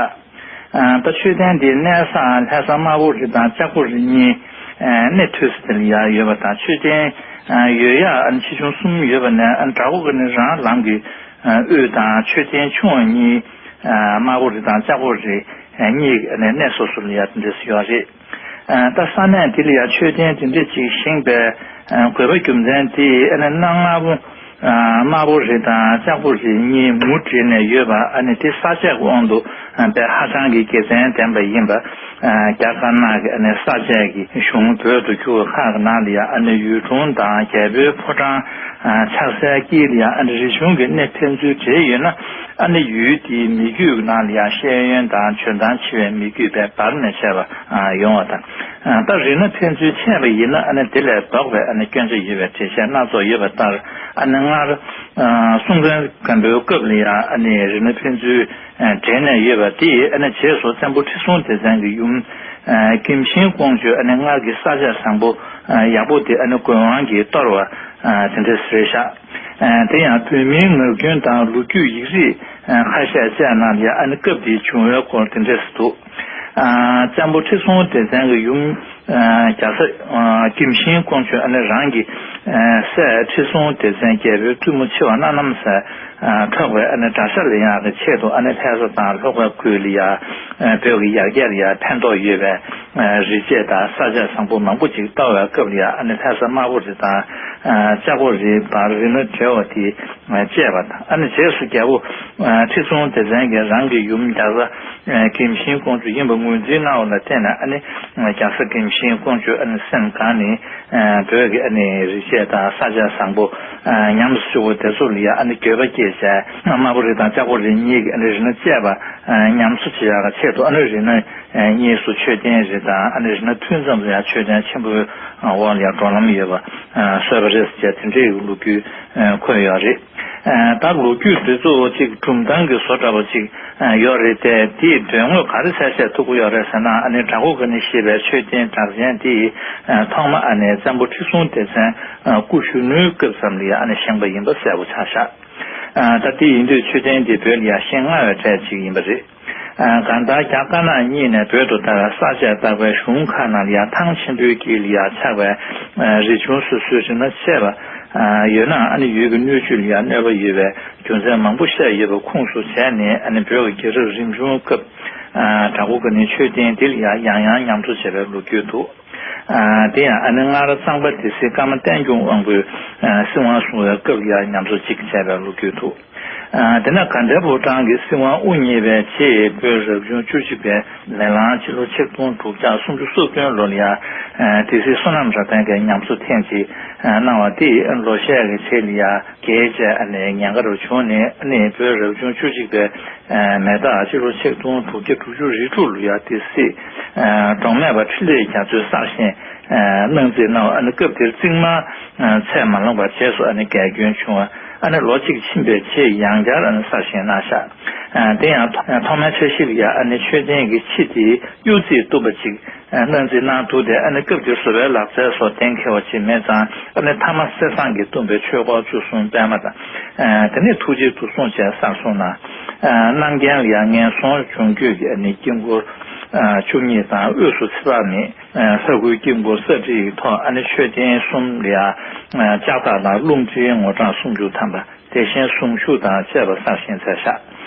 ཨ། ད་མཆོད་རྟེན་དེའི་གནས་ས་ལྷ་ས་དམར་པོ་རི་དང་ལྕགས་པོ་རི་གཉིས་ཨ་གནས་མཐོ་ས་དེ་ལ་ཡང་ཡོད་པ་དང་། མཆོད་རྟེན་ཨ་ཡོད་ཡག་ཨ་ཆེ་ཆུང་གསུམ་ཡོད་པ་ནས། ཨ་བྲག་འགོ་ཀ་ནི་རང་ལམ་གྱི་ཨ་དབུས་དང་མཆོད་རྟེན་ཆུང་བ་གཉིས་ཨ་དམར་པོ་རི་དང་ལྕགས་པོ་རི་གཉིས་ནས་སོ་སོ་ལ་ཡ་དེ་འདྲས་སུ་ཡོད་རེད། ཨ་ད་ས་གནས་དེ་ལ་ཡ་མཆོད་རྟེན་དེ་འདྲས་ཅིག་བཞེངས་པའི་ཨ་དགོས་པ་རྒྱུ་མཚན་དེ་ཨ་ནི་གནའ་སྔ་མོ་ཨ་དམར་པོ་རི་དང་ལྕགས་པོ་རི་གཉིས་མུ་འབྲེལ་ནས་ཡོད་པ་ཨ་ནི་དེ་ས་དཔྱད་ཀྱི་དབང་དུ་ཨ་དཔེ་ཧ་ཅང་གི་དགེ་མཚན་ལྡན་པ་ཡིན་པ། ཨ་རྒྱ་དཀར་ནག་གི་ཨ་ནི་ས་དཔྱད་ཀྱི་གཞུང་བོད་དུ་བསྒྱུར་བ་ཁག་གི་ནང་ལ་ཡ་ཨ་ནི་ཡུལ་གྲོང་དང་རྒྱལ་པོའི་ཕོ་བྲང་ཨ་ཆགས་སའི་དཀྱིལ་ལ་ཡ་ཨ་ནི་རི་ཆུང་གི་གནས་ཕན་ཚུན་འབྲེལ་ཡོད་ན། ཨ་ནི་ཡུལ་དེའི་མི་རྒྱུད་ཀྱི་ནང་ལ་ཡ་ཤེས་ཡོན་དང་འཇོན་ཐང་ཆེ་བའི་མི་རྒྱུད་པས་བར་ནས་ཆད་པ་ཡོང་བ་དང་། ད་རི་ནག་ཕན་ཚུན་ཆད་པ་ཡིན་ན་ཨ་ནི་དེ་ལས་ལྡོག་པའི་ཨ་ནི་སྐྱོན་ཆ་ཡོད་པའི་འགྲེལ་བཤད་སྣ་ཚོགས་ཡོད་པ་ལྟར། ཨ་ནི་སྔར་སྲོང་བཙན་སྒམ་པོའི་སྐབས་ལ་ཡ་ཨ་ནི་རི་ནག་ཕན་ཚུན་འབྲེལ་ནས་ཡོད་པ་དེ་ཨ་ནི་རྗེས་སུ་བཙན་པོ་ཁྲི་སྲོང་ལྡེ་བཙན་གྱི་ཡུམ་ཀིམ་ཤིང་ཀོང་ཇོས་ཨ་ནི་སྔར་གྱི་ས་དཔྱད་བཟང་པོ་ཡག་པོ་དེ་ཨ་ནི་དགོས་དབང་གིས་གཏོར་བ་དེ་འདྲ་རེད་ཤག་དེ་ཡང་བོད་མིའི་ངག་རྒྱུན་དང་ལོ་རྒྱུས་ཡིག་རིགས་ཁ་ཤས་བཅས་ནང་ལ་ཡ་ཨ་ནི་སྐབས་དེའི་བྱུང་བའི་སྐོར་དེ་འདྲས་སུ་འདུག་བཙན་པོ་ཁྲི་སྲོང་ལྡེ་བཙན་གྱི་ཡུམ་རྒྱ་བཟའ་ཀིམ་ཤིང་ཀོང་ཇོས་ཨ་ནི་རང་གི་སྲས་ཁྲི་སྲོང་ལྡེ་བཙན་རྒྱལ་པོའི་བཙུན་མོ་ཆེ་བ་སྣ་ནམ་ཟེར་འཕྲོག་པའི་ཨ་ནི་དགྲ་ཤ་ལེན་ཡག་གི་ཆེད་དུ་ཨ་ནི་ལྷ་ས་དང་ལྷོ་ཁ་ཁུལ་ལ་ཡ་བོད་ཀྱི་ཡར་རྒྱས་ལ་ཡ་ཕན་ཐོགས་ཡོད་པའི་རི་སྐྱེས་དང་ས་དཔྱད་བཟང་པོ་མང་པོ་ཅིག་བལྟ་བའི་སྐབས་ལ་ཡ་ཨ་ནི་ལྷ་ས་དམར་པོ་རི་དང་ལྕགས་པོ་རིའི་བར་རི་ནག་བྲལ་བ་དེ་བཅད་པ་དང་། ཨ་ནི་རྗེས་སུ་རྒྱལ་པོ་ཁྲི་སྲོང་ལྡེ་བཙན་གྱིས་རང་གི་ཡུམ་རྒྱ་བཟའ་ ཨ་གིམ་ཤིང་ཀོང་ཇོ་ཡིན་པ་ངོས་འཛིན་གནང་བ་ལ་བརྟེན་ནས། ཨ་ནི་རྒྱལ་ས་གིམ་ཤིང་ཀོང་ཇོ་ཨ་ནི་སེམས་གང་ནས་ཨ་བོད་ཀྱི་ཨ་ནི་རི་སྐྱེས་དང་ས་ཆ་བཟང་པོ་ཨ་ཉམས་སུ་ཞུགས་པ་དེ་ཚོ་ལ་ཡང་ཨ་ནི་འགྱོད་པ་སྐྱེས་བྱས། དམར་པོ་རི་དང་ལྕགས་པོ་རི་གཉིས་ཀྱི་ཨ་ནི་རི་སྣ་བཅས་པ་ཨ་ཉམས་གསོ་བྱེད་ཡག་གི་ཆེད་དུ། ཨ་ནི་རི་སྣ་ཨ་གཉིས་སུ་མཆོད་རྟེན་རེ་དང་། ཨ་ནི་རི་སྣ་ཐུན་མཚམས་སུ་ཡང་མཆོད་རྟེན་ཆེན་པོའི་ཨ་འོག་ལ་ཡང་འགྲོ་ལམ་ཡོད་པ་ཨ་བཟོས་པ་རེད་ཟེར་བྱས། དེ་འདྲའི་ལོ་རྒྱུས་ཨ་འཁོད་ཡོད་རེད། ཨ་ད་ལོ་རྒྱུས་འདི་ཚོ་གཅིག་གྲུབ་མཐའ་གི་བཟོ་འདྲ་པོ་གཅིག་ཨ་ཡོད་རེད་དེ། དེའི་དོན་དངོས་ག་རེ་གསལ་བཤད་ཐུབ་ཀྱི་ཡོད་རེད་ཟེར་ན། ཨ་ནི་བྲག་འགོ་ག་ནས་བཞེས་པའི་མཆོད་རྟེན་གྲགས་ཅན་དེ་ཨ་ཐོག་མ་ཨ་ནི་བཙན་པོ་ཁྲི་སྲོང་ལྡེ་བཙན་ཨ་སྐུ་གཞོན་ནུའི་སྐབས་ཙམ་ལ་ཡང་ཨ་ནི་བཞེངས་པ་ཡིན་པ་གསལ་པོ་ཆགས་ཤག་ཨ་ད་དེ་ཡིན་དུས་མཆོད་རྟེན་དེ་བོད་ལ་ཡང་བཞེངས་སྔ་བའི་གྲས་གཅིག་ཡིན་པ་རེད། ཨ་གང་ལྟར་རྒྱ་དཀར་ནག་གཉིས་ནས་བོད་དུ་དར་བའི་ས་དཔྱད་བརྟག་པའི་གཞུང་ཁག་ནང་ལ་ཡང་ཐང་ཆེན་པོའི་དཀྱིལ་ལ་ཡང་ཆགས་པའི་ཨ་རི་ཆུང་སོ་སོའི་རི་སྣ་བཅས་པ་ཨ་ཡོད་ན། ཨ་ནི་ཡུལ་གྱི་སྣོད་བཅུད་ལ་ཡང་གནོད་པ་ཡོད་པའི་རྒྱུ་མཚན་མང་པོ་བཤད་ཡོད་པ་ཁུངས་སུ་བྱས་ནས། ཨ་ནི་བོད་ཀྱི་རྒྱལ་རབས་རིམ་བྱུང་སྐབས་ཨ་བྲག་འགོ་ག་ནས་མཆོད་རྟེན་དེ་ལ་ཡང་ཡང་ཡང་ཉམས་གསོ་བྱས་པའི་ལོ་རྒྱུས་འདུག་ཨ་དེ་ཡང་ཨ་ནི་སྔར་གཙང་པ་སྡེ་སྲིད་ཀརྨ་བསྟན་སྐྱོང་དབང་པོས་ཨ་སྲིད་དབང་བཟུང་བའི་སྐབས་ལ་ཡང་ཉམས་གསོ་གཅིག་བྱས་པའི་ལོ་རྒྱུས་འདུག་ཨ་དེ་ནས་གྷན་དྷའི་ཕོ་བྲང་གི་སྲིད་དབང་དབུ་བརྙེས་པའི་རྗེས། བོད་རབ་བྱུང་བཅུ་གཅིག་པའི་མེ་གླང་སྤྱི་ལོ་ཆིག་སྟོང་དྲུག་བརྒྱ་སུམ་ཅུ་སོ་བདུན་ལོ་ལ་ཡང་ཨ་སྡེ་སྲིད་བསོད་ནམས་རབ་བརྟན་གྱིས་ཉམས་གསོ་ཐེངས་གཅིག་ཨ་གནང་བ་དེས་ལོ་ཤས་ཀྱི་རྗེས་ལ་ཡང་རྒྱས་བཅད་ཨ་ནི་ཉེན་ཁ་རུ་བྱུང་ནས། ཨ་ནི་བོད་རབ་བྱུང་བཅུ་གཅིག་པའི་ཨ་མེ་སྟག་སྤྱི་ལོ་ཆིག་སྟོང་དྲུག་བརྒྱ་དྲུག་ཅུ་རེ་དྲུག་ལོ་ཡང་སྡེ་སྲིད་ཨ་གྲོང་སྨད་པ་འཕྲིན་ལས་རྒྱ་མཚོས་གསར་བཞེངས་ཨ་གནང་རྩིས་གནང་བ། ཨ་ནི་སྐབས་དེར་བརྩིགས་རྨང་ཨ་ཚད་མ་ལོངས་པར་རྗེས་སུ་ཨ་ནི་འགལ་སྐྱོན་བྱུང་བ། ཨ་ནི་ལོ་གཅིག་ཕྱིན་པའི་རྗེས་ཡང་བསྐྱར་ཨ་ནི་གསར་བཞེངས་གནང་ཤག་ཨ་དེ་ཡང་ཐོག་མའི་འཆར་གཞི་ལ་ཡང་ཨ་ནི་མཆོད་རྟེན་གྱི་ཕྱི་དེའི་གཡུ་རྩིས་གཏུབ་པ་ཅིག་གནང་རྩིས་གནང་འདུག་སྟེ། ཨ་ནི་སྐབས་དེར་བཟོ་བའི་ལག་རྩལ་སོགས་གཏན་འཁེལ་བ་ཅིག་མེད་ཙང་། ཨ་ནི་མཐའ་མ་གསེར་ཟངས་ཀྱིས་གཏུམས་པའི་ཆོས་འཁོར་བཅུ་གསུམ་པད་མ་དང་། ཨ་དེ་ནས་ཐུགས་རྗེས་བསྡུས་གསུངས་བཅས་གསར་བཟོ་གནང་། ཨ་གནང་མཁན་ལ་ཡང་ངན་སོང་སྦྱོང་རྒྱུད་ཀྱི་ཨ་ནི་དཀྱིལ་འཁོར་ཨ་བཅུ་གཉིས་དང་། དབུས་སུ་ཚེ་དཔག་མེད་ཨ་ལྷ་སྐུའི་དཀྱིལ་འཁོར་ས་བྲིས་ཀྱི་ཐོག་ཨ་ནི་མཆོད་རྟེན་གསུམ་ལ་ཡང་ཨ་ལྕགས་ཐག་དང་རླུང་རྟའི་ངོ་གྲངས་སུམ་ཅུ་ཐམ་པ། དེ་བཞིན་གཟུངས་གཞུག་དང་བཅས་པ་གསར་བཞེངས་མཛད་བཞག་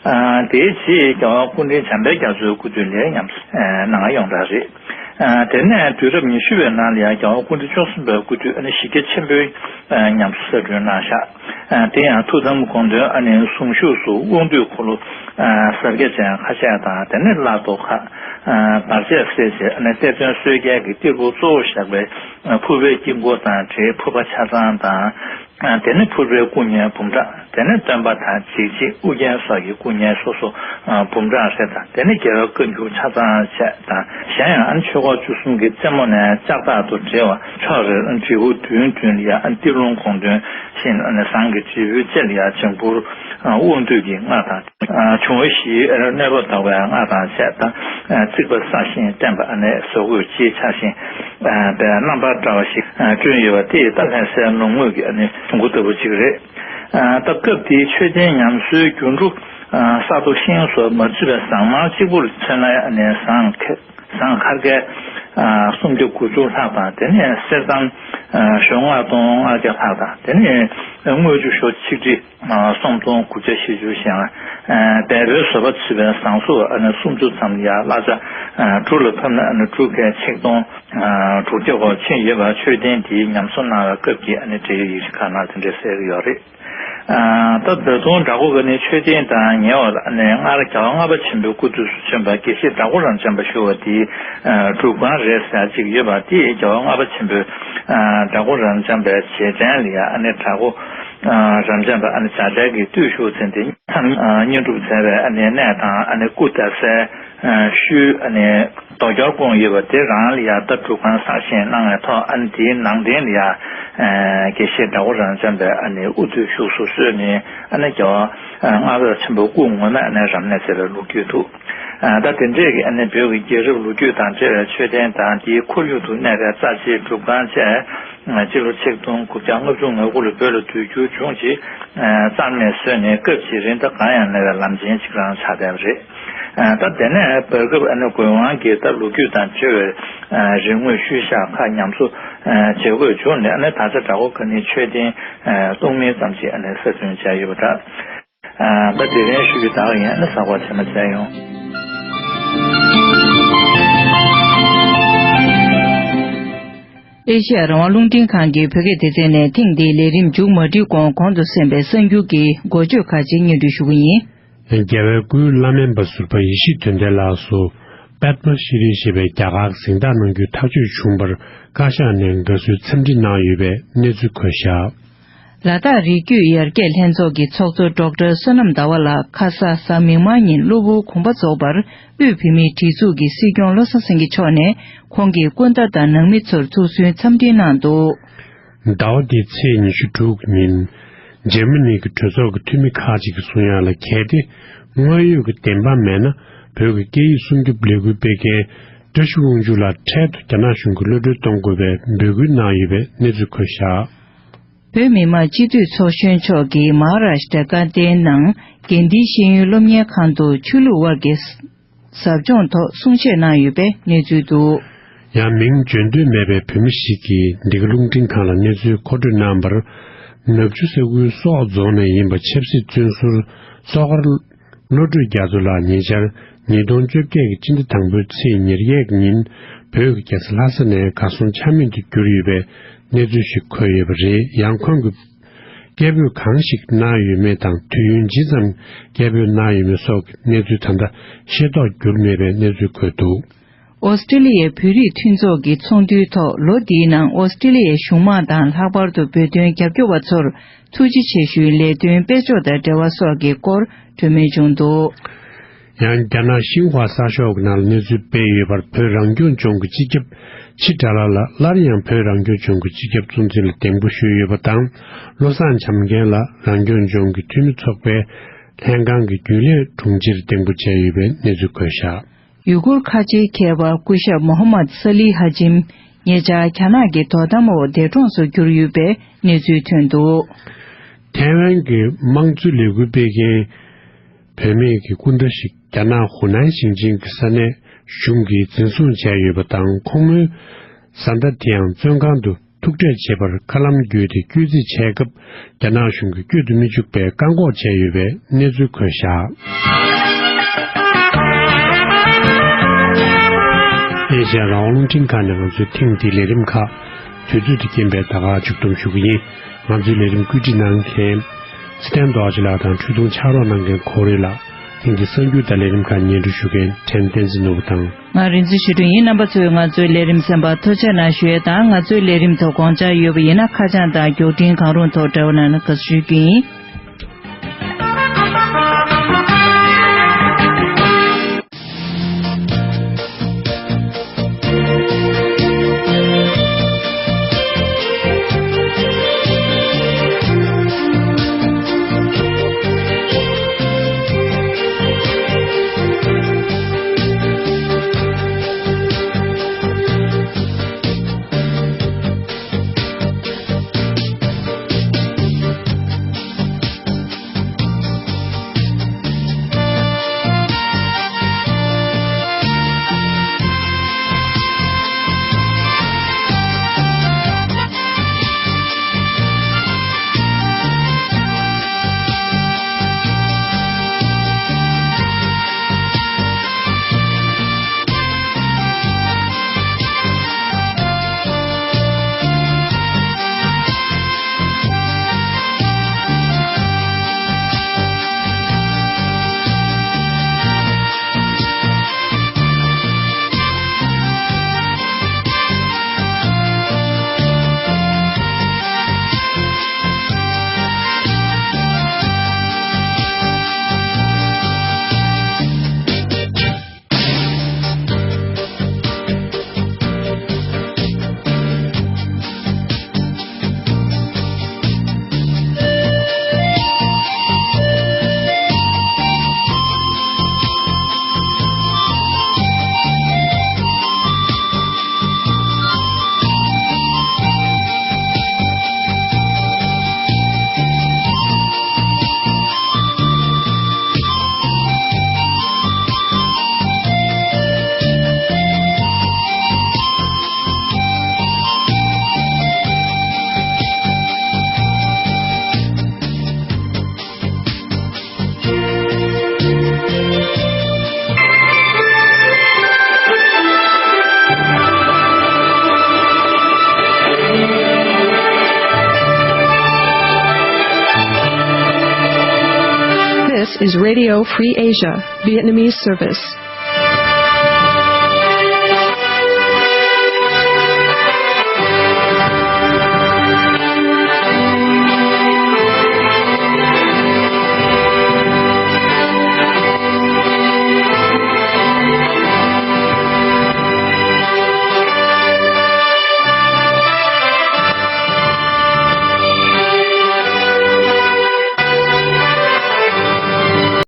ཨ་དེའི་རྗེས་རྒྱལ་བ་སྐུ་ཕྲེང་བྱམས་པའི་རྒྱ་མཚོའི་སྐུ་དུས་ལས་ཉམས་ཨ་གནང་ཡོངས་གྲགས་རེད། ཨ་དེ་ནས་དུས་རབས་ཉི་ཤུ་པའི་ནང་ལ་ཡང་རྒྱལ་བ་སྐུ་ཕྲེང་བཅུ་གསུམ་པའི་སྐུ་དུས་ཨ་ནི་གཞི་རྒྱ་ཆེན་པོའི་ཨ་ཉམས་གསོ་གསར་སྐྲུན་གནང་བཞག་ཨ་དེ་ཡང་ཐུགས་དམ་དགོངས་དོན་ཨ་ནི་གཟུངས་གཞུག་སུ་དབང་སྡུད་འཁོར་ལོ་ཨ་གཟར་རྒྱ་ཅན་ཁ་ཤས་དང་། དེ་ནས་བླ་རྡོ་ཁ་ཨ་བར་ཆད་སེལ་ཆེད་ཨ་ནི་གཏེར་སྟོན་བསོད་རྒྱལ་གྱིས་གཏེར་ཕུག་གཙོ་བོར་བཞག་པའི་ཨ་ཕུར་པའི་དཀྱིལ་འཁོར་དང་འབྲེལ་ཕུར་པ་ཆ་ཚང་དང་། ཨ་དེ་ནས་ཕུར་པའི་སྐུ་བརྙན་འབུམ་ཕྲག་དེ་ནས་སྟོན་པ་དང་འཇིགས་བྱེད་ཨུ་རྒྱན་སོགས་ཀྱི་སྐུ་བརྙན་སོ་སོ་ཨ་འབུམ་ཕྲག་རེ་དང་། དེ་ནས་རྒྱལ་བའི་བཀའ་འགྱུར་ཆ་ཚང་བཅས་དང་། གཞན་ཡང་ཨ་ནི་ཆོས་འཁོར་བཅུ་གསུམ་གྱི་རྩེ་མོ་ནས་ལྕགས་ཐག་ཏུ་བསྒྲིལ་བ་ཕྱོགས་རེར་ཨ་ནི་དྲིལ་བུ་བདུན་བདུན་ལ་ཡང་ཨ་ནི་ཏི་ལོང་དགོངས་དོན་བཞིན་ཨ་ནི་ཟངས་ཀྱི་དྲིལ་བུའི་རྩེ་ལ་ཡང་བྱང་ཕུར་ཨ་དབང་སྡུད་ཀྱི་སྔགས་དང་། ཨ་འབྱུང་བ་བཞིའི་ཨ་ནི་གནོད་པ་ཟློག་པའི་སྔགས་དང་བཅས་དང་། ཨ་རྩིག་པ་གསར་བཞེངས་བསྟན་པ་ཨ་ནི་བཟོ་བཀོད་སྤྱིའི་ཆ་ཤས་ཨ་པའི་རྣམ་པ་འདྲ་བ་ཞིག་ཨ་བསྐྲུན་ཡོད་པ་དེ་ད་ལྷ་སའི་ནུབ་ངོས་ཀྱི་ཨ་ནི་གྲོང་ཁུལ་ལྟ་བུ་ཅིག་རེད། ཨ་ད་སྐབས་དེའི་མཆོད་རྟེན་ཉམས་གསོའི་རྒྱུན་དུ་ཨ་ས་རྡོ་ཤིང་སོགས་མ་ཚུད་པའི་ཟངས་མར་གཅིག་པུར་མཚོན་ན་ཨ་ནི་ཟངས་ཁ་ཟངས་འཁར་ཀའི་ཨ་སུམ་བརྒྱ་དགུ་བཅུ་ལྷག་དང་། དེ་ནས་གསེར་ཟངས་ཨ་ཞོ་ལྔ་སྟོང་ལྔ་བརྒྱ་ལྷག་དང་། དེ་ནས་དངུལ་ཆུ་ཞོ་ཆིག་ཁྲི་ཨ་སུམ་སྟོང་དགུ་བརྒྱ་བཞི་བཅུ་ཞེ་ལྔ། ཨ་བལ་པོའི་བཟོ་པ་ཚུད་པའི་ཟངས་གཟུགས་ཨ་ནི་སུམ་ཅུ་ཙམ་ཡར་གླ་ཆ་ཨ་འབྲུ་ལ་ཕབ་ན་ཨ་ནི་འབྲུ་ཁལ་ཆིག་སྟོང་ཨ་དྲུག་བརྒྱ་སྐོར་ཕྱིན་ཡོད་པ། མཆོད་རྟེན་དེའི་ཉམས་གསོ་གནང་བའི་སྐབས་ཀྱི་ཨ་ནི་འབྲེལ་ཡོད་ཡིག་ཆ་ཁག་ནང་དེ་འདྲ་གསལ་གྱི་ཡོད་རེད། ཨ་ད་ད་དུང་བྲག་འགོ་ག་ནས་མཆོད་རྟེན་དང་ཉེ་བར་ཨ་ནི་སྔར་རྒྱལ་བ་ལྔ་པ་ཆེན་པོའི་སྐུ་དུས་སུ་བྱོན་པ་དགེ་བཤེས་བྲག་འགོ་རབ་འབྱམས་པ་བཞུགས་པ་དེའི་ཨ་སྒྲུབ་ཁང་རེད་ཟེར་ཅིག་ཡོད་པ་དེ་རྒྱལ་བ་ལྔ་པ་ཆེན་པོའི་ཨ་བྲག་འགོ་རབ་འབྱམས་པའི་རྗེས་དྲན་ལ་ཡང་ཨ་ནི་བྲག་འགོ་ཨ་རབ་འབྱམས་པ་ཨ་ནི་བྱ་བྲལ་གྱི་བརྟུལ་ཞུགས་ཟེར་དེ་མཚམས་ཨ་བསྙེན་སྒྲུབ་མཛད་པའི་ཨ་ནི་གནས་དང་། ཨ་ནི་སྐུ་བལྟམས་སའི་ཨ་ཤུལ་ཨ་ནི་རྡོ་སྐྱོར་བསྐུངས་ཡོད་པ་དེ་རང་ལ་ཡང་ད་སྒྲུབ་ཁང་གསར་བཞེངས་གནང་བའི་ཐོག་ཨ་ནི་དེའི་ནང་རྟེན་ལ་ཡང་ཨ་དགེ་བཤེས་བྲག་འགོ་རབ་འབྱམས་པའི་ཨ་ནི་དབུ་ཐོད་བཞུགས་སུ་གསོལ་ནས། ཨ་ནི་རྒྱལ་བ་ཨ་ལྔ་པ་ཆེན་པོ་སྐུ་ངོ་མས་ཨ་ནི་རབ་གནས་མཛད་པའི་ལོ་རྒྱུས་འདུག་ཨ་ད་དེ་འདྲས་ཀྱི་ཨ་ནི་བོད་ཀྱི་རྒྱལ་རབས་ལོ་རྒྱུས་དང་འབྲེལ་བའི་མཆོད་རྟེན་དང་། དེའི་ཁོར་ཡུག་ཏུ་གནས་པའི་རྩ་ཆེའི་སྒྲུབ་ཁང་བཅས་སྤྱི་ལོ་ཆིག་སྟོང་དགུ་བརྒྱ་ལྔ་བཅུ་ང་དགུ་ལ་བོད་ལ་བསྡུ་རྒྱུ་བྱུང་རྗེས་ཨ་རྩ་མེད་བཟོས་ནས་སྐབས་ཀྱི་རིན་ཐང་གང་ཡང་མེད་པའི་ལམ་ཆེན་ཅིག་རང་ཆགས་བསྡད་པ་རེད། ཨ་ད་དེ་ནས་བར་སྐབས་ཨ་ནི་དགོས་དབང་གིས་ད་ལོ་རྒྱུས་དང་འབྲེལ་བའི་ཨ་རིག་དངོས་ཤུལ་བཞག་ཁག་ཉམས་གསོ་ཨ་བྱེད་དགོས་བྱུང་ནས། ཨ་ནི་ད་ཆ་བྲག་འགོ་ག་ནས་མཆོད་རྟེན་ཨ་སྟོང་མིན་ཙམ་ཞིག་ཨ་ནི་གསར་སྐྲུན་བྱས་ཡོད་པ་འདྲ། ཨ་ད་དེ་རིང་ཞུ་རྒྱུ་ད་ག་ཡིན། ཨ་ནི་གཟའ་འཁོར་རྗེས་མ་མཇལ་ཡོང་། ཨེ་ཤེ་ཡ་རང་དབང་རླུང་འཕྲིན་ཁང་གི་བོད་སྐད་སྡེ་ཚན་ནས་ཐེངས་འདིའི་ལས་རིམ་མཇུག་མ་སྒྲིལ་གོང་གོང་དུ་གསན་པའི་གསར་འགྱུར་གྱི་འགོ་བརྗོད་ཁག་ཅིག་སྙན་སྒྲོན་ཞུ་གི་ཡིན། རྒྱལ་བའི་སྐུའི་བླ་སྨན་པ་ཟུར་པ་ཡེ་ཤེས་དོན་ལྡན་ལགས་སུ་པདྨ་ཤྲི་རི་ཞེས་པའི་རྒྱ་གར་གྱི་གཟེངས་རྟགས་གནང་རྒྱུའི་ཐག་གཅོད་བྱུང་བར་བཀའ་ཤག་ནས་དགའ་བསུའི་འཚམས་འདྲི་གནང་ཡོད་པའི་གནས་ཚུལ་འཁོད་བཞག། ལ་དྭགས་རིགས་རྒྱུད་ཡར་རྒྱས་ལྷན་ཚོགས་ཀྱི་ཚོགས་གཙོ་ཌོག་ཊར་བསོད་ནམས་ཟླ་བ་ལགས་ཁ་ས་གཟའ་མིག་དམར་ཉིན་གློ་བུར་དགོངས་པ་རྫོགས་པར་དབུས་བོད་མིའི་སྒྲིག་འཛུགས་ཀྱི་སྲིད་སྐྱོང་བློ་བཟང་སེང་གེ་མཆོག་ནས་ཁོང་གི་སྐུ་ཟླ་དང་ནང་མི་ཚོར་ཚོགས་གཙོའི་འཚམས་འདྲི་གནང་འདུག། ཟླ་བ་འདིའི་ཚེས་ཉི་ཤུ་དྲུག་ཉིན། འཇར་མ་ནི་གི་གྲོས་ཚོགས་ཀྱི་འཐུས་མི་ཁག་ཅིག་གིས་གསུང་ཡག་ལ་གལ་ཏེ་དངོས་ཡོད་ཀྱི་བདེན་དཔང་མེད་ན་བོད་ཀྱི་སྐད་ཡིག་སྲུང་སྐྱོབ་ལས་འགུལ་སྤེལ་མཁན་བཀྲ་ཤིས་དབང་ཕྱུག་ལགས་འཕྲལ་དུ་རྒྱ་ནག་གཞུང་གིས་གློད་གྲོལ་གཏོང་དགོས་པའི་འབོད་སྐུལ་གནང་ཡོད་པའི་གནས་ཚུལ་འཁོད་བཞག། བོད་མི་མང་སྤྱི་འཐུས་ཚོགས་གཞོན་མཆོག་གིས་མ་ཧ་ར་ཤི་ཏྲ་དགའ་ལྡན་ནང་དགེ་ལྡན་ཤེས་ཡོན་སློབ་གཉེར་ཁང་དུ་ཆོས་ལུགས་དབར་གྱི་ཟབ་སྦྱོང་ཐོག་གསུང་བཤད་གནང་ཡོད་པའི་གནས་ཚུལ་འདུག། ཡང་མིང་བརྗོད་འདོད་མེད་པའི་བོད་མི་ཞིག་གིས་འདི་ག་རླུང་འཕྲིན་ཁང་ལ་གནས་ཚུལ་མཁོ་སྤྲོད་གནང་བར། ནག་ཆུ་ས་ཁུལ་སོག་རྫོང་ནས་ཡིན་པ་ཆབ་སྲིད་བཙོན་ཟུར་བཙོག་དཀར་བློ་གྲོས་རྒྱ་མཚོ་ལགས་ཉེ་ཆར་ཉིས་སྟོང་བཅོ་བརྒྱད་ཀྱི་སྤྱི་ཟླ་དང་པོའི་ཚེས་ཉེར་བརྒྱད་ཉིན་བོད་ཀྱི་རྒྱལ་ས་ལྷ་ས་ནས་གར་སོང་ཆ་མེད་དུ་གྱུར་ཡོད་པའི་གནས་ཚུལ་ཞིག་འཁོད་ཡོད་པ་རེད། ཡང་ཁོང་གིས། སྐད་འབོད་གང་ཞིག་གནང་ཡོད་མེད་དང་དུས་ཡུན་ཇི་ཙམ་སྐད་འབོད་གནང་ཡོད་མེད་སོགས་ཀྱི་གནས་ཚུལ་ད་ལྟ་ཤེས་རྟོགས་གྱུར་མེད་པའི་གནས་ཚུལ་འཁོད་འདུག། ཨོ་སི་ཀྲི་ལི་ཡའི་བོད་རིགས་མཐུན་ཚོགས་ཀྱི་ཚོགས་འདུའི་ཐོག་ལོ་འདིའི་ནང་ཨོ་སི་ཀྲི་ལི་ཡའི་གཞུང་མང་དང་ལྷག་པར་དུ་བོད་དོན་རྒྱབ་སྐྱོར་བ་ཚོར་ཐུགས་རྗེ་ཆེ་ཞུའི་ལས་དོན་སྤེལ་ཕྱོགས་དང་འབྲེལ་བ་སོགས་ཀྱི་སྐོར་གྲོས་མོལ་བྱུང་འདུག། ཡང་རྒྱ་ནག་ཤིན་ཧྭ་གསར་ཤོག་གི་ནང་ལ་གནས་ཚུལ་སྤེལ་ཡོད་པར། བོད་རང་སྐྱོང་ལྗོངས་ཀྱི་སྤྱི་ཁྱབ་ཆི་དགྲ་ལ་ལ་སླར་ཡང་བོད་རང་སྐྱོང་ལྗོངས་ཀྱི་སྤྱི་ཁྱབ་གཙོ་འཛིན་ལ་གདན་འབུལ་ཞུས་ཡོད་པ་དང་། བློ་བཟང་བྱམས་མཁན་ལ་རང་སྐྱོང་ལྗོངས་ཀྱི་འཐུས་མི་ཚོགས་པའི་ལྷན་ཁང་གི་རྒྱུན་ལས་དྲུང་ཆེར་གདན་འབུལ་བྱས་ཡོད་པའི་གནས་ཚུལ་འཁོད་བཞག། ཡུ་གུར་ཁ་ཆེའི་མཁས་པ་སྐུ་ཞབས་མོ་ཧམ་མད་ས་ལི་ཧ་ཇིམ་ཉེ་ཆར་རྒྱ་ནག་གི་དོ་དམ་འོག་འདས་གྲོངས་སུ་གྱུར་ཡོད་པའི་གནས་ཚུལ་ཐོན་འདུག། ཐའེ་ཝན་གྱི་དམངས་གཙོའི་ལས་འགུལ་སྤེལ་མཁན་བུད་མེད་ཀྱི་སྐུ་ཟླ་ཞིག་རྒྱ་ནག་ཧུ་ནན་ཞིང་ཆེན་གྱི་ས་གནས་གཞུང་གིས་འཛིན་བཟུང་བྱས་ཡོད་པ་དང་། ཁོང་མོའི་བཟའ་ཟླ་དེའང་བཙོན་ཁང་དུ་ཐུག་འཕྲད་བྱེད་པར་མཁའ་ལམ་བརྒྱུད་དེ་བསྐྱོད་རྩིས་བྱས་སྐབས་རྒྱ་ནག་གཞུང་གིས་བསྐྱོད་དུ་མི་འཇུག་པའི་བཀག་འགོག་བྱས་ཡོད་པའི་གནས་ཚུལ་འཁོད་བཞག། ཨེ་ཤ་ཡ་རང་དབང་རླུང་འཕྲིན་ཁང་ནས་ང་ཚོའི་ཐེངས་འདིའི་ལས་རིམ་ཁག་དུས་ཚོད་དང་རྐྱེན་པས་ད་ག་མཇུག་བསྡོམས་ཞུ་གི་ཡིན། ང་ཚོའི་ལས་རིམ་བཀོད་སྒྲིག་གནང་མཁན་ཚེ་བརྟན་རྡོ་རྗེ་ལགས་དང་འཕྲོས་དུང་ཕྱག་རོགས་གནང་མཁན་ཁོ་རེ་ལགས། ཐེངས་འདིའི་གསར་འགྱུར་དང་ལས་རིམ་ཁག་སྙན་སྒྲོན་ཞུ་མཁན་ཕྲན་བསྟན་འཛིན་ནོར་བུ་དང་། ང་རིག་འཛིན་ཆོས་སྒྲོན་ཡིན། རྣམ་པ་ཚོས་ང་ཚོའི་ལས་རིམ་གསན་པར་ཐུགས་རྗེ་གནང་ཞུ་ཡས་དང་། ང་ཚོའི་ལས་རིམ་ཐོག་དགོངས་འཆར་ཡོད་པ་ཡིན་ན་ཁ་བྱང་དང་མགྱོགས་འཕྲིན་གང་རུང་ཐོག་འབྲེལ་བ་གནང་ན་དགའ་བསུ་ཞུ་རྒྱུ་ཡིན། is Radio Free Asia, Vietnamese service.